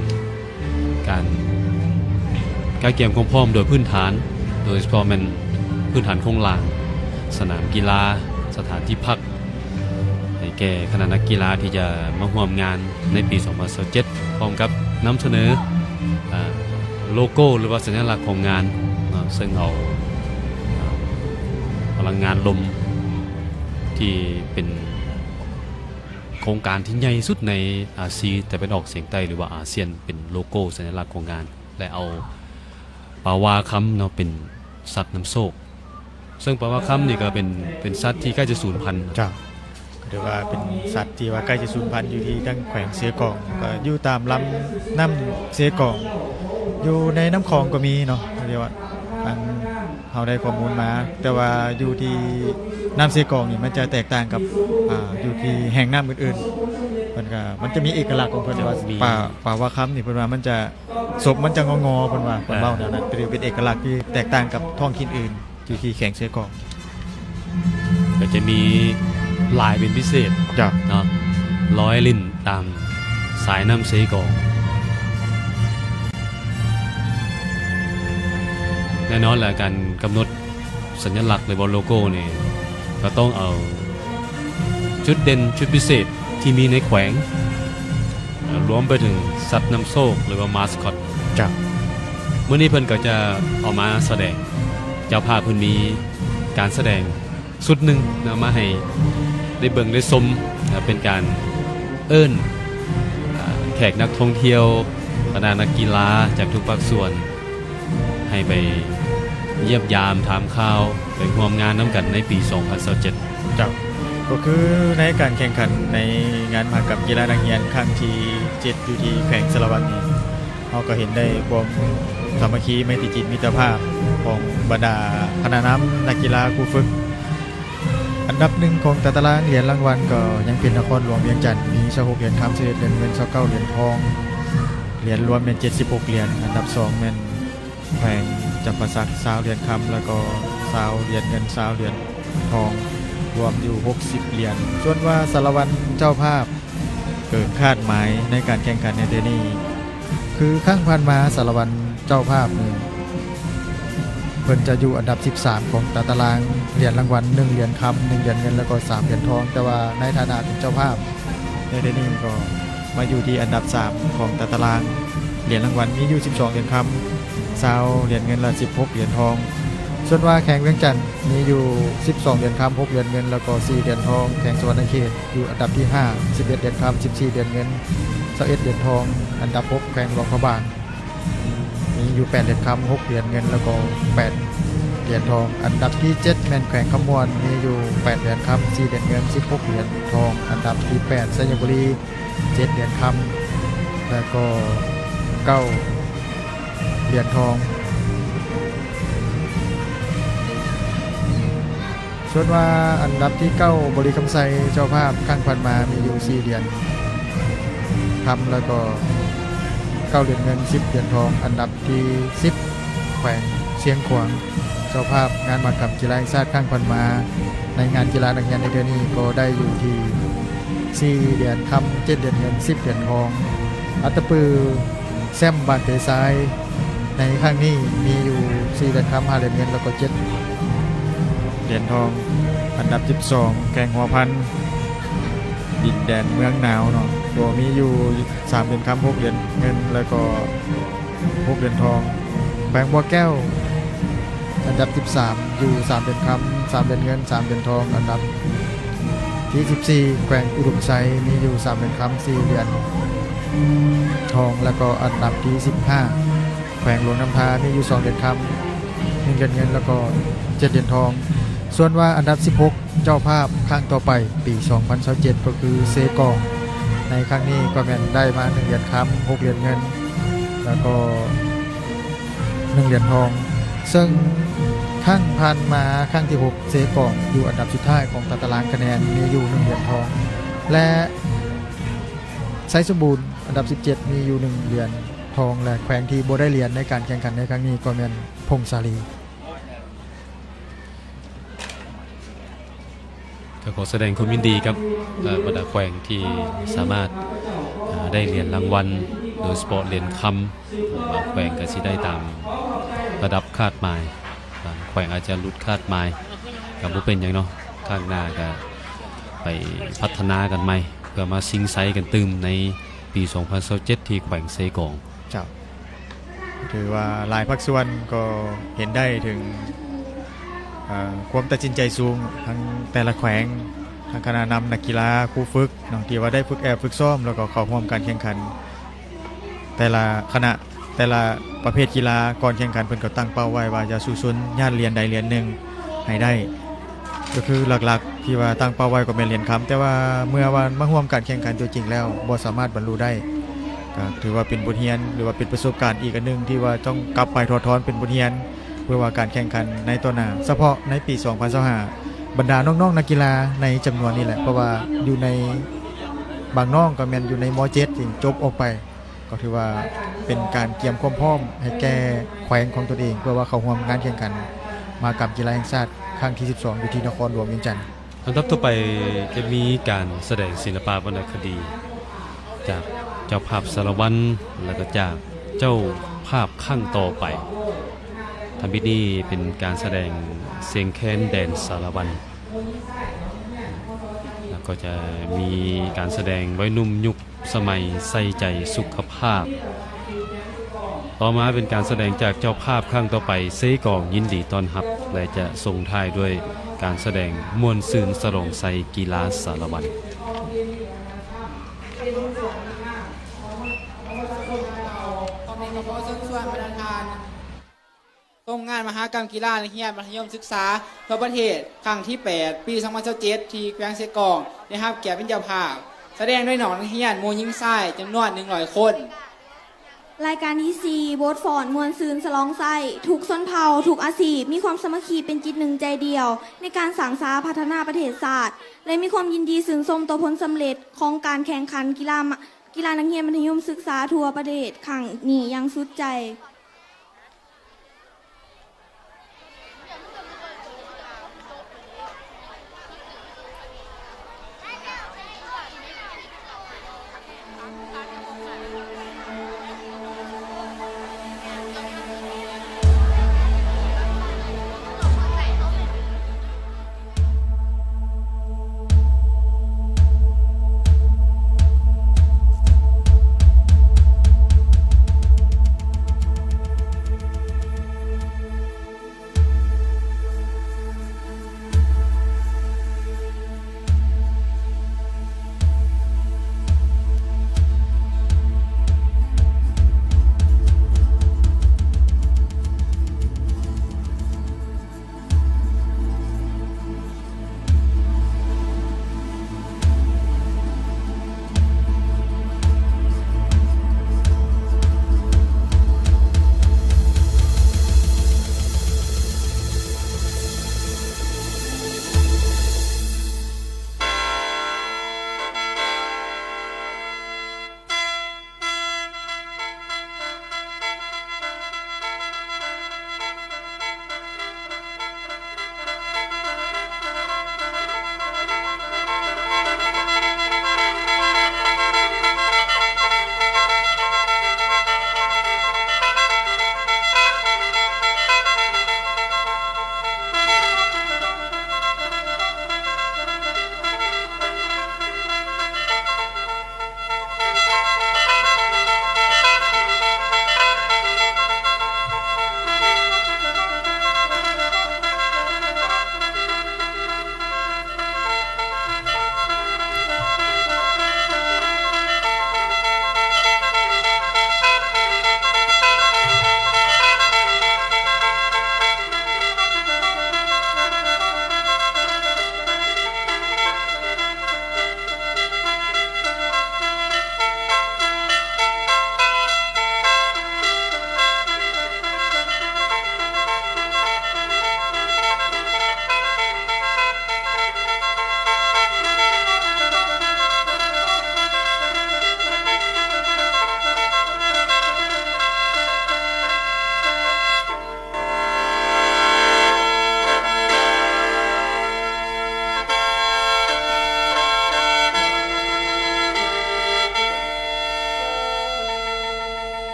ການກະກຽມຄວາມພ້ອມໂດຍພື້ນຖານ, ໂດຍສະເພາະແມ່ນພື້ນຖານໂຄງລ່າງ, ສະໜາມກິລາ, ສະຖານທີ່ພັກ ໃຫ້ແກ່ຄະນະນັກກິລາທີ່ຈະມາຮ່ວມງານໃນປີສອງພັນຊາວເຈັດ ພ້ອມກັບນຳສະເໜີ ອາ ໂລໂກ້ ຫຼືວ່າສັນຍະລັກຂອງງານເນາະ, ເຊິ່ງເອົາ ອາ ພະລັງງານລົມ ທີ່ເປັນໂຄງການທີ່ໃຫຍ່ທີ່ສຸດໃນອາຊີຕາເວັນອອກສຽງໃຕ້ ຫຼືວ່າອາຊຽນ ເປັນໂລໂກ້ສັນຍະລັກຂອງງານ ແລະ ເອົາປາວາຄຳເນາະ ເປັນສັດນຳໂຊກ. ເຊິ່ງປາວາຄຳນີ້ກໍເປັນ ເປັນສັດທີ່ໃກ້ຈະສູນພັນ. ເຈົ້າ ກໍຖືວ່າເປັນສັດທີ່ວ່າໃກ້ຈະສູນພັນຢູ່ທີ່ທາງແຂວງເຊກອງ, ກໍຢູ່ຕາມລຳນ້ຳເຊກອງ, ຢູ່ໃນນ້ຳຂອງກໍມີເນາະ, ທີ່ວ່າອັນເຮົາໄດ້ຂໍ້ມູນມາ, ແຕ່ວ່າຢູ່ທີ່ນ້ຳເຊກອງນີ້ມັນຈະແຕກຕ່າງກັບ ອາ ຢູ່ທີ່ແຫ່ງນ້ຳອື່ນໆ. ເພິ່ນກໍ ມັນຈະມີເອກະລັກຂອງເພິ່ນ ເຈົ້າ ວ່າ ມີ ປາ ປາວາຄຳນີ້ ເພິ່ນວ່າມັນຈະ ສົບມັນຈະງໍໆ ເພິ່ນວ່າ ເພິ່ນເວົ້າ ອ່າ ແນວນັ້ນ ຖືເປັນເອກະລັກທີ່ແຕກຕ່າງກັບທ້ອງຖິ່ນອື່ນ ທີ່ ທີ່ແຂວງເຊກອງ ກໍຈະມີລາຍເປັນພິເສດ ເຈົ້າ ເນາະ ລອຍຫຼິ້ນຕາມສາຍນ້ຳເຊກອງ. ແນ່ນອນແຫຼະ ການກຳນົດສັນຍະລັກ ຫຼືວ່າໂລໂກ້ນີ້ ກໍຕ້ອງເອົາຈຸດເດັ່ນ ຈຸດພິເສດທີ່ມີໃນແຂວງ ລວມໄປເຖິງສັດນຳໂຊກ ຫຼືວ່າມາສຄອດ ເຈົ້າ ມື້ນີ້ເພິ່ນກໍຈະເອົາມາສະແດງ ເຈົ້າພາບເພິ່ນມີການສະແດງຊຸດໜຶ່ງນຳມາໃຫ້ໄດ້ເບິ່ງໄດ້ຊົມ ເປັນການເອີ້ນ ອ່າ ແຂກນັກທ່ອງທ່ຽວ ບັນດານັກກິລາຈາກທຸກພາກສ່ວນ ໃຫ້ໄປຢ້ຽມຢາມຖາມຂ່າວ ໄປຮ່ວມງານນຳກັນໃນປີສອງພັນຊາວເຈັດ. ເຈົ້າ ກໍຄືໃນການແຂ່ງຂັນໃນງານມະຫະກຳກິລານັກຮຽນຄັ້ງທີເຈັດ ຢູ່ທີ່ແຂວງສາລະວັນນີ້ ເຮົາກໍເຫັນໄດ້ຄວາມສາມັກຄີ ໄມຕີຈິດມິດຕະພາບຂອງບັນດາຄະນະນຳນັກກິລາ ຄູຝຶກ. ອັນດັບໜຶ່ງຂອງຕາຕະລາງຫຼຽນລາງວັນກໍຍັງເປັນນະຄອນຫຼວງວຽງຈັນ ມີຊາວຫົກຫຼຽນຄຳ ຊາວເອັດຫຼຽນເງິນ ຊາວເກົ້າຫຼຽນທອງ ຫຼຽນລວມແມ່ນເຈັດສິບຫົກຫຼຽນ. ອັນດັບສອງແມ່ນແຂວງຈຳປາສັກ ຊາວຫຼຽນຄຳ ແລ້ວກໍຊາວຫຼຽນເງິນ ຊາວຫຼຽນທອງ ລວມຢູ່ຫົກສິບຫຼຽນ. ສ່ວນວ່າສາລະວັນເຈົ້າພາບ ເກີນຄາດໝາຍໃນການແຂ່ງຂັນໃນເທື່ອນີ້ ຄືຄັ້ງຜ່ານມາສາລະວັນເຈົ້າພາບນີ້ ເພິ່ນຈະຢູ່ອັນດັບສິບສາມຂອງຕາຕະລາງຫຼຽນລາງວັນ ໜຶ່ງຫຼຽນຄຳ ໜຶ່ງຫຼຽນເງິນ ແລ້ວກໍສາມຫຼຽນທອງ, ແຕ່ວ່າໃນຖານະເປັນເຈົ້າພາບໃນເທື່ອນີ້ກໍມາຢູ່ທີ່ອັນດັບສາມຂອງຕາຕະລາງຫຼຽນລາງວັນ ມີຢູ່ສິບສອງຫຼຽນຄຳ ຊາວຫຼຽນເງິນ ແລະ ສິບຫົກຫຼຽນທອງ. ສ່ວນວ່າແຂວງວຽງຈັນມີຢູ່ສິບສອງຫຼຽນຄຳ ຫົກຫຼຽນເງິນ ແລ້ວກໍສີ່ຫຼຽນທອງ, ແຂວງສະຫວັນນະເຂດ ຢູ່ອັນດັບທີຫ້າ ສິບເອັດຫຼຽນຄຳ ສິບສີ່ຫຼຽນເງິນ ຊາວເອັດຫຼຽນທອງ. ອັນດັບຫົກ ແຂວງຫຼວງພະບາງ ມີຢູ່ແປດຫຼຽນຄຳ ຫົກຫຼຽນເງິນ ແລ້ວກໍແປດຫຼຽນທອງ. ອັນດັບທີເຈັດແມ່ນແຂວງຄຳມ່ວນ ມີຢູ່ແປດຫຼຽນຄຳ ສີ່ຫຼຽນເງິນ ສິບຫົກຫຼຽນທອງ. ອັນດັບທີແປດ ໄຊຍະບູລີ ເຈັດຫຼຽນຄຳ ແລ້ວກໍເກົ້າຫຼຽນທອງ. ສ່ວນວ່າອັນດັບທີເກົ້າ ບໍລິຄຳໄຊ ເຈົ້າພາບຄັ້ງຜ່ານມາມີຢູ່ສີ່ຫຼຽນຄຳ ແລ້ວກໍເກົ້າຫຼຽນເງິນ ສິບຫຼຽນທອງ. ອັນດັບທີສິບ ແຂວງຊຽງຂວາງ ເຈົ້າພາບງານມະຫະກຳກິລາແຫ່ງຊາດຄັ້ງຜ່ານມາ ໃນງານກິລານັກຮຽນໃນເທື່ອນີ້ກໍໄດ້ຢູ່ທີ່ສີ່ຫຼຽນຄຳ ເຈັດຫຼຽນເງິນ ສິບຫຼຽນທອງ. ອັດຕະປື ແຊ້ມບານເຕະຊາຍໃນຄັ້ງນີ້ມີຢູ່ສີ່ຫຼຽນຄຳ ຫ້າຫຼຽນເງິນ ແລ້ວກໍເຈັດຫຼຽນທອງ. ອັນດັບສິບສອງ ແຂວງຫົວພັນ ດິນແດນເມືອງໜາວເນາະ ກໍມີຢູ່ສາມຫຼຽນຄຳ ຫົກຫຼຽນເງິນ ແລ້ວກໍຫົກຫຼຽນທອງ. ແຂວງບໍ່ແກ້ວ ອັນດັບສິບສາມ ຢູ່ສາມຫຼຽນຄຳ ສາມຫຼຽນເງິນ ສາມຫຼຽນທອງ. ອັນດັບທີສິບສີ່ ແຂວງອຸດົມໄຊ ມີຢູ່ສາມຫຼຽນຄຳ ສີ່ຫຼຽນທອງ ແລ້ວກໍອັນດັບທີສິບຫ້າ ແຂວງຫຼວງນ້ຳທາ ມີຢູ່ສອງຫຼຽນຄຳ ໜຶ່ງຫຼຽນເງິນ ແລ້ວກໍເຈັດຫຼຽນທອງ. ສ່ວນວ່າອັນດັບສິບຫົກ ເຈົ້າພາບຄັ້ງຕໍ່ໄປປີສອງພັນຊາວເຈັດ ກໍຄືເຊກອງ ໃນຄັ້ງນີ້ກໍແມ່ນໄດ້ມາໜຶ່ງຫຼຽນຄຳ ຫົກຫຼຽນເງິນ ແລ້ວກໍ ໜຶ່ງຫຼຽນທອງ, ເຊິ່ງຄັ້ງຜ່ານມາຄັ້ງທີຫົກ ເຊກອງຢູ່ອັນດັບສຸດທ້າຍຂອງຕາຕະລາງຄະແນນ ມີຢູ່ໜຶ່ງຫຼຽນທອງ ແລະ ໄຊສົມບູນ ອັນດັບສິບເຈັດ ມີຢູ່ໜຶ່ງຫຼຽນທອງ ແລະ ແຂວງທີ່ບໍ່ໄດ້ຫຼຽນໃນການແຂ່ງຂັນໃນຄັ້ງນີ້ກໍແມ່ນຜົ້ງສາລີ. ກໍຂໍສະແດງຄວາມຍິນດີກັບ ເອີ ບັນດາແຂວງທີ່ສາມາດ ເອີ ໄດ້ຫຼຽນລາງວັນ ໂດຍສະເພາະຫຼຽນຄຳ. ບາງແຂວງກໍຊິໄດ້ຕາມລະດັບຄາດໝາຍ, ບາງແຂວງອາດຈະຫຼຸດຄາດໝາຍ, ກໍບໍ່ເປັນຫຍັງເນາະ, ຄັ້ງໜ້າກໍໄປພັດທະນາກັນໃໝ່ ເພື່ອມາຊິງໄຊກັນຕື່ມໃນປີສອງພັນຊາວເຈັດ ທີ່ແຂວງເຊກອງ. ເຈົ້າ ຖືວ່າຫຼາຍພາກສ່ວນກໍເຫັນໄດ້ເຖິງ ເອີ ຄວາມຕັດສິນໃຈສູງ ທັງແຕ່ລະແຂວງ, ທັງຄະນະນຳນັກກິລາ, ຄູຝຶກເນາະ ທີ່ວ່າໄດ້ຝຶກແອບຝຶກຊ້ອມ ແລ້ວກໍເຂົ້າຮ່ວມການແຂ່ງຂັນ. ແຕ່ລະຄະນະ ແຕ່ລະປະເພດກິລາ ກ່ອນແຂ່ງຂັນເພິ່ນກໍຕັ້ງເປົ້າໄວ້ວ່າຈະສູ້ຊົນຍາດຫຼຽນໃດຫຼຽນໜຶ່ງໃຫ້ໄດ້. ກໍຄືຫຼັກໆທີ່ວ່າຕັ້ງເປົ້າໄວ້ກໍແມ່ນຫຼຽນຄຳ, ແຕ່ວ່າເມື່ອວ່າມາຮ່ວມການແຂ່ງຂັນຕົວຈິງແລ້ວ ບໍ່ສາມາດບັນລຸໄດ້. ກໍຖືວ່າເປັນບົດຮຽນ ຫຼືວ່າເປັນປະສົບການອີກອັນໜຶ່ງ ທີ່ວ່າຕ້ອງກັບໄປຖອດຖອນເປັນບົດຮຽນ ເພື່ອວ່າການແຂ່ງຂັນໃນຕໍ່ໜ້າ, ສະເພາະໃນປີສອງພັນຊາວຫ້າ ບັນດານ້ອງໆນັກກິລາໃນຈຳນວນນີ້ແຫຼະ, ເພາະວ່າຢູ່ໃນ ບາງນ້ອງກໍແມ່ນຢູ່ໃນ ມ.ເຈັດ ທີ່ຈົບອອກໄປ ກໍຖືວ່າເປັນການກຽມຄວາມພ້ອມໃຫ້ແກ່ແຂວງຂອງຕົນເອງ ເພື່ອວ່າເຂົ້າຮ່ວມງານແຂ່ງຂັນມະຫະກຳກິລາແຫ່ງຊາດຄັ້ງທີສິບສອງ ຢູ່ທີ່ນະຄອນຫຼວງວຽງຈັນ. ອັນດັບຕໍ່ໄປຈະມີການສະແດງສິລະປະວັນນະຄະດີຈາກເຈົ້າພາບສາລະວັນ ແລະ ກໍຈາກເຈົ້າພາບຄັ້ງຕໍ່ໄປ. ທຳອິດນີ້ເປັນການສະແດງສຽງແຄນແດນສາລະວັນ ແລ້ວກໍຈະມີການສະແດງໄວໜຸ່ມຍຸກສະໄໝໃສ່ໃຈສຸຂະພາບ. ຕໍ່ມາເປັນການສະແດງຈາກເຈົ້າພາບຄັ້ງຕໍ່ໄປ ເຊກອງຍິນດີຕ້ອນຮັບ ແລະ ຈະສົ່ງທ້າຍດ້ວຍການສະແດງມ່ວນຊື່ນສະຫຼອງໄຊກິລາສາລະວັນ. ຊົມງານມະຫະກຳກິລານັກຮຽນມັດທະຍົມສຶກສາທົ່ວປະເທດຄັ້ງທີແປດ ປີສອງພັນຊາວເຈັດ ທີ່ແຂວງເຊກອງ ໄດ້ຮັບກຽດເປັນເຈົ້າພາບ ສະແດງໂດຍນ້ອງນັກຮຽນໝູ່ຍິງຊາຍຈຳນວນໜຶ່ງຮ້ອຍຄົນ. ລາຍການທີສີ່ ບົດຟ້ອນມ່ວນຊື່ນສະຫຼອງໄຊ. ທຸກຊົນເຜົ່າ, ທຸກອາຊີບ ມີຄວາມສາມັກຄີເປັນຈິດໜຶ່ງໃຈດຽວ ໃນການສ້າງສາພັດທະນາປະເທດຊາດ ແລະ ມີຄວາມຍິນດີຊື່ນຊົມຕໍ່ຜົນສຳເລັດຂອງການແຂ່ງຂັນກິລາ ກິລານັກຮຽນມັດທະຍົມສຶກສາທົ່ວປະເທດຄັ້ງນີ້ຢ່າງສຸດໃຈ.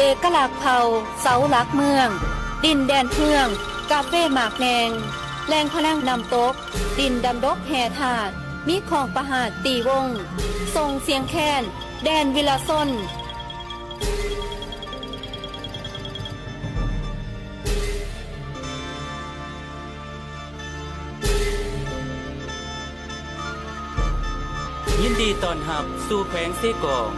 ເອກະລັກເຜົ່າ ເສົາຫຼັກເມືອງ ດິນແດນເຮືອງ ກາເຟໝາກແໜ່ງ ແຫຼ່ງພະລັງນ້ຳຕົກ ດິນດຳດົກແຮ່ທາດ ມີຂອງປະຫາດຕີວົງ ສົ່ງສຽງແຄນ ແດນວິລະຊົນ. ຍິນດີຕ້ອນຮັບສູ່ແຂວງເຊກອງ.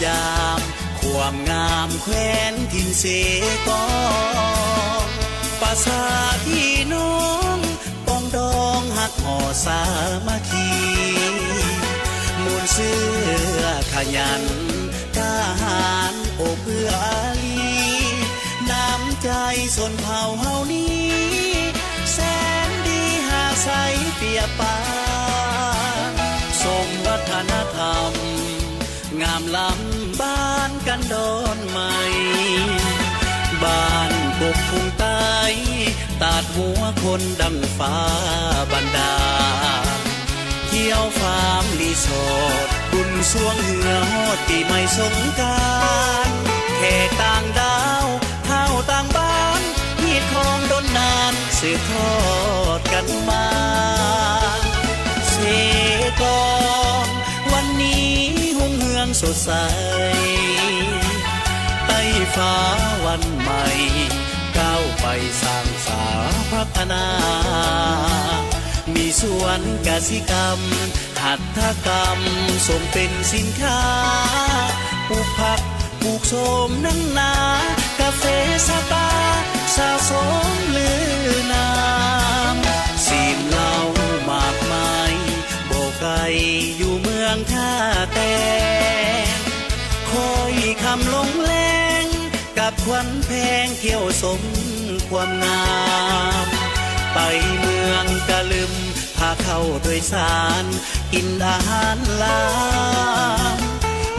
ຍາມຄວາມງາມແຂວນຖິ່ນເຊກອງ ປະຊາພີ່ນ້ອງປອງດອງຮັກຫໍສາມັກຄີ ມູນເຊື້ອຂະຫຍັນ ກ້າຫານໂອບເອື້ອອາລີ ນ້ຳໃຈຊົນເຜົ່າເຮົານີ້ ແສນດີຫາໃສປຽບປານ ສົມວັດທະນະທຳ ງາມລ້ຳບ້ານກັນດອນໃໝ່ ບ້ານກົກທຸງໃຕ້ ຕາດຫົວຄົນດັ່ງຟ້າບັນດາ ທ່ຽວຟາມຣີສອດ ບຸນຊ່ວງເຮືອຮອດປີໃໝ່ສົງການ ແຂກຕ່າງດາວ ເຖົ້າຕ່າງບ້ານ ຮີດຄອງດົນນານ ສືບທອດກັນມາ ເຊກອງ ວັນນີ້ຮຸ່ງເຮືອງສົດໃສ ໃຕ້ຟ້າວັນໃໝ່ ກ້າວໄປສ້າງສາພັດທະນາ ມີສວນກະສິກຳ ຫັດຖະກຳສົ່ງເປັນສິນຄ້າ ປູກຜັກ ປູກໂສມໜັງນາ ກາເຟ ສະປາ ສາວໂສມລືນາມ ຊີນເຫຼົ້າໝາກໄມ້ ບໍ່ໄກຢູ່ເມືອງທ່າແຕງ ຄ່ອຍຄ່ຳລົງແລງ ກັບຂວັນແພງ ທ່ຽວຊົມຄວາມງາມ ໄປເມືອງກະລຶມ ພາເຂົ້າໂດຍສານ ກິນອາຫານລາວ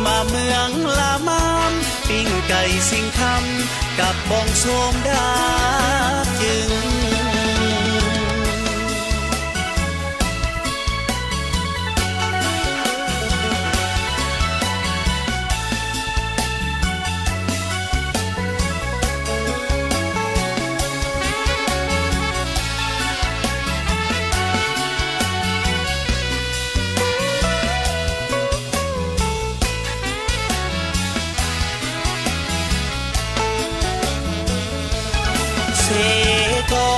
ມາເມືອງລາມາມ ປີ້ງໄກ່ຊິງຄຳ ກັບບ້ອງໂສມດາດຈຶງ. ເຊກອ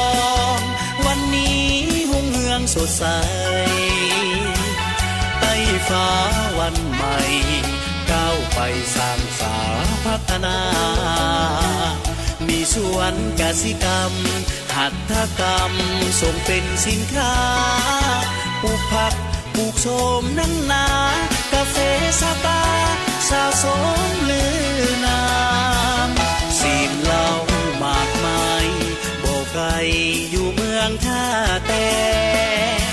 ງ ວັນນີ້ຮຸ່ງເຮືອງສົດໃສ ໃຕ້ຟ້າວັນໃໝ່ ກ້າວໄປສ້າງສາພັດທະນາ ມີສວນກະສິກຳ ຫັດຖະກຳສົ່ງເປັນສິນຄ້າ ປູກຜັກ ປູກໂສມໜັງນາ ກາເຟ ສະປາ ສາວໂສມລືນາມ ຊີນເຫຼົ້າໝາກໄມ້ ບໍ່ໄກຢູ່ເມືອງທ່າແຕງ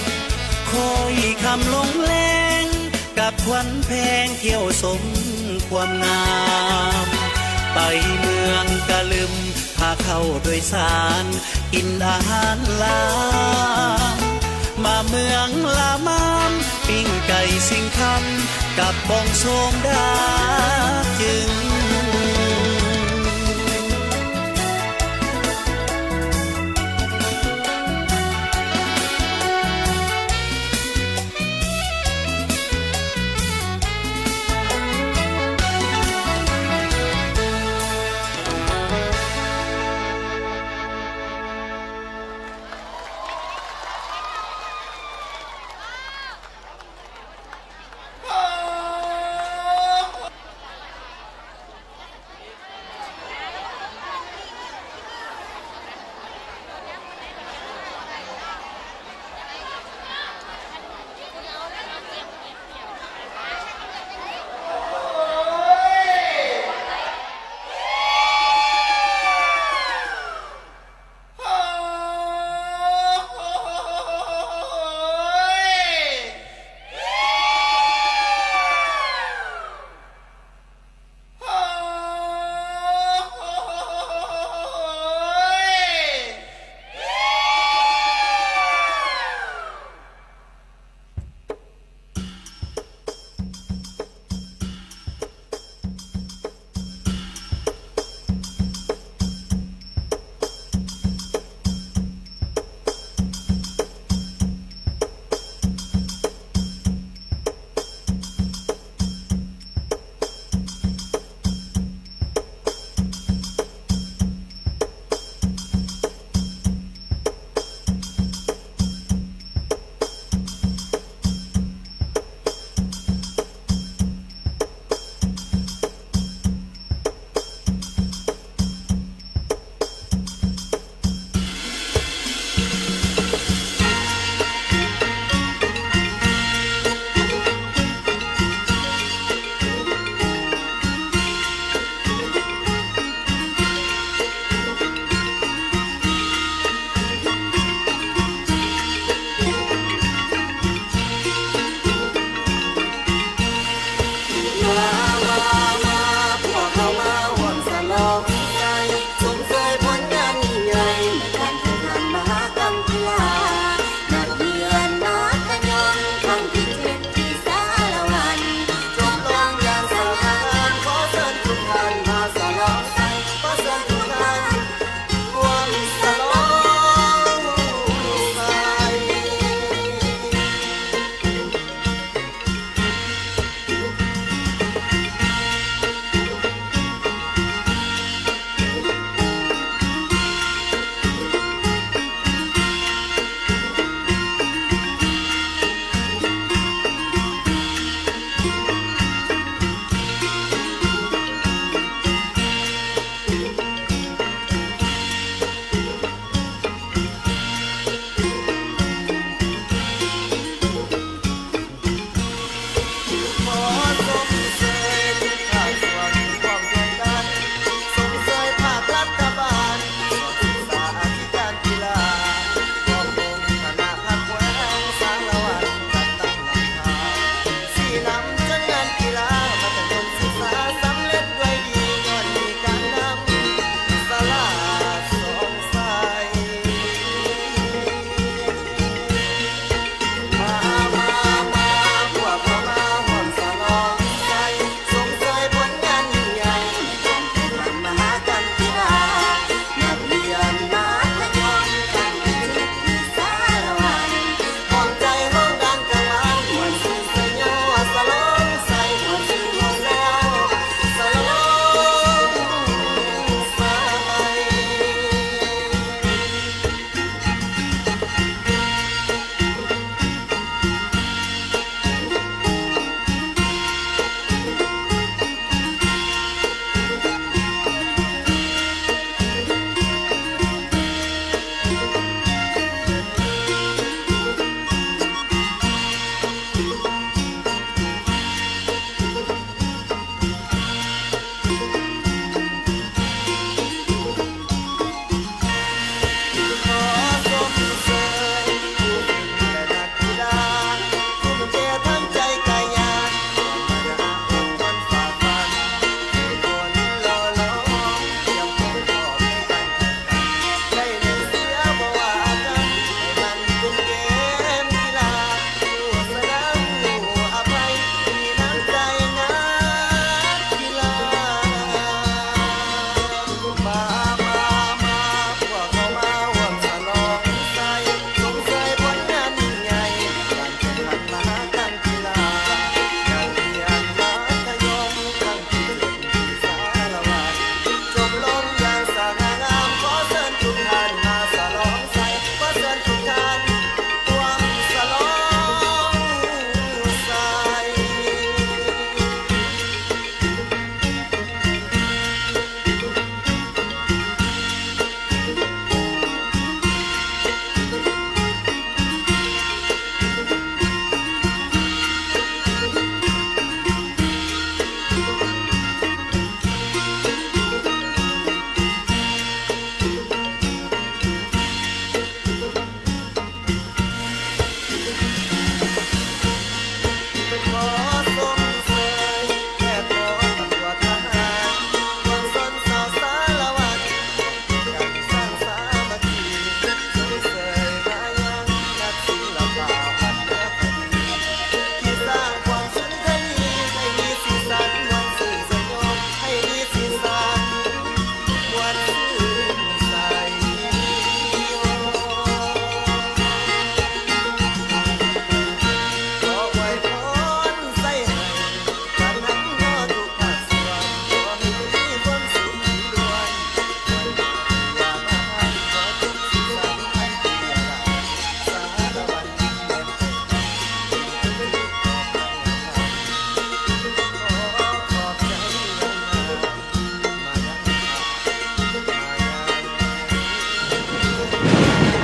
ຄ່ອຍຄ່ຳລົງແລງ ກັບຂວັນແພງ ທ່ຽວຊົມຄວາມງາມ ໄປເມືອງກະລຶມ ພາເຂົ້າໂດຍສານ ກິນອາຫານລາວ ມາເມືອງລາມາມ ປີ້ງໄກ່ຊິງຄຳ ກັບບ້ອງໂສມດາດຈຶງ.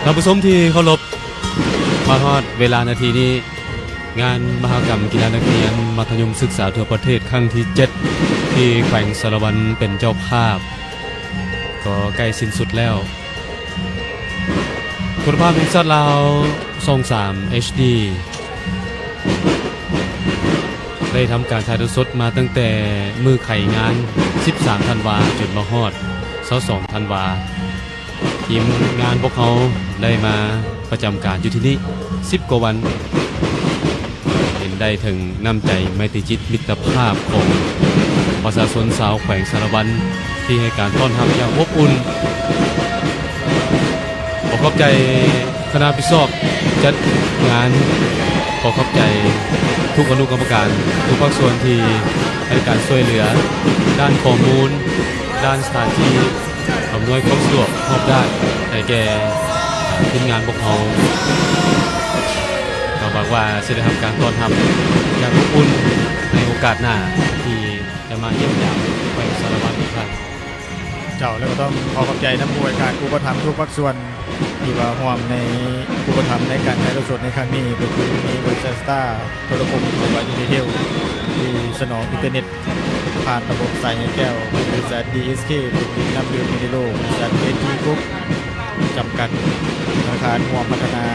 ທ່ານຜູ້ຊົມທີ່ເຄົາລົບ, ມາຮອດເວລານາທີນີ້, ງານມະຫະກຳກິລານັກຮຽນມັດທະຍົມສຶກສາທົ່ວປະເທດຄັ້ງທີເຈັດ ທີ່ແຂວງສາລະວັນເປັນເຈົ້າພາບ ກໍໃກ້ສິ້ນສຸດແລ້ວ. ຄຸນນະພາບແຫ່ງຊາດລາວ ຊ່ອງສາມ ເອັດດີ ໄດ້ທຳການຖ່າຍທອດສົດມາຕັ້ງແຕ່ມື້ໄຂງານ ສິບສາມ ທັນວາ ຈົນມາຮອດ ຊາວສອງ ທັນວາ. ທີມງານພວກເຮົາໄດ້ມາປະຈຳການຢູ່ທີ່ນີ້ ສິບກວ່າວັນ, ເຫັນໄດ້ເຖິງນ້ຳໃຈໄມຕີຈິດມິດຕະພາບຂອງປະຊາຊົນຊາວແຂວງສາລະວັນ ທີ່ໃຫ້ການຕ້ອນຮັບຢ່າງອົບອຸ່ນ. ຂໍຂອບໃຈຄະນະຮັບຜິດຊອບຈັດງານ, ຂໍຂອບໃຈທຸກອະນຸກຳມະການ, ທຸກພາກສ່ວນທີ່ໃຫ້ການຊ່ວຍເຫຼືອດ້ານຂໍ້ມູນ, ດ້ານສະຖານທີ່, ອຳນວຍຄວາມສະດວກຮອບດ້ານໃຫ້ແກ່ທີມງານພວກເຮົາ. ກໍຫວັງວ່າຊິໄດ້ຮັບການຕ້ອນຮັບຢ່າງອົບອຸ່ນໃນໂອກາດໜ້າທີ່ຈະມາຢ້ຽມຢາມແຂວງສາລະວັນອີກຄັ້ງ. ເຈົ້າ ແລ້ວກໍຕ້ອງຂໍຂອບໃຈນຳຜູ້ໃຫ້ການອຸປະຖຳທຸກພາກສ່ວນ ທີ່ວ່າຮ່ວມໃນອຸປະຖຳໃນການຖ່າຍທອດສົດໃນຄັ້ງນີ້ ກໍຄືມີບໍລິສັດສະຕາໂທລະຄົມ ຫຼືວ່າຢູນີເທວ ທີ່ສະໜອງອິນເຕີເນັດຜ່ານລະບົບສາຍໃຍແກ້ວ, ບໍລິສັດ ດີເອສເຄ ຜູ້ຜະລິດນ້ຳດື່ມມິເນໂຣ, ບໍລິສັດ ເອສຈີ ກຣຸບ ຈຳກັດ, ທະນາຄານຮ່ວມພັດທະນາ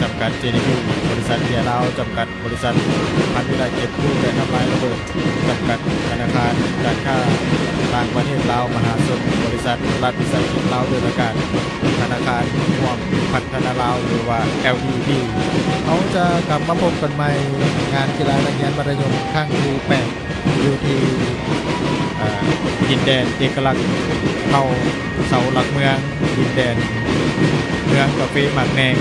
ຈຳກັດ ເຈດີບີ, ບໍລິສັດເບຍລາວ ຈຳກັດ, ບໍລິສັດພັນວິໄລເກັບກູ້ ແລະ ທຳລາຍລະເບີດ ຈຳກັດ, ທະນາຄານການຄ້າຕ່າງປະເທດລາວມະຫາຊົນ, ບໍລິສັດລັດວິສາຫະກິດລາວເດີນອາກາດ, ທະນາຄານຮ່ວມພັດທະນາລາວ ຫຼືວ່າ ແອລດີບີ. ເຮົາຈະກັບມາພົບກັນໃໝ່ ງານກິລານັກຮຽນມັດທະຍົມຄັ້ງທີແປດ ຢູ່ທີ່ ເອີ ດິນແດນເອກະລັກເຜົ່າເສົາຫຼັກເມືອງ, ດິນແດນເມືອງກາເຟໝາກແໜ່ງ,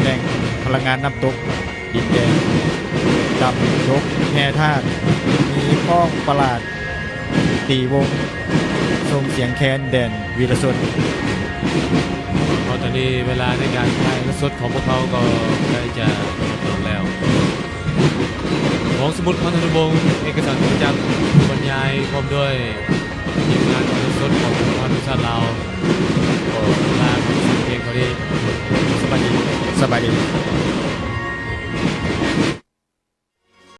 ແຫຼ່ງພະລັງງານນ້ຳຕົກ, ດິນແດນດຳດົກແຮ່ທາດ, ມີຄ້ອງປະຫຼາດຕີວົງ, ສົ່ງສຽງແຄນແດນວີລະຊົນ. ເພາະຕອນນີ້ເວລາໃນການຖ່າຍທອດສົດຂອງພວກເຮົາກໍໃກ້ຈະໝົດລົງແລ້ວ. ຮອງສະໝຸດ ພັນທະນະວົງ ເອກະສັນ ຈັກ ຜູ້ບັນຍາຍ ພ້ອມດ້ວຍທີມງານຖ່າຍທອດສົດຂອງສະພາແຫ່ງຊາດລາວ ຂໍລາທ່ານຜູ້ຊົມພຽງເທົ່ານີ້. ສະບາຍດີ. ສະບາຍດີ.